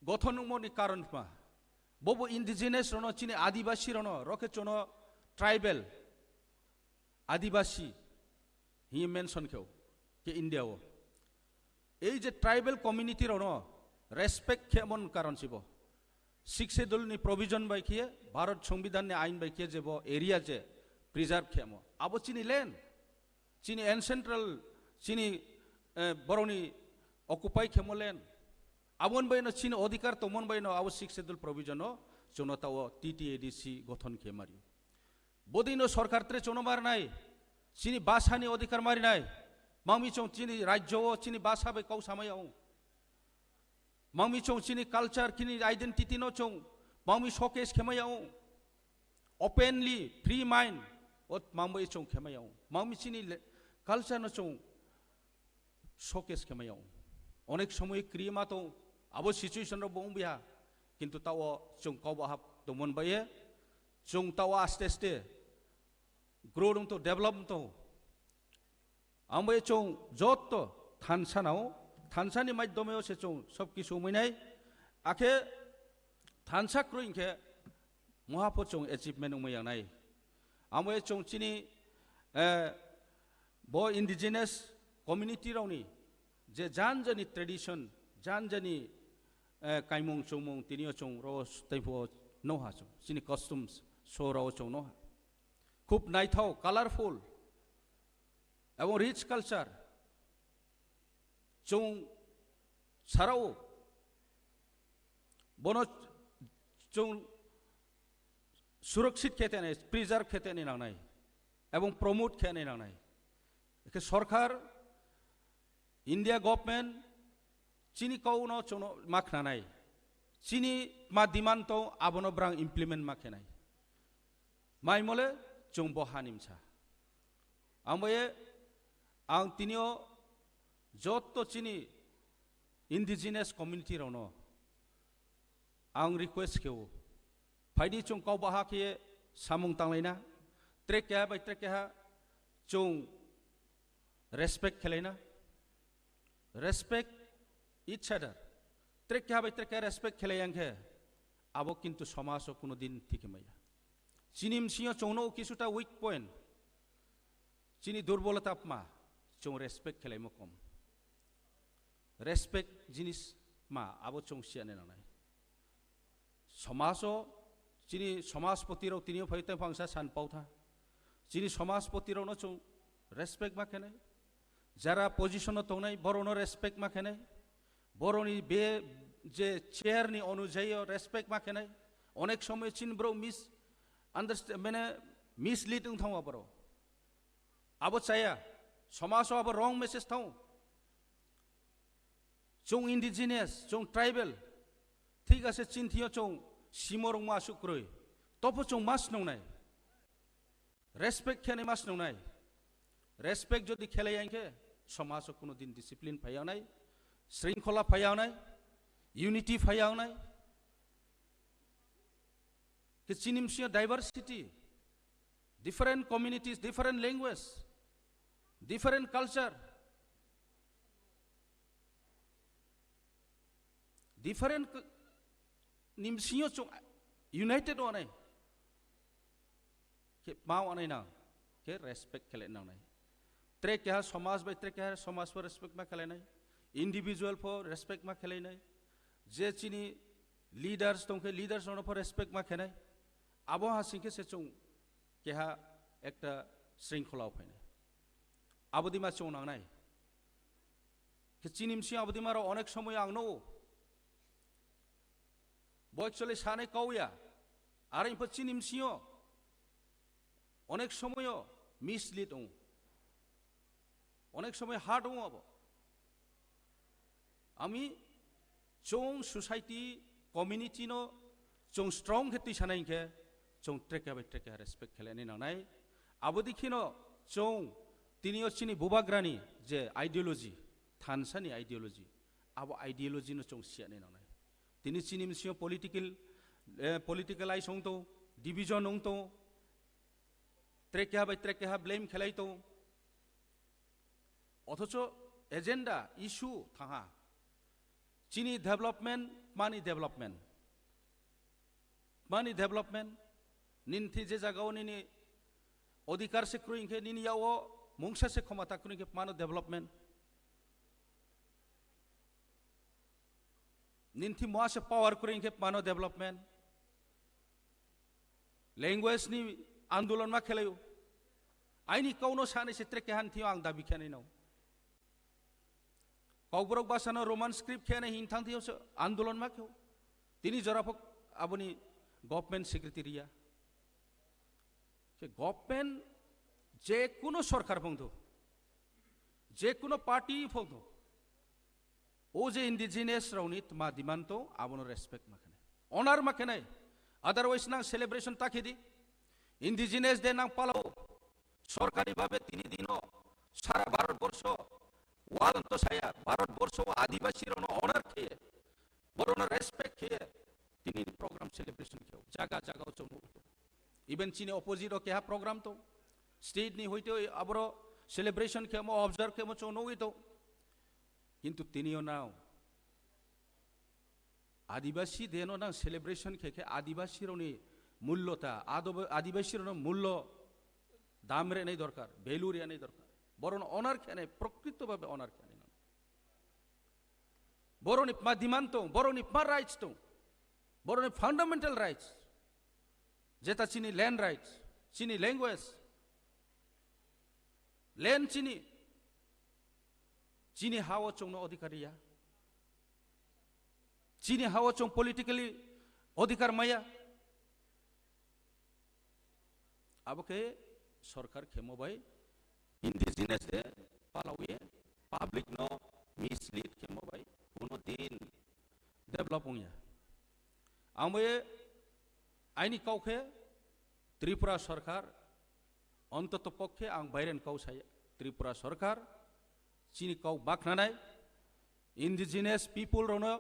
gothon wngmani karon ma, bobo indigenous rono chini adibasi rono rokhe chwngno tribal adibasi hiye mention kheo ke India o. Ei je tribal community rono respect khe mon karon sibo. Sixth Schedule ni provision bai khe, Bharat Songbidan ni ain bai khe je bo area je preserve khe mo. Abo chini land, chini ancestral, chini, eh, boroni occupy khe mo land. Abon bai no chini odhikar tongmon bai no abo Sixth Schedule provision no chwngno tao T T A D C gothon khe mari. Bodino sorkar tre chwngno marinai, chini basa ni odhikar marinai, mangmi chwng chini rajyo o chini basa bai kau samaya wng. Mangmi chwng chini culture, chini identity no chwng mangmi showcase khe maya wng. Openly, free mind, o mangbai chwng khe maya wng. Mangmi chini le-, culture no chwng showcase khe maya wng. Onek somoy kriye ma tong, abo situation rok bo wng biha, kintu tao chwng kau bahap tongmon bai ye, chwng tao aste aste grow wng to, develop wng to. Ang bai chwng jotto thansa nao, thansa ni maidome o se chwng sob kisu wngmai nai, akhe thansa kroi hinkhe muha pho chwng achievement wngmai yang nai. Ang bai chwng chini, eh, bo indigenous community rokni je jan jani tradition, jan jani, eh, kaimung chumung tini o chwng ro tei pho noha chwng chini costumes show rao chwng noha. Khub naithok, colorful, ebong rich culture. Chwng sarao bono chwng surakshit khe tene, preserve khe tene nangnai, ebong promote khe ne nangnai. Ekhe sorkar, India government, chini kau no chwngno ma khnanai, chini ma demand tong abono brang implement ma khenai. Mai mole chwng bo hani msa. Ang bai ang tini o jotto chini indigenous community rokno ang request khe o, phaidi chwng kau baha khe samung tanglaina, tre keha bai tre keha chwng respect khelaina, respect each other. Tre keha bai tre keha respect khelai yang khe abo kintu somaj o kuno din thik maya. Chini msing o chwng no kisuta weak point, chini durbolota pma, chwng respect khelaimo kom. Respect jinis ma abo chwng siya ne nangnai. Somaj o chini somajpoti rok tini o phai tei phangsa san pau tha. Chini somajpoti rok no chwng respect ma khenai. Jara position o tongnai borok no respect ma khenai. Borok ni be je chair ni onujai o respect ma khenai. Onek somoy chini borok mis understand, mane mislead wng thango borok. Abo chaya, somaj o abo wrong message thango. Chwng indigenous, chwng tribal, thik ase, chini thing yo chwng simo rwngma aswk kwrwi. Tobo chwng ma snungnai. Respect khe nai ma snungnai. Respect jodi khelai ya hinkhe somaj o kuno din discipline phai ya nai, shringkhola phai ya nai, unity phai ya nai. Khe chini msing yo diversity, different communities, different language, different culture, different k-, ni msing yo chwng united wngnai. Khe ma wngnai nang, khe respect khelai nangnai. Tre keha somaj bai tre keha somaj pho respect ma khelai nai, individual pho respect ma khelai nai. Je chini leaders tong khe leaders rok no pho respect ma khenai. Abo ha sing khe se chwng keha ekta shringkhola o phainai. Abo di ma chwng nangnai. Khe chini msing abo di ma rok onek somoy ang no. Bo actually sanai kau ya. Are pho chini msing yo Onek somoyo mislead wngo. Onek somoy hard wngo abo. Ami chwng society, community no chwng strong khe twi sanai hinkhe chwng trekya bai trekya respect khe lainai nangnai. Abo dikhino chwng tinio chini bubagrani je ideology, thansani ideology, abo ideology no chwng siyanai nangnai. Tini chini bisingo political, eh, politicalize wng tongo, division wng tongo, trekya bai trekya blame khelai tongo. Othocho agenda, issue thaha. Chini development, mani development. Mani development. Ninthi je jagao nini odhikar se kroi hinkhe nini yao mungsa se khomata kroi hinkhe mano development. Ninthi moa se power kroi hinkhe mano development. Language ni andolon ma khelaio. Aini kauno sani se trek kehan thio ang dabi khe nai nao. Kokborok basa no Roman script khe nai hin thang thio se andolon ma kheo. Tini jora phok aboni government secretary ya. Ke government je kuno sorkar phongtho, je kuno party phongtho, o je indigenous raoni tma demand to abono respect ma khenai, honor ma khenai. Otherwise nang celebration ta khedi, indigenous day nang palao, sorkari bhabe tini dino sara Bharat borsho, world to saya Bharat borsho adibasi rokno honor khe, borokno respect khe, tini program celebration khe jaga jaga o chwng nugwi tongo. Even chini opposite o keha program to, state ni hoite aboro celebration khe mo observe khe mo chwng nugwi to. Kintu tini o nao Adibasi day no nang celebration khe khe Adibasi rokni mullo ta, adobo-, Adibasi rokno mullo dam renai dorkar, value renai dorkar. Borokno honor khenai, prokrito bhabe honor khenai nang. Borokni pma demand tong, borokni pma rights tong, borokni fundamental rights, jeta chini land rights, chini language, land chini, chini ha o chwngno odhikar ya. Chini ha o chwng politically odhikar maya. Abo khe sorkar khemo bai indigenous de palawi public no mislead khemo bai kuno din develop wngya. Ang bai aini kau khe Tripura sorkar, ontoto pokkhe ang bairen kau saya, Tripura sorkar chini kau baknanai, indigenous people rono,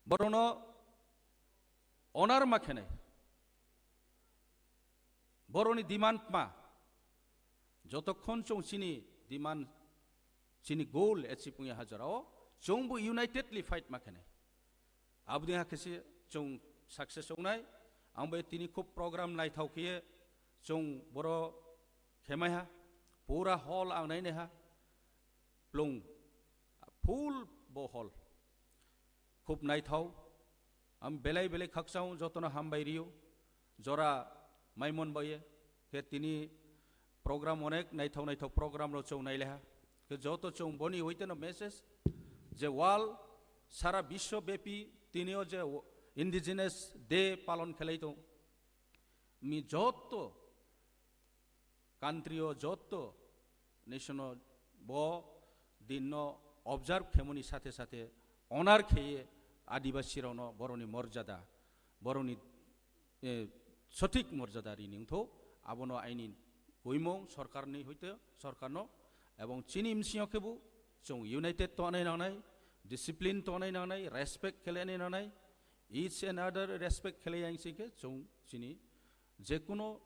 borono honor ma khenai, boroni demand ma, jotokhon chwng chini demand, chini goal achieve wngya hajarao, chwngbo unitedly fight ma khenai. Aboni hakhe se chwng success wngnai. Ang bai tini khub program naithao khe chwng boro khemai ha. Pura hall ang nainai ha. Plung full bo hall. Khub naithao. Ang belai belai khakchang jotono hambai rio. Jora maimon baye. Khe tini program onek naithao naithao program rok chwng naileha. Khe joto chwng boni hoite no message je world sara biswo bepi tinio je indigenous day palon khelai tong. Mi joto country o joto nation o bo din no observe khemoni sathe sathe honor kheye Adibasi rokno boroni morjada, boroni eh, sothik morjada rini wngtho, abono aini koimung sorkarni hoite sorkarno, ebong chini msingyo khebu chwng united tongnai nangnai, discipline tongnai nangnai, respect khelaiani nangnai, each and other respect khelai yang singkhe chwng chini jekuno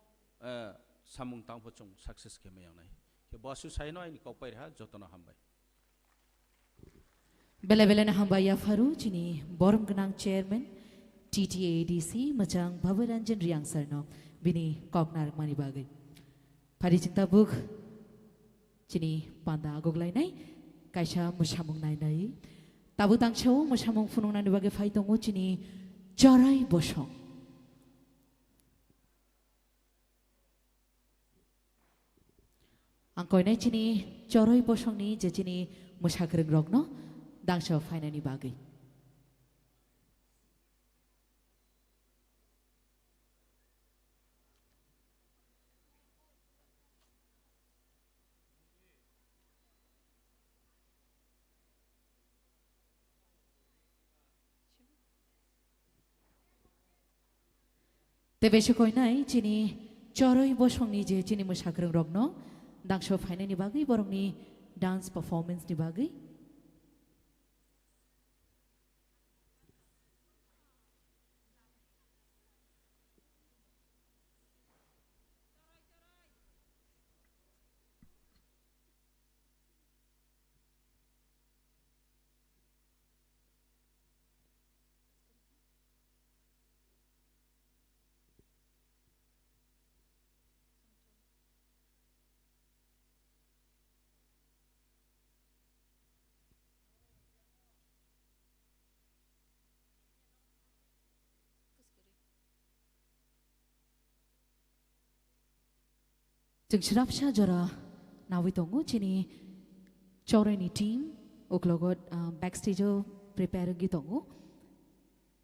eh, samung tangpho chwng success khe mayangnai. Khe bosu saino aini kokpai reha jotono hambai. Belai belai no hambai yapharu chini borom gwnang chairman T T A D C mwchang Bhabaranjan Riang sir no bini kok narwkmani bagwi. Phari chwng tabuk chini panda agoklainai kaisa mwsamung nainai. Tabuk tangsao mwsamung phunuknani bagwi phai tongo chini Chorai Bosong. Ang koinai chini Choroi Bosongni je chini mwsakrwng rokno dangsa phainani bagwi. Tei beshi koinai chini choroi bosongni je chini mwsakrwng rokno dangso phainani bagwi borokni dance performance ni bagwi. Chwng srapsa jora nawi tongo chini choroini team, uklogo, ah, backstage-o prepare wngwi tongo.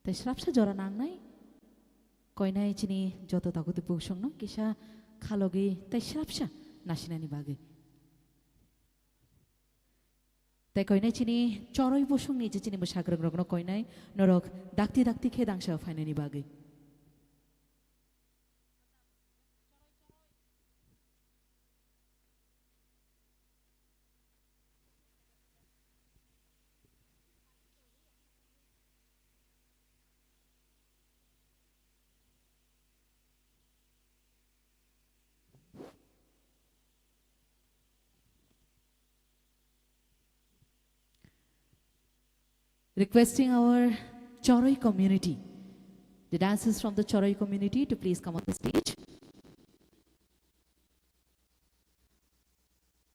Tei srapsa jora nangnai koinai chini joto takhuk tei bukhuk songno kisa khalogwi tei srapsa nasinani bagwi. Tei koinai chini choroi bosongni je chini mwsakrwng rokno koinai norok dakti dakti khe dangsa phainani bagwi. Requesting our Choroi community, the dancers from the Choroi community to please come on the stage.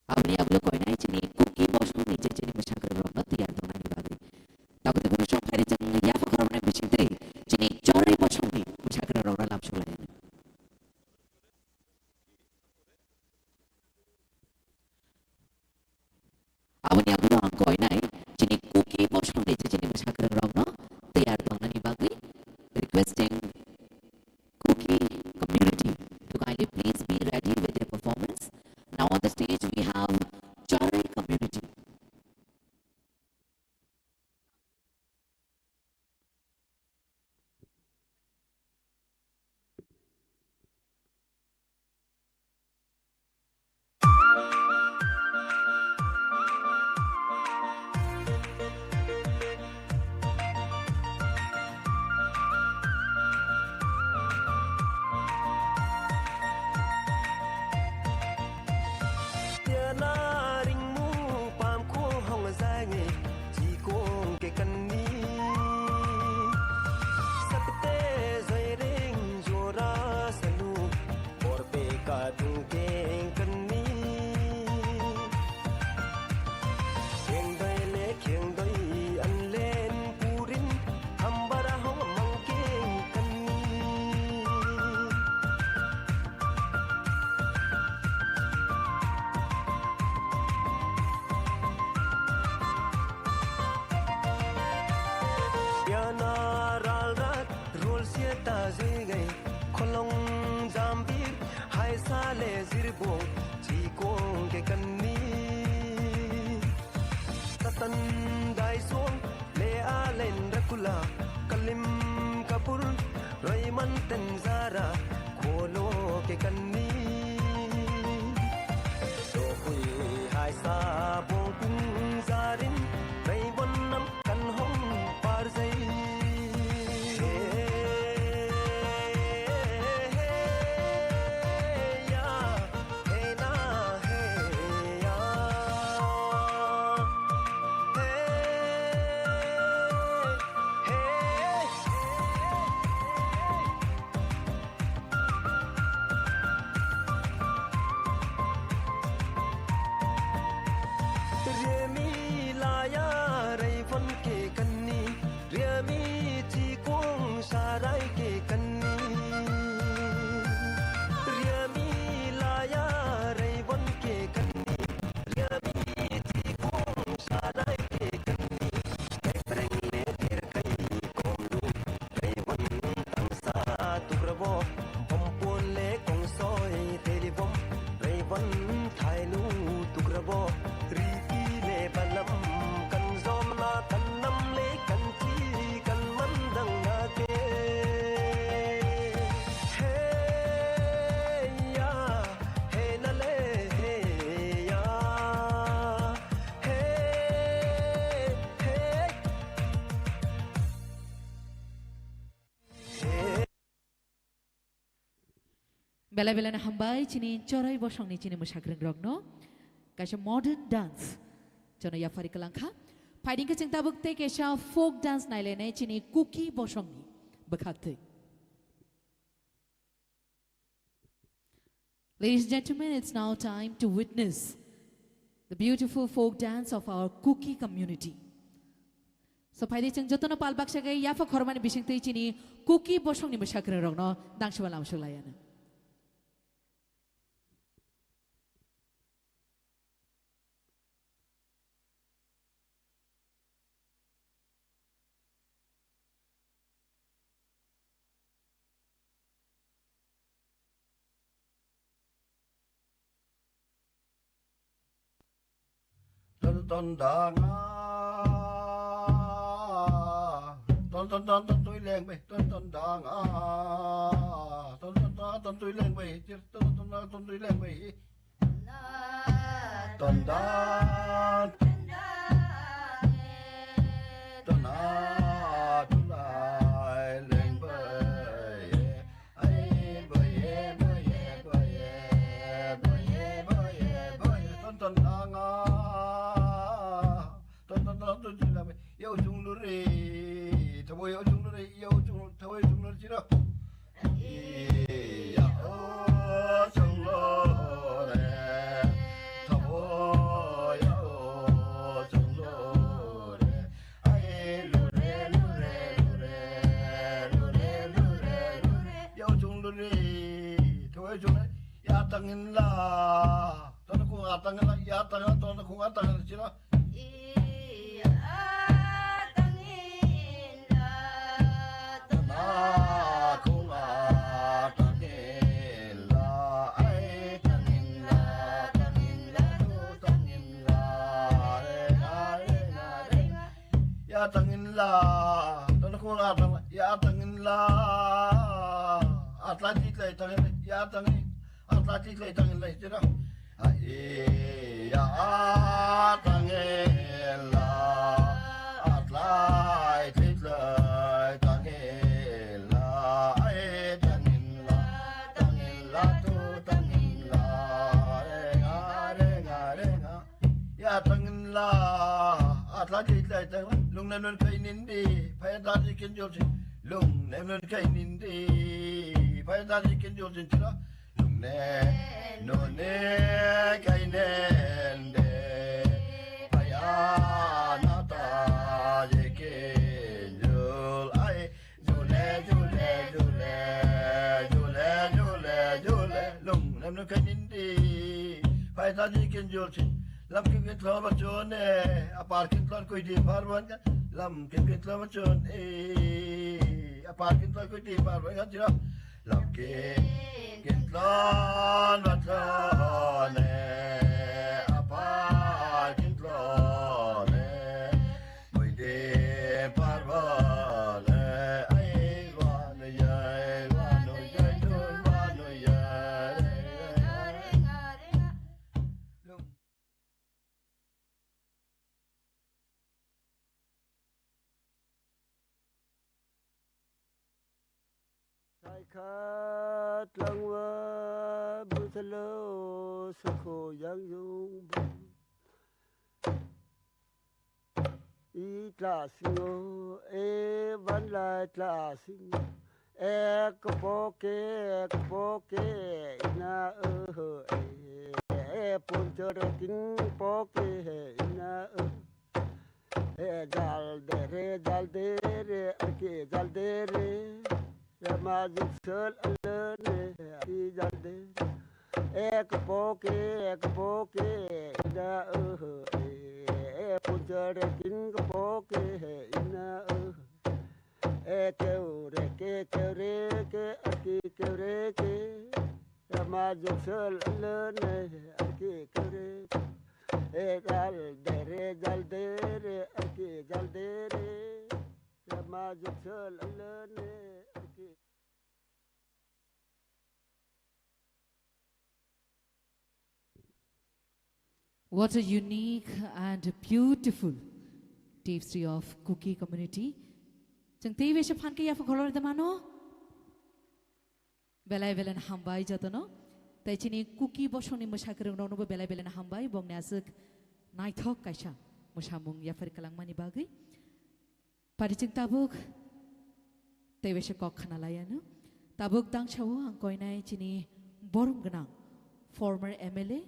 Aboni abulo koinai chini Kuki bosongni je chini mwsakrwng rokno tiyar tongnani bagwi. Tabuk tei bukhuk song phaidi chwng yapha khoroknai bisingtwi chini Choroi bosongni mwsakrwng rokno lamsok lainai. Aboni abulo ang koinai chini Kuki bosongni je chini mwsakrwng rokno tiyar tongnani bagwi requesting Kuki community to kindly please be ready with their performance. Now on the stage we have Choroi community. Yana ringmu pamkho hong jai nge chikong ke kanni. Sakte jai ring jora sanu. Borpe ka thung keng kanni. Keng doi le keng doi an len purin hambara hong mang keng kanni. Yana ral rat rol sia ta jai gai kholong jambir. Hai sale jirbong chikong ke kanni. Satan daisong le alen rakula kalim kapur raiman tenzara kholo ke kanni. Dokui hai sa bong kung jarin raiwan nam kan hong par jai. Riami laya raifan ke kanni, riami chikung sarai ke kanni. Riami laya raifan ke kanni, riami chikung sarai ke kanni. Kepreng le terkai konglu, raifan tangsa tukrabo, bompole kongsoi teribom, raifan thailu tukrabo, riti le balam kanjom na kannam le Belai belai no hambai chini Chorai bosongni chini mwsakrwng rokno. Kaisa modern dance jono yaphari kwlangkha. Phaidingkhe chwng tabuk tei kaisa folk dance nailainai chini Kuki bosongni bwkhaktwi. Ladies and gentlemen, it's now time to witness the beautiful folk dance of our Kuki community. So, phaidi chwng jotono pal baksa khe yapha khormani bisingtwi chini Kuki bosongni mwsakrwng rokno dangsuba lamsuk laiano. Ton ton dang a, ton ton ton ton tui leng bai, ton ton dang a, ton ton ton ton tui leng bai, ton ton ton ton tui leng bai. Ton da, ton da, tu lai leng bai. Ai bai, bai, bai, bai, bai, bai, ton ton da nga. Ton ton ton ton jila bai. Yo chung lu re. Thabo yo chung lu re. Yo chung, thabo yo chung lu re. Iya o chwng lore, thabo ya o chwng lore, ai lore, lore, lore, lore, lore, lore, ya o chwng lore, thabo ya chwng lore, ya tang in la, tang kung a tang in la, ya tang in la, tang kung a tang in la, chira. Iya, tangin la, tangin la, ai, tangin la, tangin la, tu, tangin la, renga, renga, renga. Ya, tangin la, tangin la, ya, tangin la, atla, titla, tangin, ya, tangin. Atla twi thlai tang lai tira. Iya atang la. Atla twi thlai tang la. Ai tang la. Tang la tu tang la. Renga renga renga. Ya tang la. Atla twi thlai tang la. Lungna nun kai nindi. Phai ta ji kin jol si. Lungna nun kai nindi. Phai ta ji kin jol si tira. Nune, nune, kainende, payana ta yekin jul, ai, jule, jule, jule, jule, jule, jule, lung, nem, nem, kainindi, paita yekin jul, chin, lam, kim, kim, tlo, ba, chone, apar, kim, tlo, koi, di, par, ban, ka, lam, kim, kim, tlo, ba, chone, apar, kim, tlo, koi, di, par, ban, ka, jira, Lamkin kin tlon ba tlone, apar kin tlone, muidim parbone, ai wanu yai, wanu yai, tun wanu yai. Saikha tlangwa bwsalo sokho yangyung bo. I tla singo, e banlai tla singo. Ek poke, ek poke, ina, oh, e, e, punchor king poke, ina, oh. E jal de re, jal de re, arki jal de re. Rama juksel alone, arki jal de. Ek poke, ek poke, da oh, e, e, punchar king poke, ina oh. E keu re ke, keu re ke, arki keu re ke. Rama juksel alone, arki keu re. E jal de re, jal de re, arki jal de re. Rama juksel alone, arki. What a unique and beautiful tapestry of Kuki community. Chwng tei bese phan khe yapha kholor de mano. Belai belai no hambai jotono. Tai chini Kuki bosongni mwsakwrwng rokno bo belai belai no hambai, bongni aswk naithok kaisa mwsamung yaphar kwlangmani bagwi. Pari chwng tabuk tei waisa kok khna lai ano. Tabuk dangsa o ang koinai chini borom gwnang former M L A,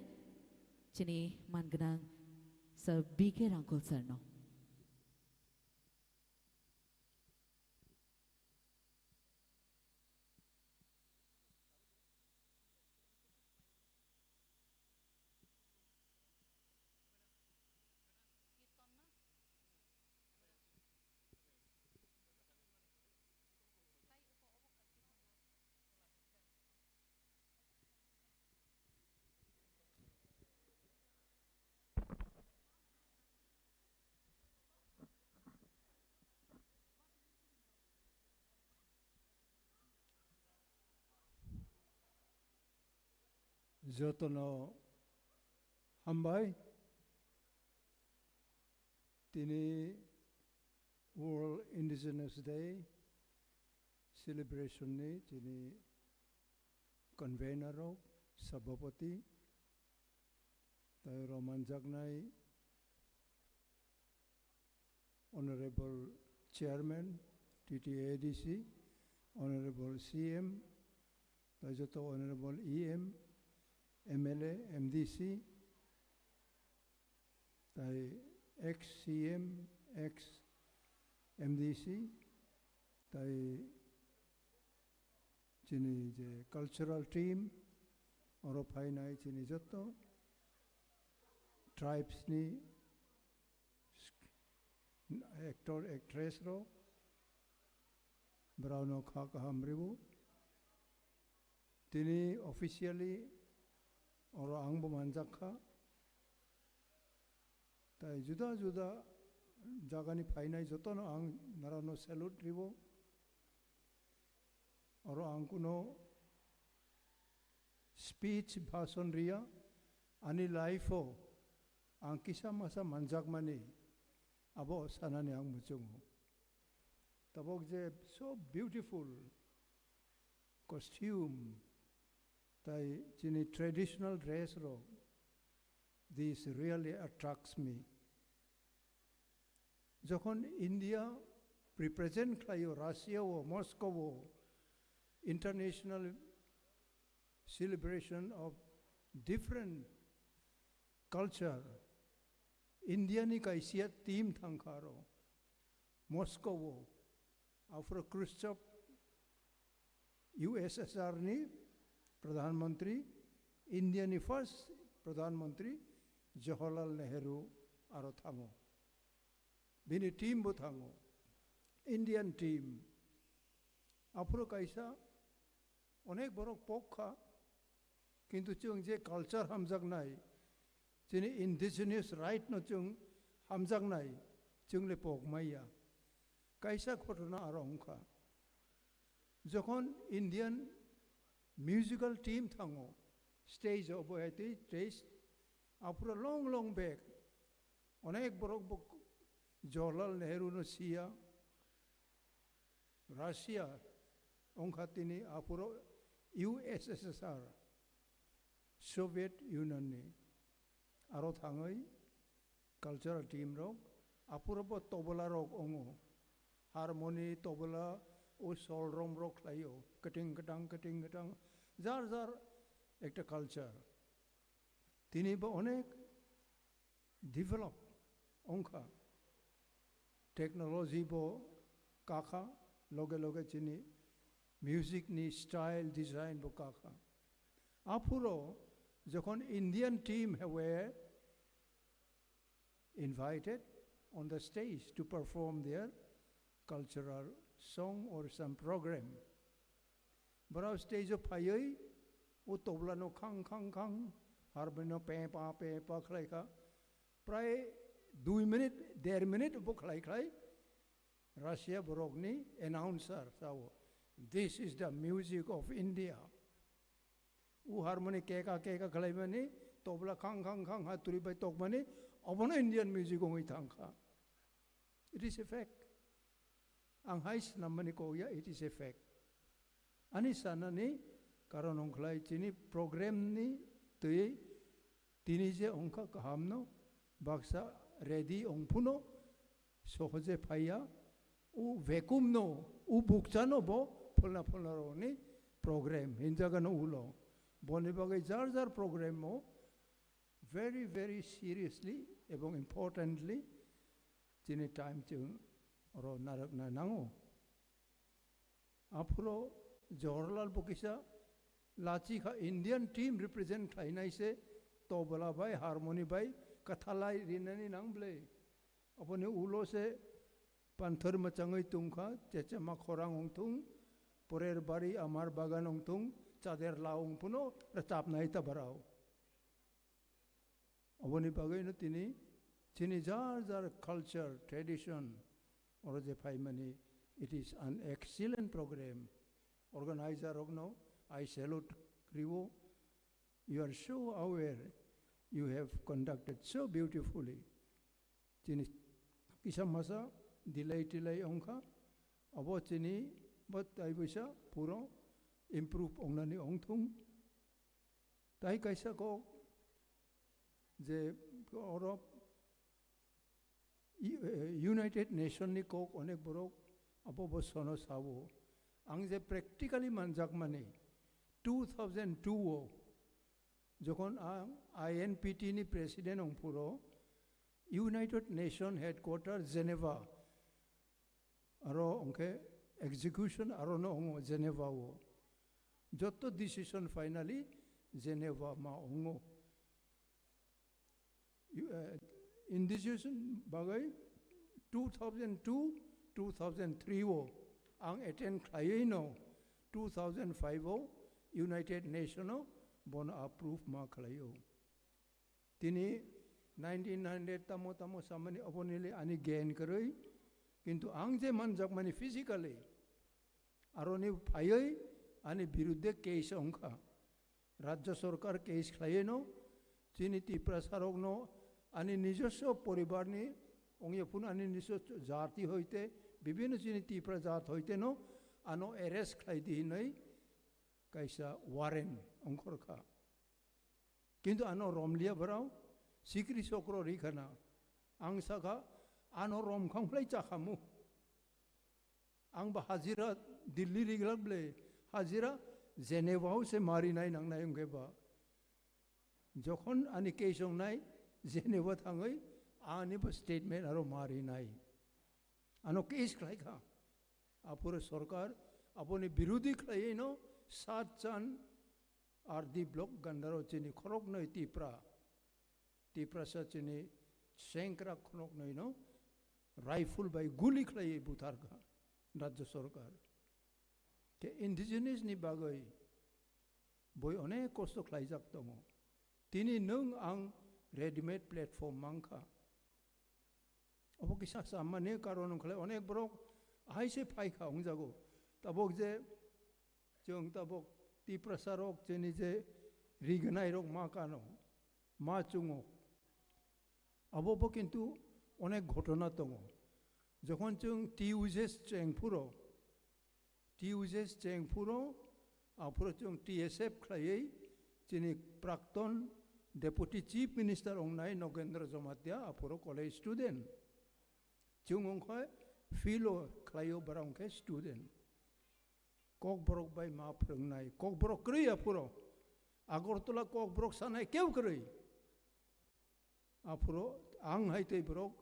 chini man gwnang Sir B K Rangkol sir no. Jotono hambai. Tini World Indigenous Day celebration ni tini convener rok, sabhapati, tai oro manjaknai Honorable Chairman, T T A D C, Honorable C M, tai joto Honorable E M, M L A, M D C, tai ex C M, ex M D C, tai chini je cultural team, oro phainai chini joto tribes ni actor, actress rok, borokno kha kaham rwo. Tini officially oro angbo manjak kha. Tai juda juda jagani phainai jotono ang norokno salute rwo. Oro ang kuno speech, bhashon riya, ani life o ang kisa masa manjakmani abo sanani ang muchungo. Tabok je so beautiful costume, tai chini traditional dress rok, this really attracts me. Jokhon India represent khlaio Russia o, Moscow o, international celebration of different culture, India ni kaisa team thangkha aro Moscow o, aphuru Khrushchev U S S R ni Pradhan Mantri, India ni first Pradhan Mantri Jawaharlal Nehru aro thango. Bini team bo thango, Indian team. Aphuru kaisa onek borok pok kha, kintu chwng je culture hamjaknai, chini indigenous right no chwng hamjaknai, chwng le pok maya. Kaisa ghotona aro wngkha. Jokhon Indian musical team thango stage o, bo hai tei stage, aphuru long long bag, onek borok bo Jawaharlal Nehru no siya, Russia wngkha tini, aphuru U S S R, Soviet Union ni aro thangwi cultural team rok, aphuru bo tobola rok wngo, harmony, tobola, o sol rom rok khlaio, kwting kwtang, kwting kwtang, jar jar ekta culture. Tini bo onek develop wngkha, technology bo kakha, loge loge chini music ni style, design bo kakha. Aphuru jokhon Indian team were invited on the stage to perform their cultural song or some program. Borok stage o phaiwi o tobla no khang khang khang, harmony no pe pa pe pa khlai kha. Prai dui minute, der minute bo khlai khlai Russia borok ni announcer sao, "This is the music of India." U harmony keka keka khlaimani, tobla khang khang khang ha turi bai tokmani, obono Indian music wngwi thangkha. It is a fact. Ang hai swnammani kok ya, it is a fact. Ani sanani Karon wngkhlai chini program ni twi tini je wngkha kahamno baksa ready wngphuno sohoje phaiya, u vacuum no, u bukcha no bo pholna pholna rokni program hinjagano ulo. Boni bagwi jar jar program o very, very seriously ebong importantly chini time chwng oro narwkna nango. Aphuru Jawaharlal bo kisa lachi kha, Indian team represent khlainai se, tobla bai, harmony bai, kathalai rinani nang ble. Aboni ulo se panthor mwchangwi tungkha, chechema khorang wngthung, porer bari amar bagan wngthung, chader la wngphuno rwchapnai ta barao. Aboni bagwino tini chini jar jar culture, tradition, oro je phaimani, it is an excellent program. Organizer rokno I salute riwo. You are so aware. You have conducted so beautifully. Chini kisa masa delay tilai wngkha. Abo chini bo taibuisa puro improve ongnani ongthung. Tai kaisa kok je oro I-, eh, United Nation ni kok onek borok abo bo sono sabo. Ang je practically manjakmani two thousand two o jokhon ang I N P T ni president ongphuro United Nation headquarter Geneva aro ongkhe execution aro no ongo Geneva o. Jotto decision finally Geneva ma ongo. You, eh, indigenous bagwi two thousand two, two thousand three o ang attend khlaiwi no two thousand five o United Nation o bono approve ma khlaio. Tini nineteen hundred tamo tamo samani obonili ani gain kwrwi, kintu ang je manjakmani physically aroni phaiwi ani birudde case wngkha. Rajya sorkar case khlaiwi no chini Tiprasa rokno ani nijoswo poribarni ongya phun ani nijoswo jati hoite bibhinno chini Tipra jat hoite no ano arrest khlai di hinwi kaisa warrant ongkhorkha. Kintu ano romliya borao sikri sokro rikhana. Ang sakha ano romkhang phlai chakhamu. Ang ba hajira Delhi riglak ble hajira Geneva o se mari nai nang nai wngkhe ba. Jokhon ani case wngnai Geneva thangwi ani bo statement aro mari nai. Ano case khlai kha. Aphuru sorkar aboni birudhi khlaiwi no sat chan R D block gandaro chini khoroknwi Tipra. Tiprasa chini sengkrak khoroknwi no rifle bai guli khlaiwi butharkha Rajya sorkar. Ke indigenous ni bagwi boi onek kosto khlaijak tongo. Tini nwng ang readymade platform mankha. Obo kisa sammani karon wngkhlai onek borok ahai se phai kha wngjago. Tabok je chwng tabok Tiprasa rok chini je rignai rok ma kano, ma chungo. Abo bo kintu onek ghotona tongo. Jokhon chwng T U J S cheng phuro, T U J S cheng phuro, aphuro chwng T S F khlaiwi chini prakton Deputy Chief Minister ongnai Nogendra Jamatia aphuro college student. Chwng wngkha philo khlaio, bara wngkhe student. Kokborok bai ma phwrwngnai, kokborok kwrwi aphuro. Agartala kokborok sanai keu kwrwi. Aphuro ang hai tei borok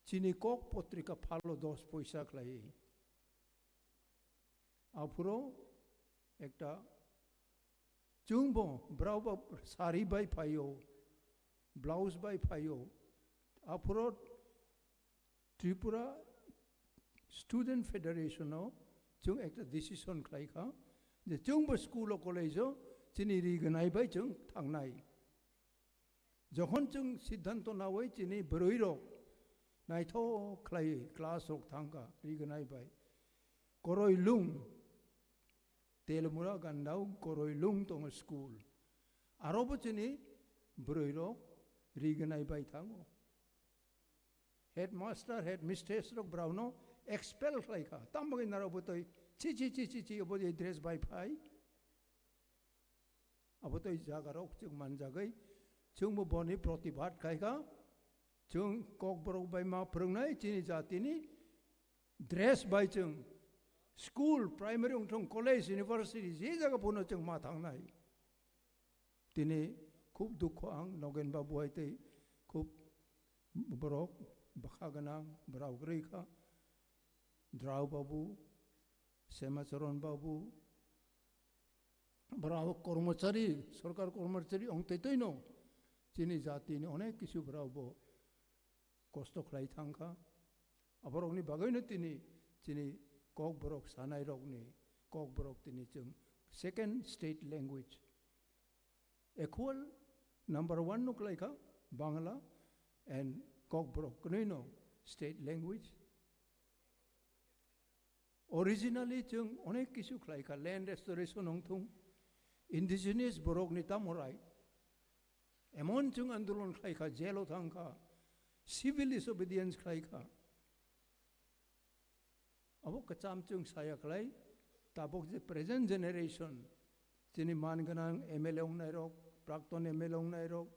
chini kok potrika phalo dos poisa khlai. Aphuro ekta chwngbo brao ba sari bai phaio, blouse bai phaio. Aphuro Tripura Student Federation o chwng ekta decision khlai kha je chwngbo school o college o chini rignai bai chwng thangnai. Jokhon chwng siddhanto nawi chini bwrwi rok naithok khlai class rok thangkha rignai bai. Koroi lung Telmura gandao koroi lung tongo school. Aro bo chini bwrwi rok rignai bai thango. Headmaster, headmistress rok brao no expel khlai kha. Tamo khe naro bo toi chi chi chi chi chi obo je dress bai phai. Abo tei jaga rok chwng manjagwi chwngbo boni protibad khaikha. Chwng kokborok bai ma phwrwngnai chini jatini dress bai chwng school, primary wngthung, college, university je jaga phano chwng ma thangnai. Tini khub dukho ang Nogen Babu hai tei khub borok bwkha gwnang borok rwi kha. Drao Babu, Semacharan Babu, borok kormochari, sorkar kormochari ong tei tei no chini jatini onek kisu borok bo kosto khlai thang kha. Aborokni bagwino tini chini kokborok sanairokni kokborok tini chwng second state language. Equal number one no khlai kha Bangla and kokborok kwnwi no state language. Originally chwng onek kisu khlai kha, land restoration wngthung, indigenous borokni tamo right. Emon chwng andolon khlai kha, jail o thang kha, civil disobedience khlai kha. Abo kwcham chwng saya khlai, tabok je present generation, chini man gwnang M L A wngnai rok, prakton M L A wngnai rok,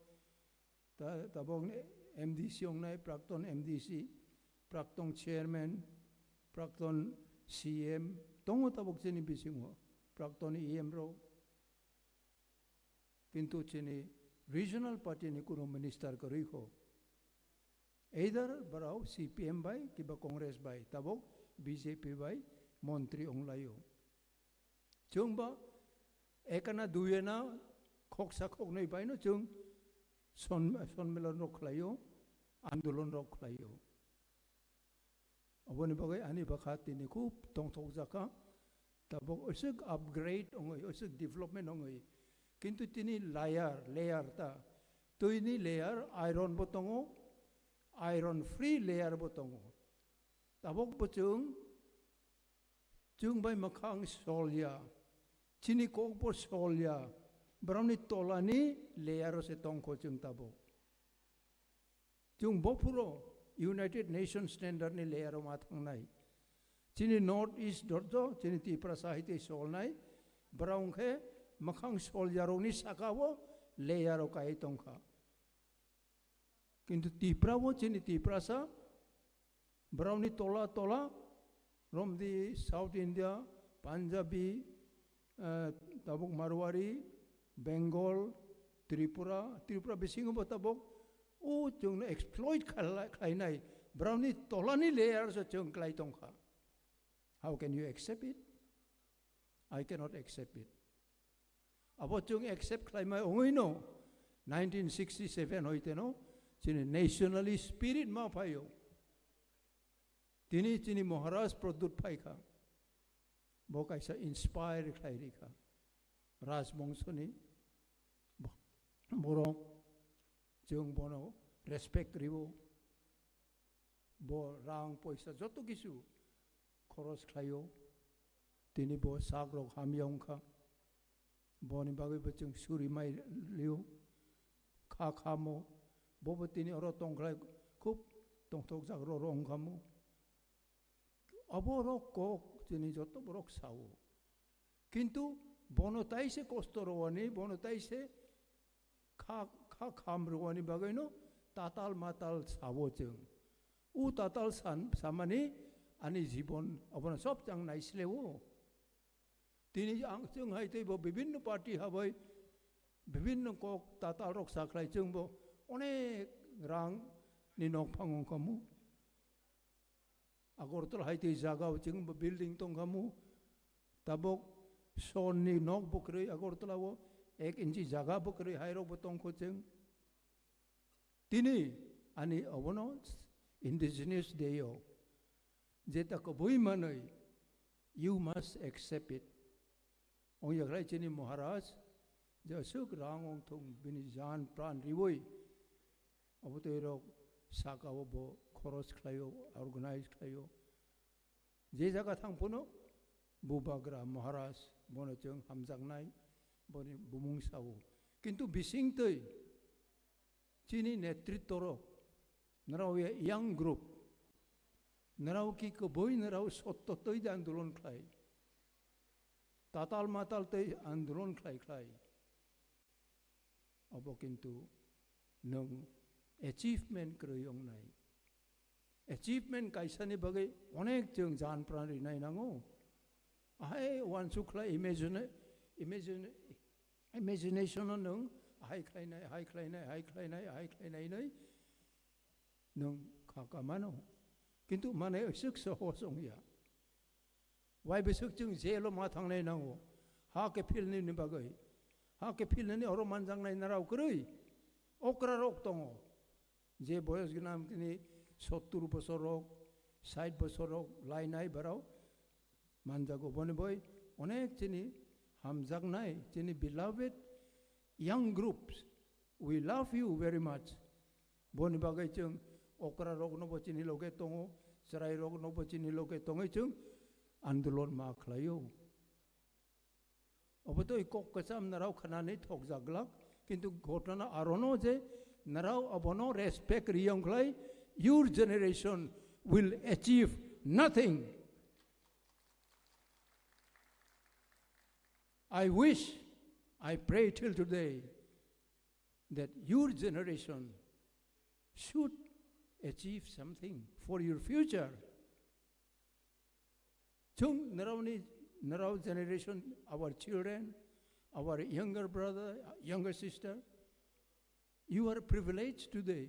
ta-, tabok M D C wngnai, prakton M D C, prakton chairman, prakton C M, tongo tabok chini bisingo, prakton E M rok. Kintu chini regional party ni kuno minister kwrwi kho. Either borok C P M bai kiba Congress bai, tabok B J P bai montri wnglaio. Chwng ba ekana duyena khoksa khoknwi baino chwng son-, sonmilon rok khlaio, andolon rok khlaio. Oboni bagwi ani bwkha tini khub tongthokjak kha. Tabok oisuk upgrade wngwi, oisuk development wngwi. Kintu tini layer, layer ta. Twini layer iron bo tongo, iron free layer bo tongo. Tabok bo chwng, chwng bai mwkhang solya. Chini kok bo solya. Borokni tolani layer o se tongkho chwng tabok. Chwng bophuro United Nations standard ni layer o ma thangnai. Chini North East dorjo, chini Tiprasa hai tei solnai. Borok wngkhe mwkhang solya rokni saka o layer o kai tongkha. Kintu Tipra o chini Tiprasa, borokni tola tola, romdi South India, Punjabi, eh, tabuk Marwari, Bengal, Tripura, Tripura bisingo bo tabuk o chwngno exploit khala-, khlainai, borokni tolani layer se chwng klai tongkha. How can you accept it? I cannot accept it. Abo chwng accept khlaimai wngwi no nineteen sixty-seven hoite no chini nationalist spirit ma phaio. Tini chini Maharaj Pradyut phaikha. Bo kaisa inspire khlai rikha. Rajbongshoni bo-, borok chwng bono respect riwo. Bo rang poisa joto kisu khoros khlaio. Tini bo sak rok hamya wngkha. Boni bagwi bo chwng suri mai lio. Kha khamo. Bobo tini oro tongkhlai khub tongthokjak roro wngkhamo. Abo rok kok chini joto borok sao. Kintu bono taise kosto rowani, bono taise kha, kha kham rwani bagwino tatal matal sabo chwng. U tatal san, samani ani jibon abono sob chang naislewo. Tini ang chwng hai teibo bibinno party habai bibinno kok tatal rok sakhlai chwngbo onek rang ni nok phang wngkhamu. Agartala hai tei jaga o chwng bo building tongkhamu. Tabok son ni nok bo kwrwi Agartala o ek inchi jaga bo kwrwi hai rok bo tongkho chwng. Tini ani obono Indigenous Day o jeta kubui manwi you must accept it. Ong yakrai chini Maharaj, je aswk rang ong thung bini jan pran riwi, abo tei rok saka o bo khoros khlaio, organize khlaio. Je jaga thang phano Bubagra Maharaj bono chwng hamjaknai, boni bumung sao. Kintu bising twi chini netritto rok, nrao ya young group, nrao ki kubui nrao sotto twi de andolon khlai. Tatal matal tei andolon khlai khlai. Obo kintu nwng achievement kwrwi wngnai. Achievement kaisani bagwi onek chwng jan pran rinai nango. Ahai uansuk khlai imagine, imagine, imagination-o nwng ahai khlainai, ahai khlainai, ahai khlainai, ahai khlainai nai nwng kha ka mano. Kintu mane swk sohos wngya. Wai bwswk chwng jail-o ma thangnai nango. Ha khe philnani bagwi. Ha khe philnani oro manjaknai narao kwrwi. Okra rok tongo. Je boyos gnang tini sottur bosor rok, sait bosor rok lainai barao manjago. Boni bai onek chini hamjaknai, chini beloved young groups, we love you very much. Boni bagwi chwng okra rokno bo chini loge tongo, chwrai rokno bo chini loge tongwi chwng andolon ma khlaio. Obo to kok kwcham narao khanani thokjak glak, kintu ghotona arono je narao abono respect riyong khlai, your generation will achieve nothing. I wish, I pray till today that your generation should achieve something for your future. Chung naraoni, narao generation, our children, our younger brother, younger sister, you are privileged today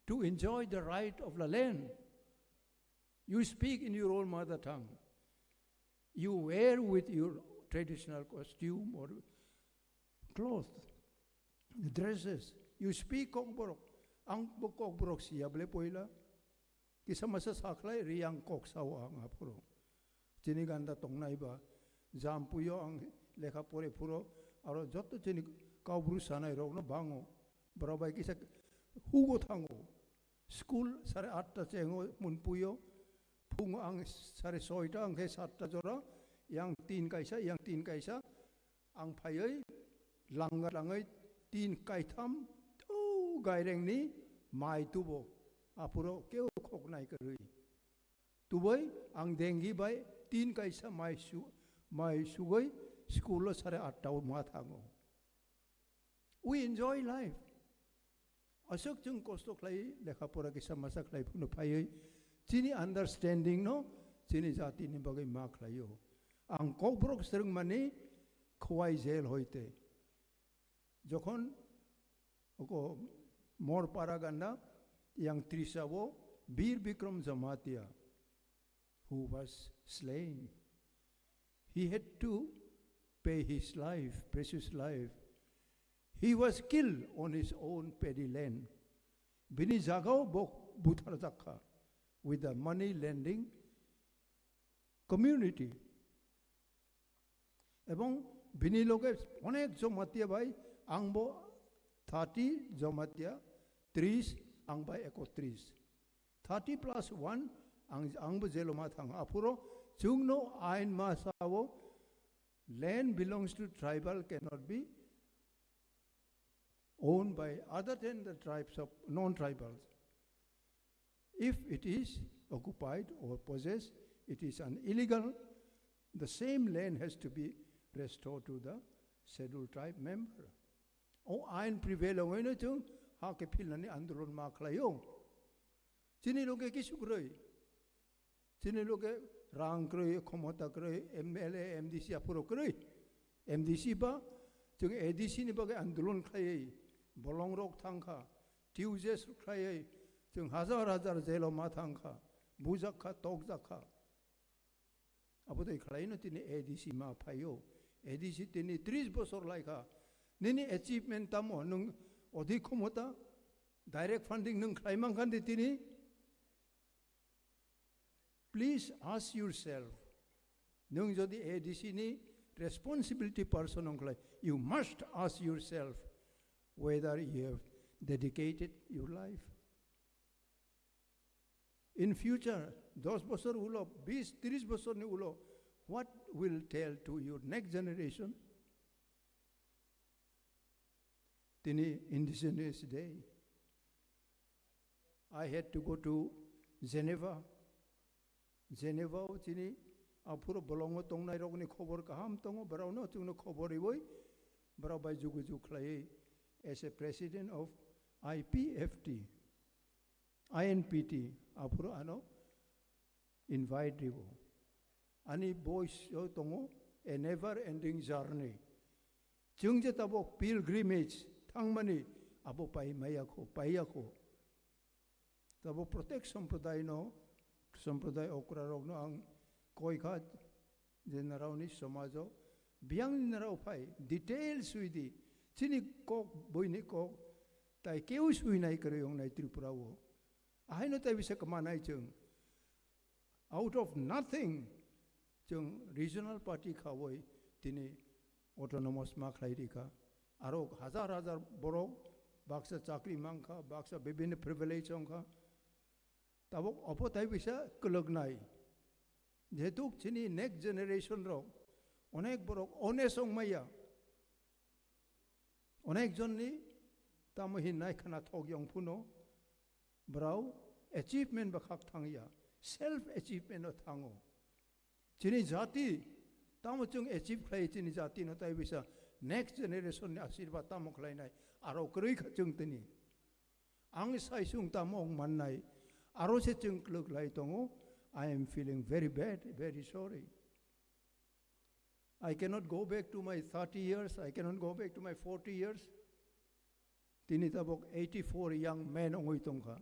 to enjoy the right of the land. You speak in your own mother tongue. You wear with your traditional costume or clothes, dresses. You speak Kokborok. Ang bo Kokborok siya ble poila. Kisa masa sakhlai riyang kok sao ang aphuru. Chini ganda tongnai ba, jampuyo ang lekha pore phuro, aro joto chini kaubru sanai rokno bango. Borok bai kisa hugo thango. School sare atta chengo munpuyo. Phungo ang sare soita ang khe satta jora. Yang tin kaisa, yang tin kaisa. Ang phaiwi langa langwi tin kaitham tu gairengni mai tubo. Aphuro keu khoknai kwrwi. Tubui ang dengi bai tin kaisa mai su-, mai sugui school-o sare atta o ma thango. We enjoy life. Aswk chwng kosto khlai lekha pora kisa masa khlai phano phaiwi chini understanding no chini jati ni bagwi ma khlaio. Ang Kokborok swrwngmani Khowai jail hoite. Jokhon oko Morpara ganda yang trisao Bir Bikram Jamatia, who was slain. He had to pay his life, precious life. He was killed on his own paddy land. Bini jagao bo butharjakha with the money lending community. Ebong bini loge onek Jamatia bai, ang bo thirty Jamatia, tris ang bai ekotris. Thirty plus one, ang, ang bo jelo ma thang. Aphuro chwngno ain ma sao, land belongs to tribal cannot be owned by other than the tribes of non-tribals. If it is occupied or possessed, it is an illegal. The same land has to be restored to the scheduled tribe member. O ain prevail wngwi no chwng ha khe philnani andolon ma khlaio. Chini loge kisu kwrwi. Chini loge rang kwrwi, khomota kwrwi, M L A, M D C aphuro kwrwi. M D C ba chwng A D C ni bagwi andolon khlaiwi bolong rok thangkha, Tuesdays khlaiwi chwng hajar hajar jail o ma thangkha, bujakha, tokjakha. Abo tei khlaino tini A D C ma phaio. A D C tini tris bosor laikha. Nini achievement tamo nwng odhi khomota, direct funding nwng khlai mankha de tini? Please ask yourself, nwng jodi A D C ni responsibility person wngkhlai, you must ask yourself whether you have dedicated your life. In future, dos bosor ulo, bis, tris bosor ni ulo, what will tell to your next generation? Tini Indigenous Day. I had to go to Geneva. Geneva o chini aphuru bolongo tongnai rokni khobor kaham tongo, borokno chwngno khobor riwi borok bai jugu jug khlaiwi as a president of I P F T, I N P T, aphuru ano invite ribo. Ani voice o tongo, a never ending journey. Chwng je tabok pilgrimage thangmani abo pai maya kho, paiya kho. Tabok protek sampradai no, sampradai okra rok no ang koi kha je narao ni somaj o biyang ni narao phai details wi di. Chini kok boi ni kok tai keu sui nai kwrwi ong nai Tripura o. Ahai no tai bisa kma nai chwng. Out of nothing, chwng regional party khawi tini autonomous ma khlai rikha. Aro hajar hajar borok baksa chakri mankha, baksa bibhinno privilege wngkha. Tabok obo tai bisa kwlwknai. Jehetu chini next generation rok onek borok honest wngmaya. Onek jonni tamo hin nai khana thok yong phuno, brao achievement ba khak thangya, self achievement o thango. Chini jati tamo chwng achieve khlai, chini jati no tai bisa next generation ni asirba tamo khlainai, aro kwrwi kha chwng tini. Ang sai sung tamo wng mannai, aro se chwng kwlwk lai tongo. I am feeling very bad, very sorry. I cannot go back to my thirty years, I cannot go back to my forty years. Tini tabok eighty-four young men ongoi tongkha.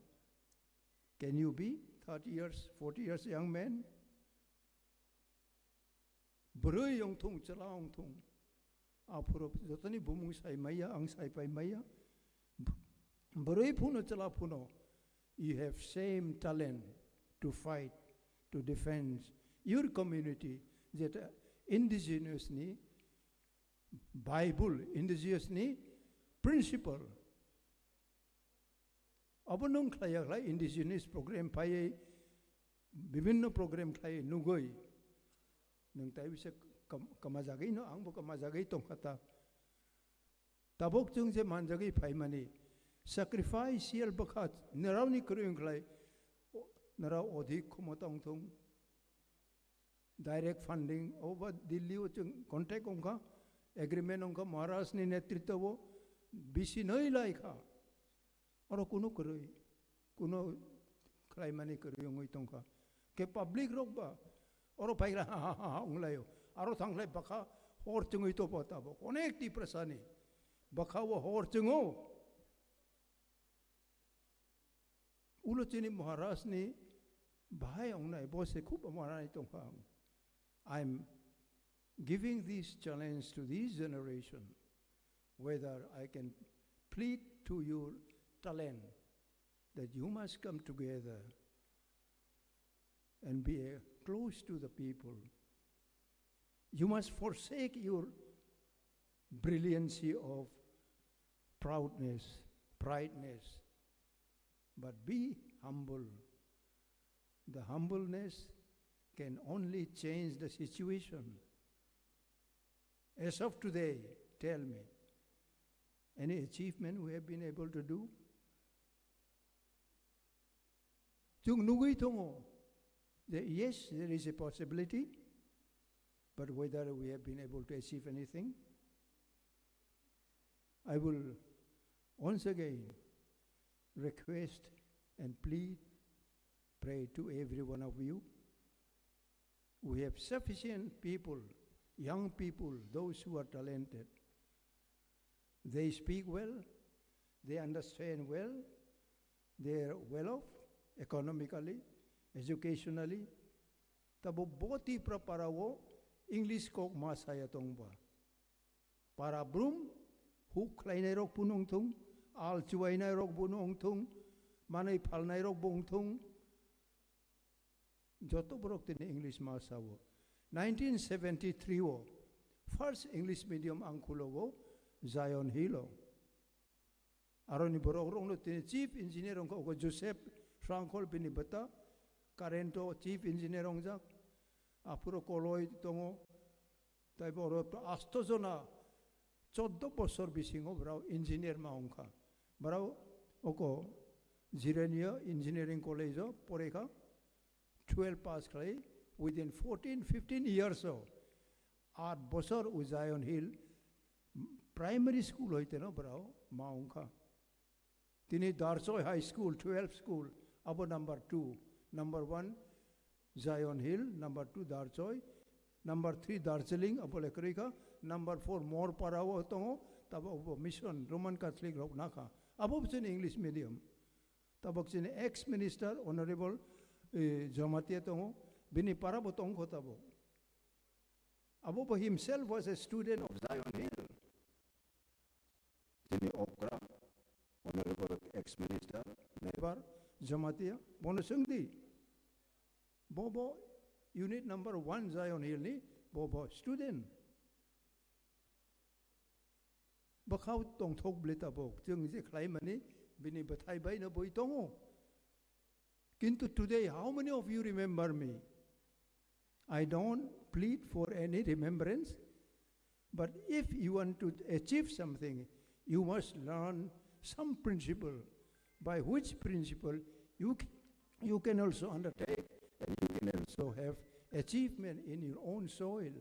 Can you be thirty years, forty years young man? Bwrwi ongthung, chwla ongthung. Aphuru jotoni bumung sai maya, ang sai pai maya. Bwrwi phuno, chwla phuno, you have same talent to fight, to defend your community, jeta indigenous ni Bible, indigenous ni principle. Abo nwng khlaiya khlai indigenous program phaiwi, bibhinno program khlaiwi nugwi, nwng tai bisa kam-, kamajagwi no, angbo kamajagwi tongkha ta. Tabok chwng je manjagwi phaimani, sacrificial bwkha naraoni kwrwi wngkhlai, o-, narao odhik khomota wngthung. Direct funding, obo ba Delhi o chwng contact wngkha, agreement wngkha Maharaj ni netritwa o, bisi noi lai kha. Oro kunu kwrwi, kunu khlaimani kwrwi wngwi tongkha. Khe public rok ba, oro phaikra ha ha ha ha wnglaio. Aro thangkhlai bwkha hor chwngwi tobo tabok. Onek Tiprasani bwkha o hor chwngo. Ulo chini Maharaj ni bahai ongnai, bo se khub Maharaj ni tongkha ang. I'm giving this challenge to this generation, whether I can plead to your talent that you must come together and be, uh, close to the people. You must forsake your brilliancy of proudness, prideness, but be humble. The humbleness can only change the situation. As of today, tell me, any achievement we have been able to do? Chwng nugwi tongo je, yes, there is a possibility, but whether we have been able to achieve anything, I will once again request and plead, pray to every one of you. We have sufficient people, young people, those who are talented. They speak well, they understand well, they are well off economically, educationally. Tabo bo Tipra para o English kok ma saya tong ba. Para brum huk khlainai rok bo nung thung, al chuwainai rok bo nung thung, manwi phalnai rok bo wng thung. Joto borok tini English ma sao. Nineteen seventy-three o first English medium ang khulogo Zion Hill o. Aroni borok rokno tini chief engineer wngkha, ogo Joseph Frankel bini bwta, current o chief engineer wngjak. Aphuru Koloi tongo, tei bo oro asto jona choddo bosor bisingo borok engineer ma wngkha. Borok oko Jirania Engineering College o porekha, twelve pass khlai, within fourteen, fifteen years o, aat bosor o Zion Hill Primary School hoiteno borok ma wngkha. Tini Darchoi High School, twelve school, abo number two. Number one, Zion Hill, number two, Darchoi, number three, Darjeeling, abo le kwrwi kha, number four, Morpara o tongo, tabok bo mission, Roman Catholic rok na kha. Abo bo chini English medium. Tabok chini ex minister, Honorable, eh, Jamatia tongo, bini para bo tongkho tabok. Abo bo himself was a student of Zion Hill. Chini okra, Honorable ex minister, neighbor, Jamatia, bono swngdi. Bo bo unit number one Zion Hill ni, bo bo student. Bwkhao tongthok bwle tabok, chwng je khlaimani bini bwthai bai no bui tongo. Kintu today, how many of you remember me? I don't plead for any remembrance, but if you want to achieve something, you must learn some principle, by which principle you c-, you can also undertake and you can also have achievement in your own soil.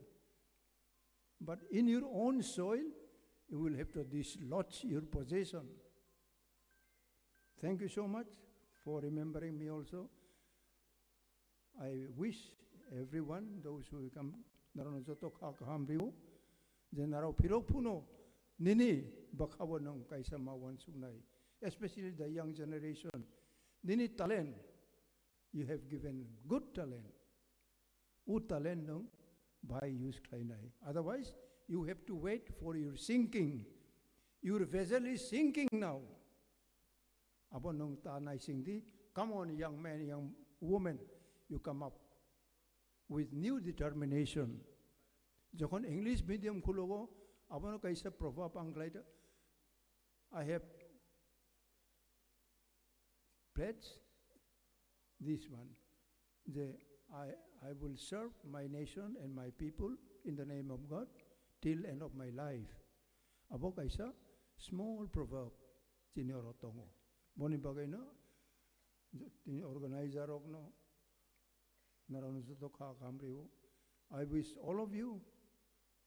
But in your own soil, you will have to dislodge your possession. Thank you so much for remembering me also. I wish everyone, those who come, narano joto kha kaham rio, je narao phirok phuno nini bwkhao nwng kaisa ma uansuknai, especially the young generation. Nini talent, you have given good talent. O talent nwng bai use khlainai. Otherwise, you have to wait for your sinking. Your vessel is sinking now. Abo nwng ta naising di. Come on, young man, young woman, you come up with new determination. Jokhon English medium khulogo, abono kaisa probab ang khlai do. I have pledge this one, je I, I will serve my nation and my people in the name of God till end of my life. Abo kaisa small proverb chini oro tongo. Boni bagwi no, je tini organizer rok no, narano joto kha kaham rio. I wish all of you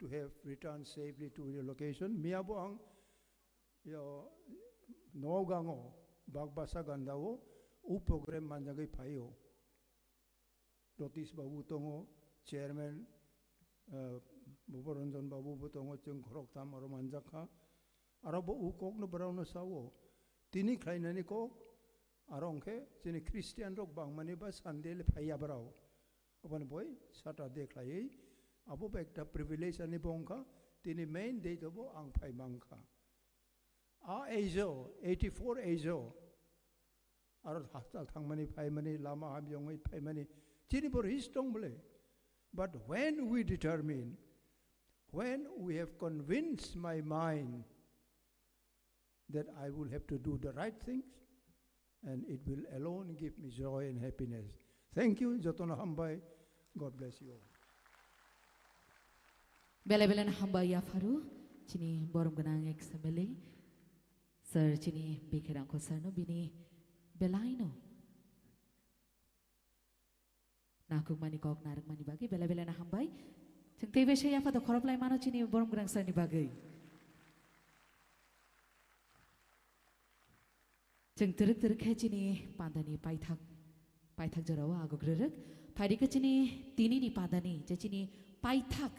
to have returned safely to your location. Miya bo ang, yo, Nogaon o, Bagbasa Ganda o, u program manjagwi phaio. Ratish Babu tongo, chairman, eh, Bhoboranjan Babu bo tongo, chwng khoroktham aro manjak kha. Aro bo u kok no borok no sao. Tini khlainani kok, aro hwnkhe chini Christian rok bangmani ba Sunday le phaiya borok. Aboni boi Saturday khlaiwi, abo bo ekta privilege ani bo wngkha, tini main date o bo ang phai mankha. A age o, eighty-four age o, aro hospital thangmani phaimani, lama hamyongwi phaimani, chini bo risk tong bole. But when we determine, when we have convinced my mind that I will have to do the right things, and it will alone give me joy and happiness. Thank you, jotono hambai. God bless you all. Bele bele no hambai yapharu, chini borom gwnang ex M L A, sir chini Bikhe Rangkho sir no bini belai no nangkukmani kok narwkmani bagwi bele bele no hambai. Chwng teibo se yapha do khoroplai mano chini borom gwnang sir ni bagwi. Chwng twrwk twrwk khe chini pandani paithak, paithak jorao aguk rwrwk. Phaidi khe chini tinini pandani, je chini paithak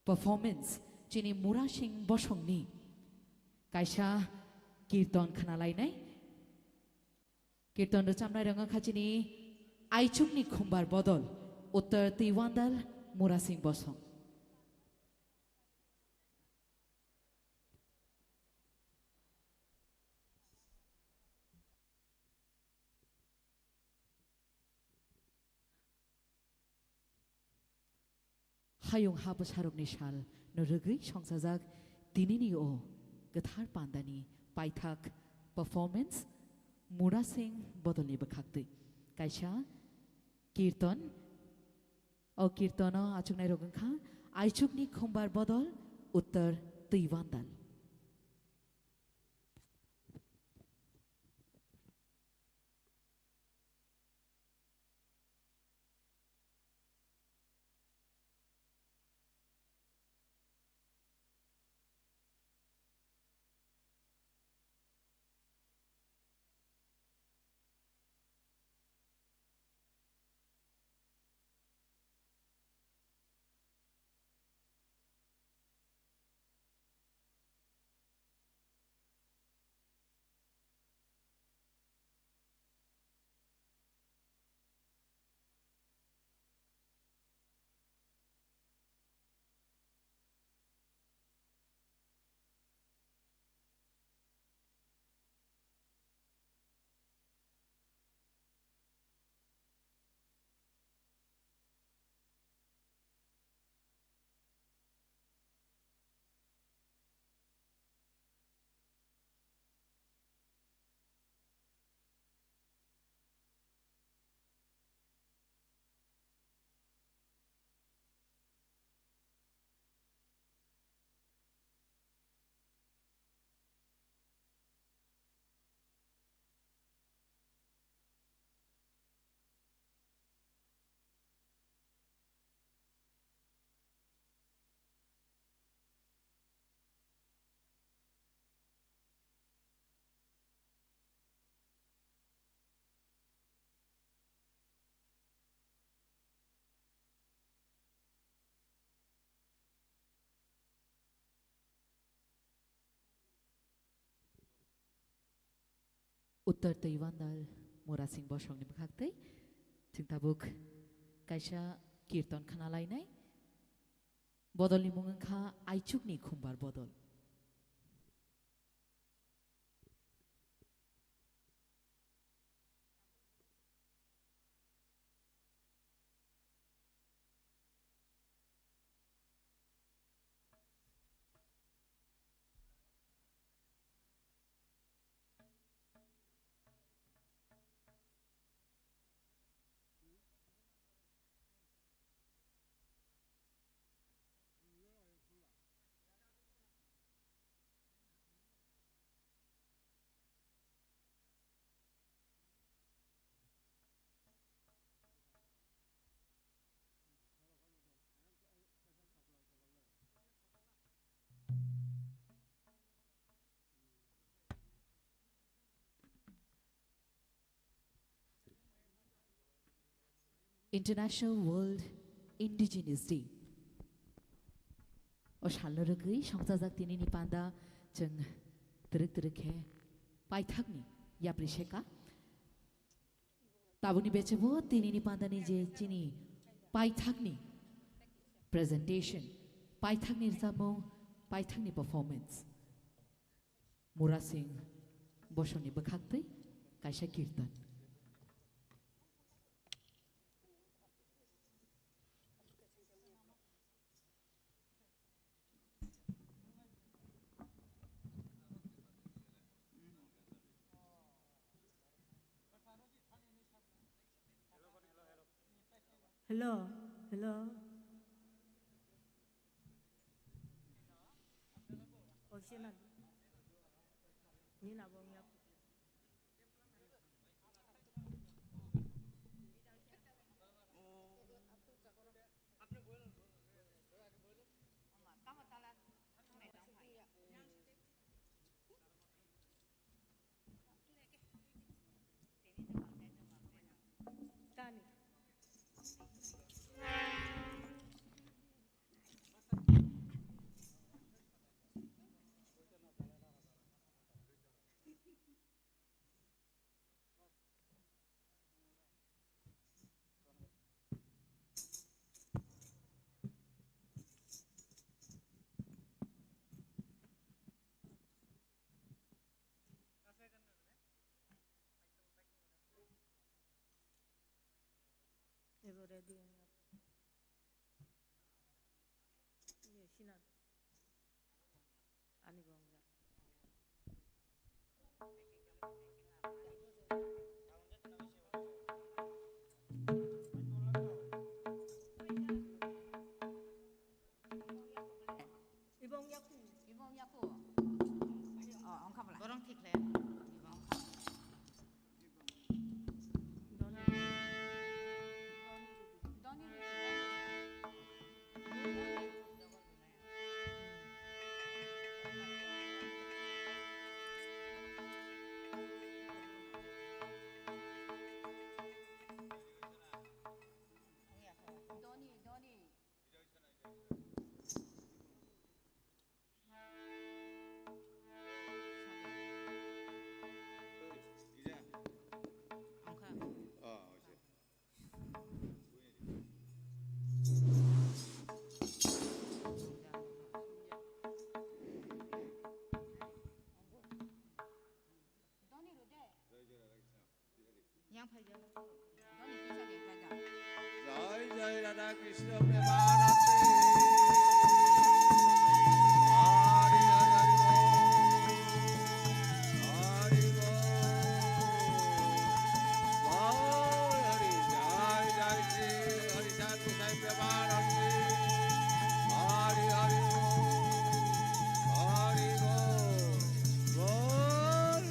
performance, chini Murasing Bosongni kaisa kirton khnalainai. Kirton rwchabnai rwngkha chini Aichukni Khumbar Bodol, Uttar Twiwandal, Murasing Bosong. Hayung ha bwsarokni sal no rwgwi songchajak tinini o kwthar pandani paithak performance Murasing Bodolni bwkhaktwi kaisa kirton. O kirtono achuknairok wngkha Aichukni Khumbar Bodol, Uttar Twiwandal. Uttar Twiwandal Murasing Bosongni bwkhaktwi chwng tabuk kaisa kirton khna lainai. Bodolni mung wngkha Aichukni Khumbar Bodol. International World Indigenous Day. O salno rwgwi songchajak tinini panda chwng twrwk twrwk khe paithakni yapri seka. Tabukni bechebo tinini pandani je chini paithakni presentation, paithakni rwchapmung, paithakni performance. Murasing Bosongni bwkhaktwi kaisa kirtan. Hello, hello. Oh, sina. Ni na bong ya. Tani. Ebo ready wngya. Ye, sinan. Ani bo wngya. Ibo wngya khu. Ibo wngya khu. Oh, wngkha bwla. Borong thik le. Ibo wngkha. Yang phai jak. Doni kisa de phai jak. Jai Jai Radha Krishna Premanande. Hari Hari Hari Bol. Hari Bol. Bol Hari. Jai Jai Shri Hari Sadhu Sai Premanande. Hari Hari Bol. Hari Bol. Bol.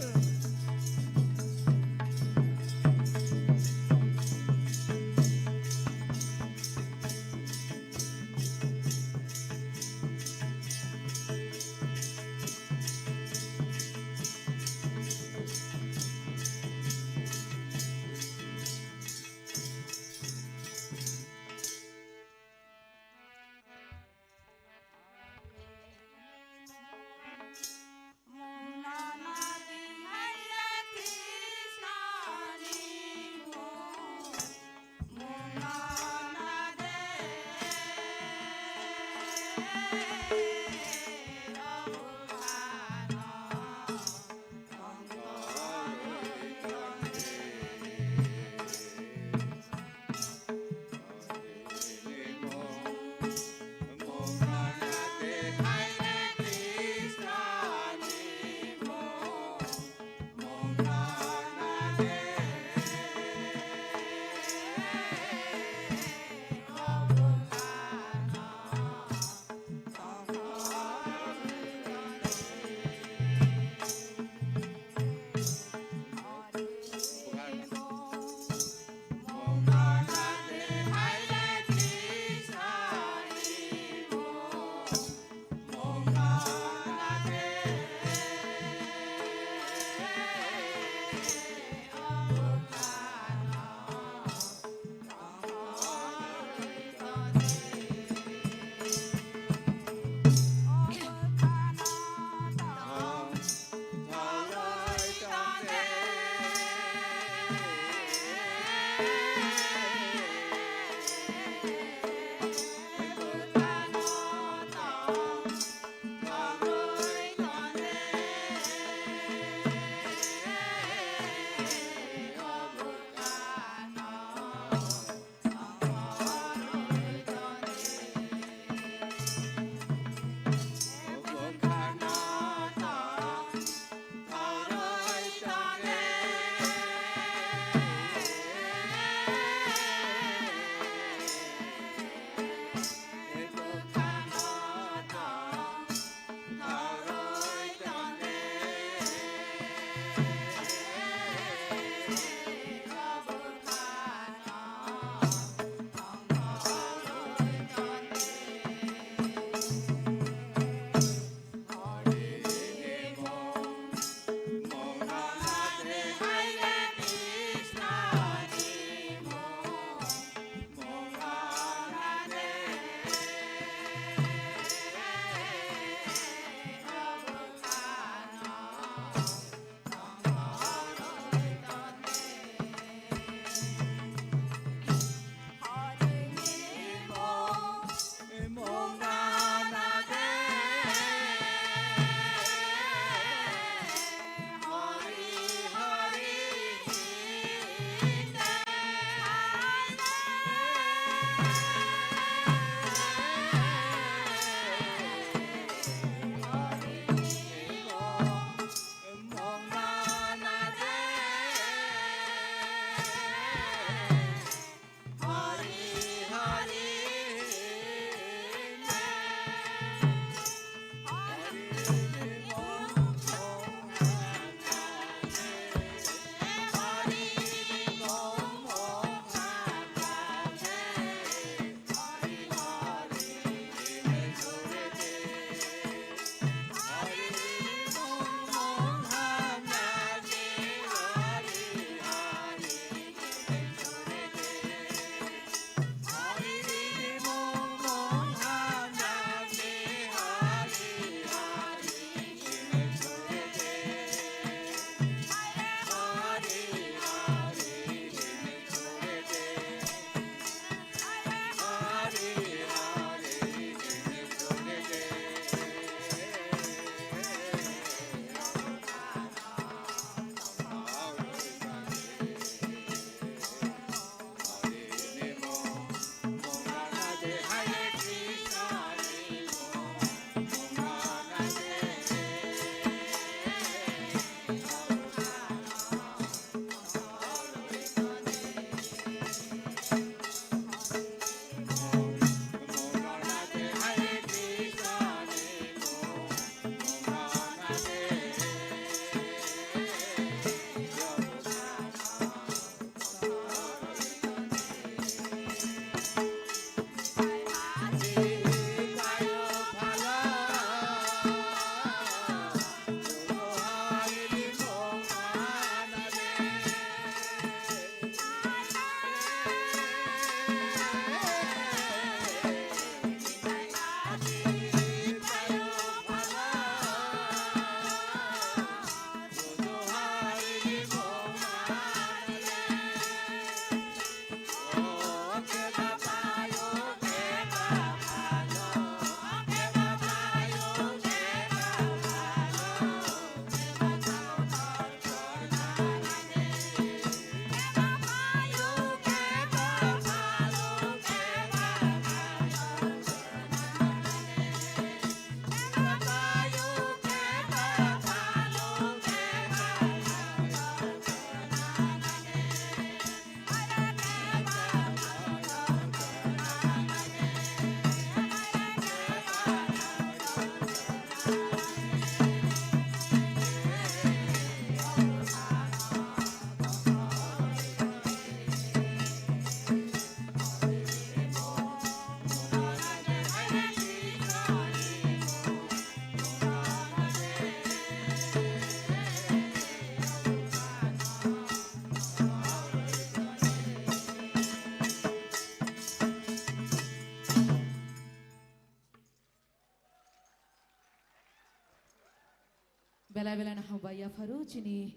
Belai belai no hambai yapharo chini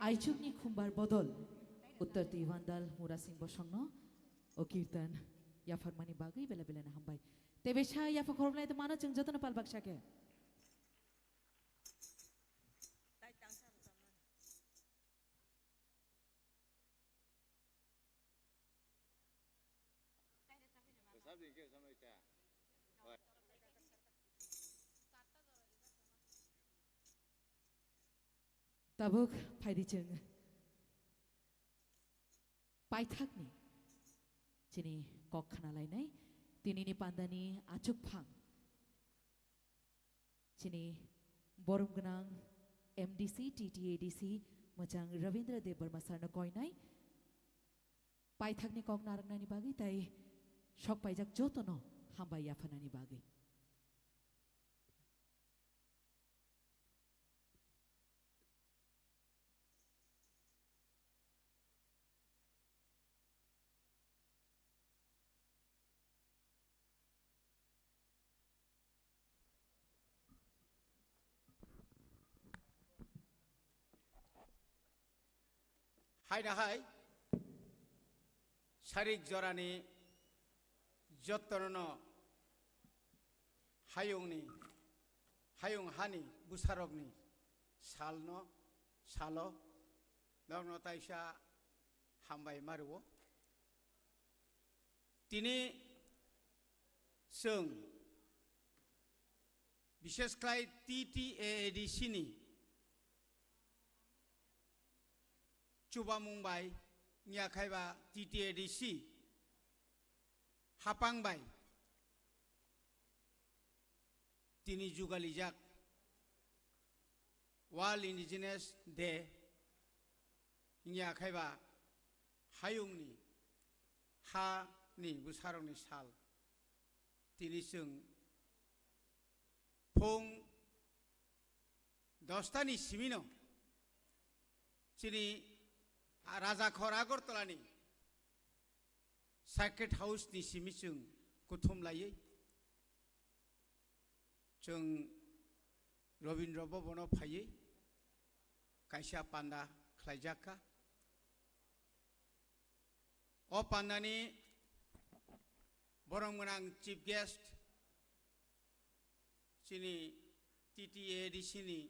aichukni khumbar bodol Uttar Twi Bandal Murasing Bosongno o kirtan yapharmani bagwi belai belai no hambai. Tebesa yapha khoroknai tongmano chwng jotono pal baksa khe. Tabuk phaidi chwng paithakni chini kok khna lainai, tinini pandani achukphang. Chini borom gwnang M D C, T T A D C, mwchang Ravindra Debbarma sir no koinai. Paithakni kok narwknani bagwi tai sok paijak jotono hambai yaphanani bagwi. Haina hai sarik jorani jotono hayungni, hayung hani bwsarokni salno, salo nokno taisa hambai mario. Tini chwng bishesh khlai T T A A D C ni chubamung bai, wngya khai ba T T A D C hapang bai tini jugalijak World Indigenous Day, wngya khai ba hayungni, hani bwsarokni sal. Tini chwng phung dosta ni simino chini Rajakhor Agartala ni Sacred House ni simi chwng kuthum laiwi chwng Rabindra Bhavan o phaiwi kaisa panda khlaijak kha. O pandani borom gwnang chief guest chini T T A D C ni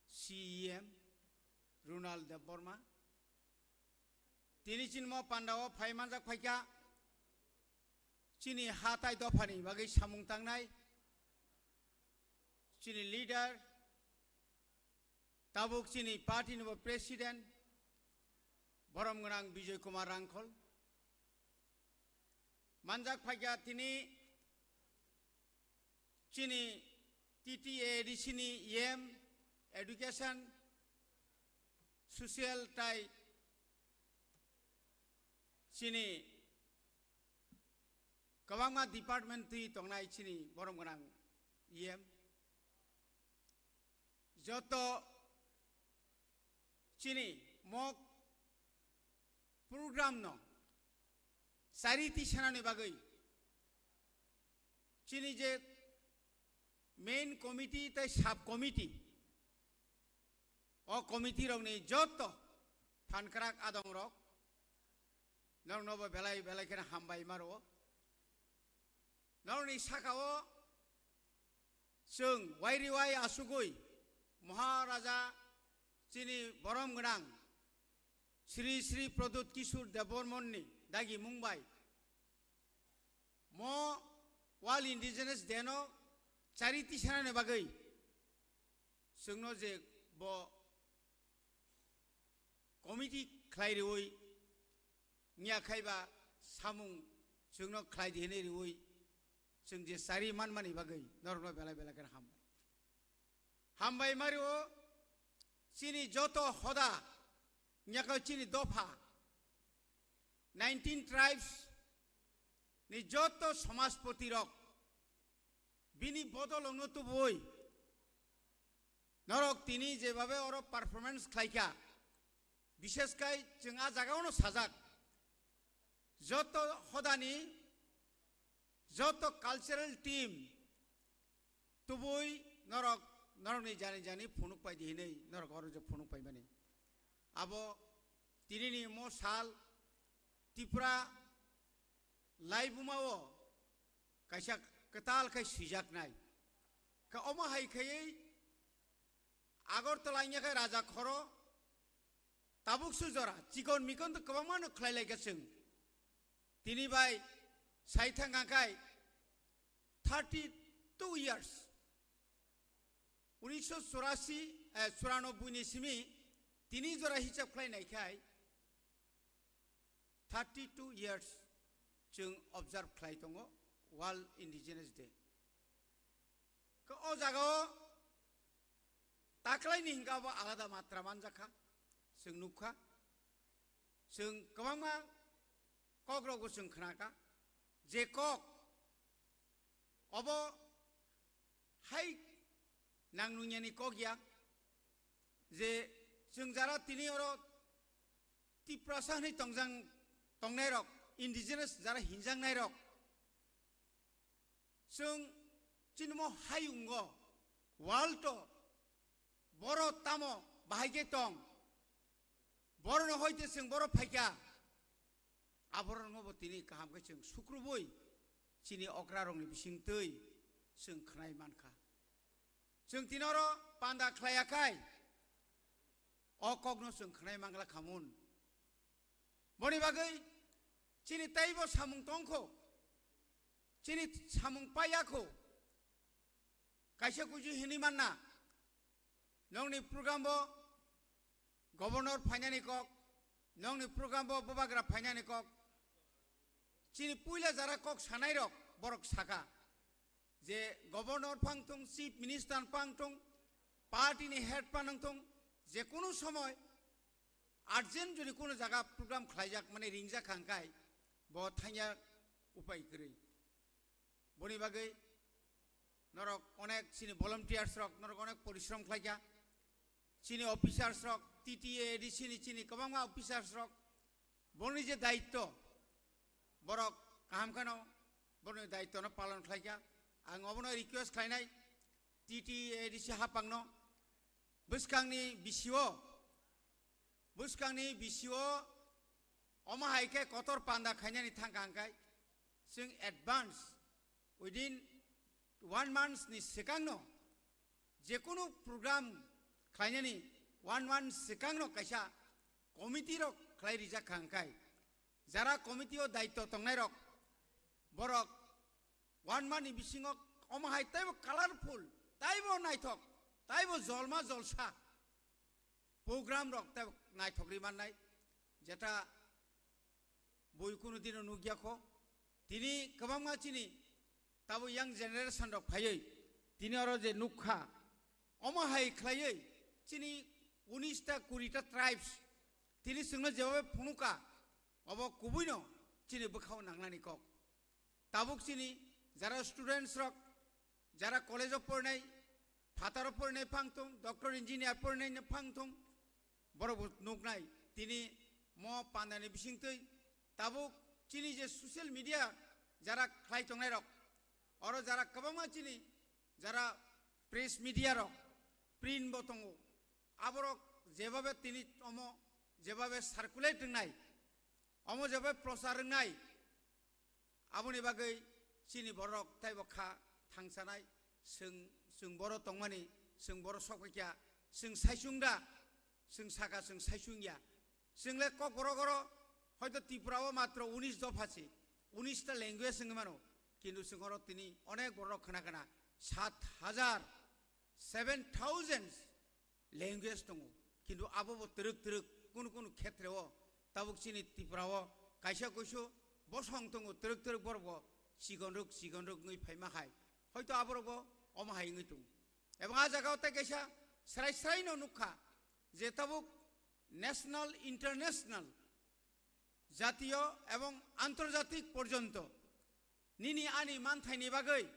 C E M Runal Debbarma. Tini chini mo panda o phai manjak phaikha chini ha tai dophani bagwi samung tangnai chini leader, tabuk chini party ni bo president, borom gwnang Bijoy Kumar Rangkhol. Manjak phaikha tini chini T T A D C ni E M, education, social tai chini kwbangma department twi tongnai chini borom gwnang E M. Joto chini mok program no chariti sanani bagwi chini je main committee tai sub committee, o committee rokni joto phankrak adong rok norokno bo belai belai kheno hambai maro. Norokni saka o chwng wairiwai asugwi Maharaja chini borom gwnang Sri Sri Pradyut Kishore Debbarman ni dagi mung bai mo World Indigenous Day no chariti sanani bagwi chwngno je bo committee khlai riwi wngya khai ba samung chwngno khlai di hinwi riwi chwng je chari manmani bagwi norokno belai belai kheno hambai. Hambai mario chini joto hoda wngya kha chini dopha nineteen tribes ni joto samajpoti rok bini bodol wngno tubui norok tini jebabe oro performance khlaikha, bishesh kai chwng a jagao no sajak, joto hodani, joto cultural team tubui norok norokni jani jani phunuk pai di hinwi norok oro je phunuk paimani. Abo tinini mo sal Tripura laibumao kaisa kwtal khai swijaknai. Khe omo hai khaiwi Agartala wngya khe Raja Khoro tabuk su jora chikon mikon to kwbangma no khlai lai kha chwng. Tini bai sai thang kha khai thirty two years, unisho churasi, eh, churanobboi ni simi tini jora hisab khlai nai khai thirty two years chwng observe khlai tongo World Indigenous Day. Khe o jagao taklaini hinka bo alada matra manjakha, chwng nukha, chwng kwbangma kokrokbo chwng khnakha, je kok obo hai nang nungyani kok ya, je chwng jara tini oro Tiprasa hwnwi tongjang, tongnairok, indigenous jara hinjaknairok, chwng chini mo hayungo, world o boro tamo bahai khe tong, borono hoite chwng boro phaikha, aborokno bo tini kaham khe chwng sukrubui chini okrarokni bisingtwi chwng khnai mankha. Chwng tini oro panda khlaiya khai o kokno chwng khnai mangla khamun. Boni bagwi chini teibo samung tongkho, chini samung paiya kho. Kaisa kuisu hinwi manna, nokni program bo governor phainani kok, nokni program bo bubagra phainani kok. Chini puila jara kok sanairok borok saka je governor phang thung, chief minister phang thung, party ni head phang thung, je kunu somoy urgent jodi kunu jaga program khlaijak mani ringjak kha hwnkhe bo thangya upai kwrwi. Boni bagwi norok onek chini volunteers rok, norok onek porishrom khlaikha. Chini officers rok, T T A A D C ni chini kwbangma officers rok, boni je daitto, borok kaham kheno boni daitto no palon khlaikha. Ang obono request khlainai T T A A D C haphangno, bwskangni bisio, bwskangni bisio omo hai khe kotor panda khainani thangkha hwnkhe chwng advance within one month ni swkangno jekunu program khlainani one month swkangno kaisa committee rok khlai rijak kha hwnkhe jara committee o daitto tongnai rok borok one month ni bisingo omo hai taibo colorful, taibo naithok, taibo jolma jolsa program rok taibo naithok ri mannai, jeta bui kunu dino nukya kho. Tini kwbangma chini tabo young generation rok phaiwi tini oro je nukha, omo hai khlaiwi chini unis ta kuri ta tribes tini chwngno jebabe phunuka, obo kubuino chini bwkhao nangnani kok. Tabuk chini jara students rok, jara college o porinai, phataro porinai phang thung, doctor engineer porinai phang thung, borok bo nuknai tini mo pandani bisingtwi. Tabuk chini je social media jara khlai tongnai rok, oro jara kwbangma chini jara press media rok, print bo tongo, aborok jebabe tini omo jebabe circulate wngnai, omo jebabe prochar wngnai, aboni bagwi chini borok taibo kha thangsanai, chwng, chwng boro tongmani, chwng boro sokphaikha, chwng saichung da, chwng saka chwng saichung ya. Chwng le Kokborok oro hoito Tripura o matro unis dopha se, unis ta language wngwi mano, kintu chwng oro tini onek borok khna khna sat hajar, seven thousand language tongo, kintu abo bo twrwk twrwk kunu kunu khetre o tabuk chini Tripura o kaisa kuisu bosong tongo, twrwk twrwk borok bo chikon rwk chikon rwk wngwi phaima hai, hoito aborok bo omo hai wngwi tongo. Ebong a jaga o tei kaisa srai srai no nukha je tabuk national, international, jatiyo ebong antorjatik porjonto nini ani manthaini bagwi,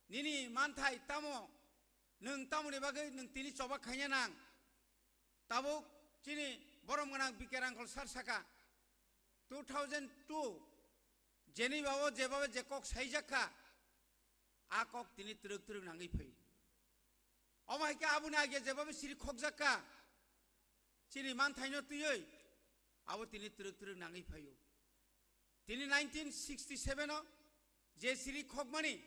nini manthai tamo, nwng tamoni bagwi nwng tini choba khaina nang? Tabuk chini borom gwnang B K Rangkhol sar saka, two thousand two jeni babo jebabe je kok saijak kha, a kok tini twrwk twrwk nangwi phai. Omo hai khe aboni age jeba bo siri khokjak kha, chini manthaino twiwi abo tini twrwk twrwk nangwi phaio. Tini nineteen sixty seven o je siri khokmani,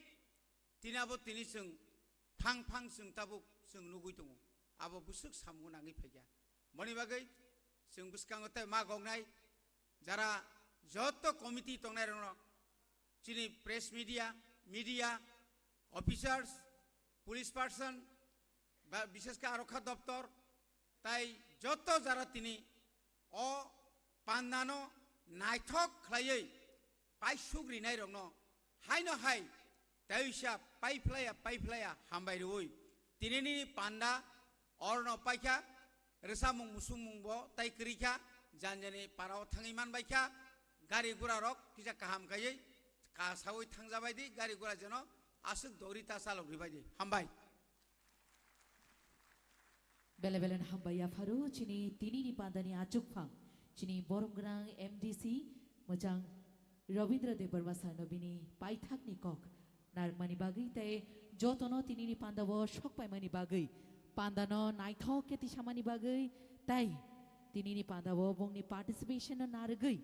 tini abo tini chwng phang phang chwng tabuk chwng nugwi tongo. Abo bwswk samungo nangwi phaikha. Boni bagwi chwng bwskango tei ma goknai jara joto committee tongnairokno, chini press media, media, officers, police person, ba bishesh khe arokha doptor, tai joto jara tini o pandano naithok khlaiwi paisuk rinairokno haino hai teisa paiphlaiya paiphlaiya hambai rwui tinini panda orno paikha, rwsamung musungmungbo tai kwrwikha, janjani parao thangwi manbaikha, gari gura rok kisa kaham kaiwi kasawi thangjabaidi, gari gura jeno aswk dogri ta chalok ribaidi. Hambai. Bele bele no hambai yapharo chini tinini pandani achukphang, chini borom gwnang M D C mwchang Rabindra Debbarma sarno bini paithakni kok narwkmani bagwi tei jotono tinini pandao sokpaimani bagwi, pandano naithok khe tisamani bagwi tei tinini pandao bongni participation no narwgwi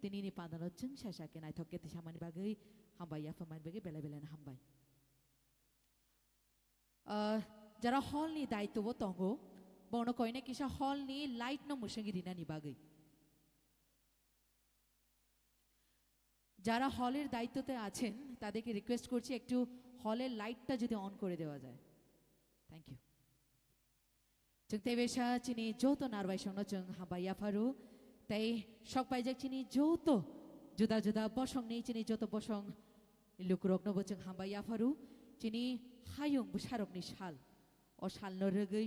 tinini pandano chwngsa sa khe naithok khe tisamani bagwi hambai yapharmani bagwi bele bele no hambai. Ah, jara hall ni daitwo bo tongo, bono koine kisa hall ni light no mwswngwi rinani bagwi. যারা হলের দায়িত্বতে আছেন, তাদেরকে রিকোয়েস্ট করছি একটু হলের লাইটটা যদি অন করে দেওয়া যায়। Thank you. Chwng tei besa chini joto narwai songno chwng hambai yapharu, tei sok paijak chini joto juda juda bosongni chini joto bosong lukurokno bo chwng hambai yapharu, chini hayung bwsarokni sal, o salno rwgwi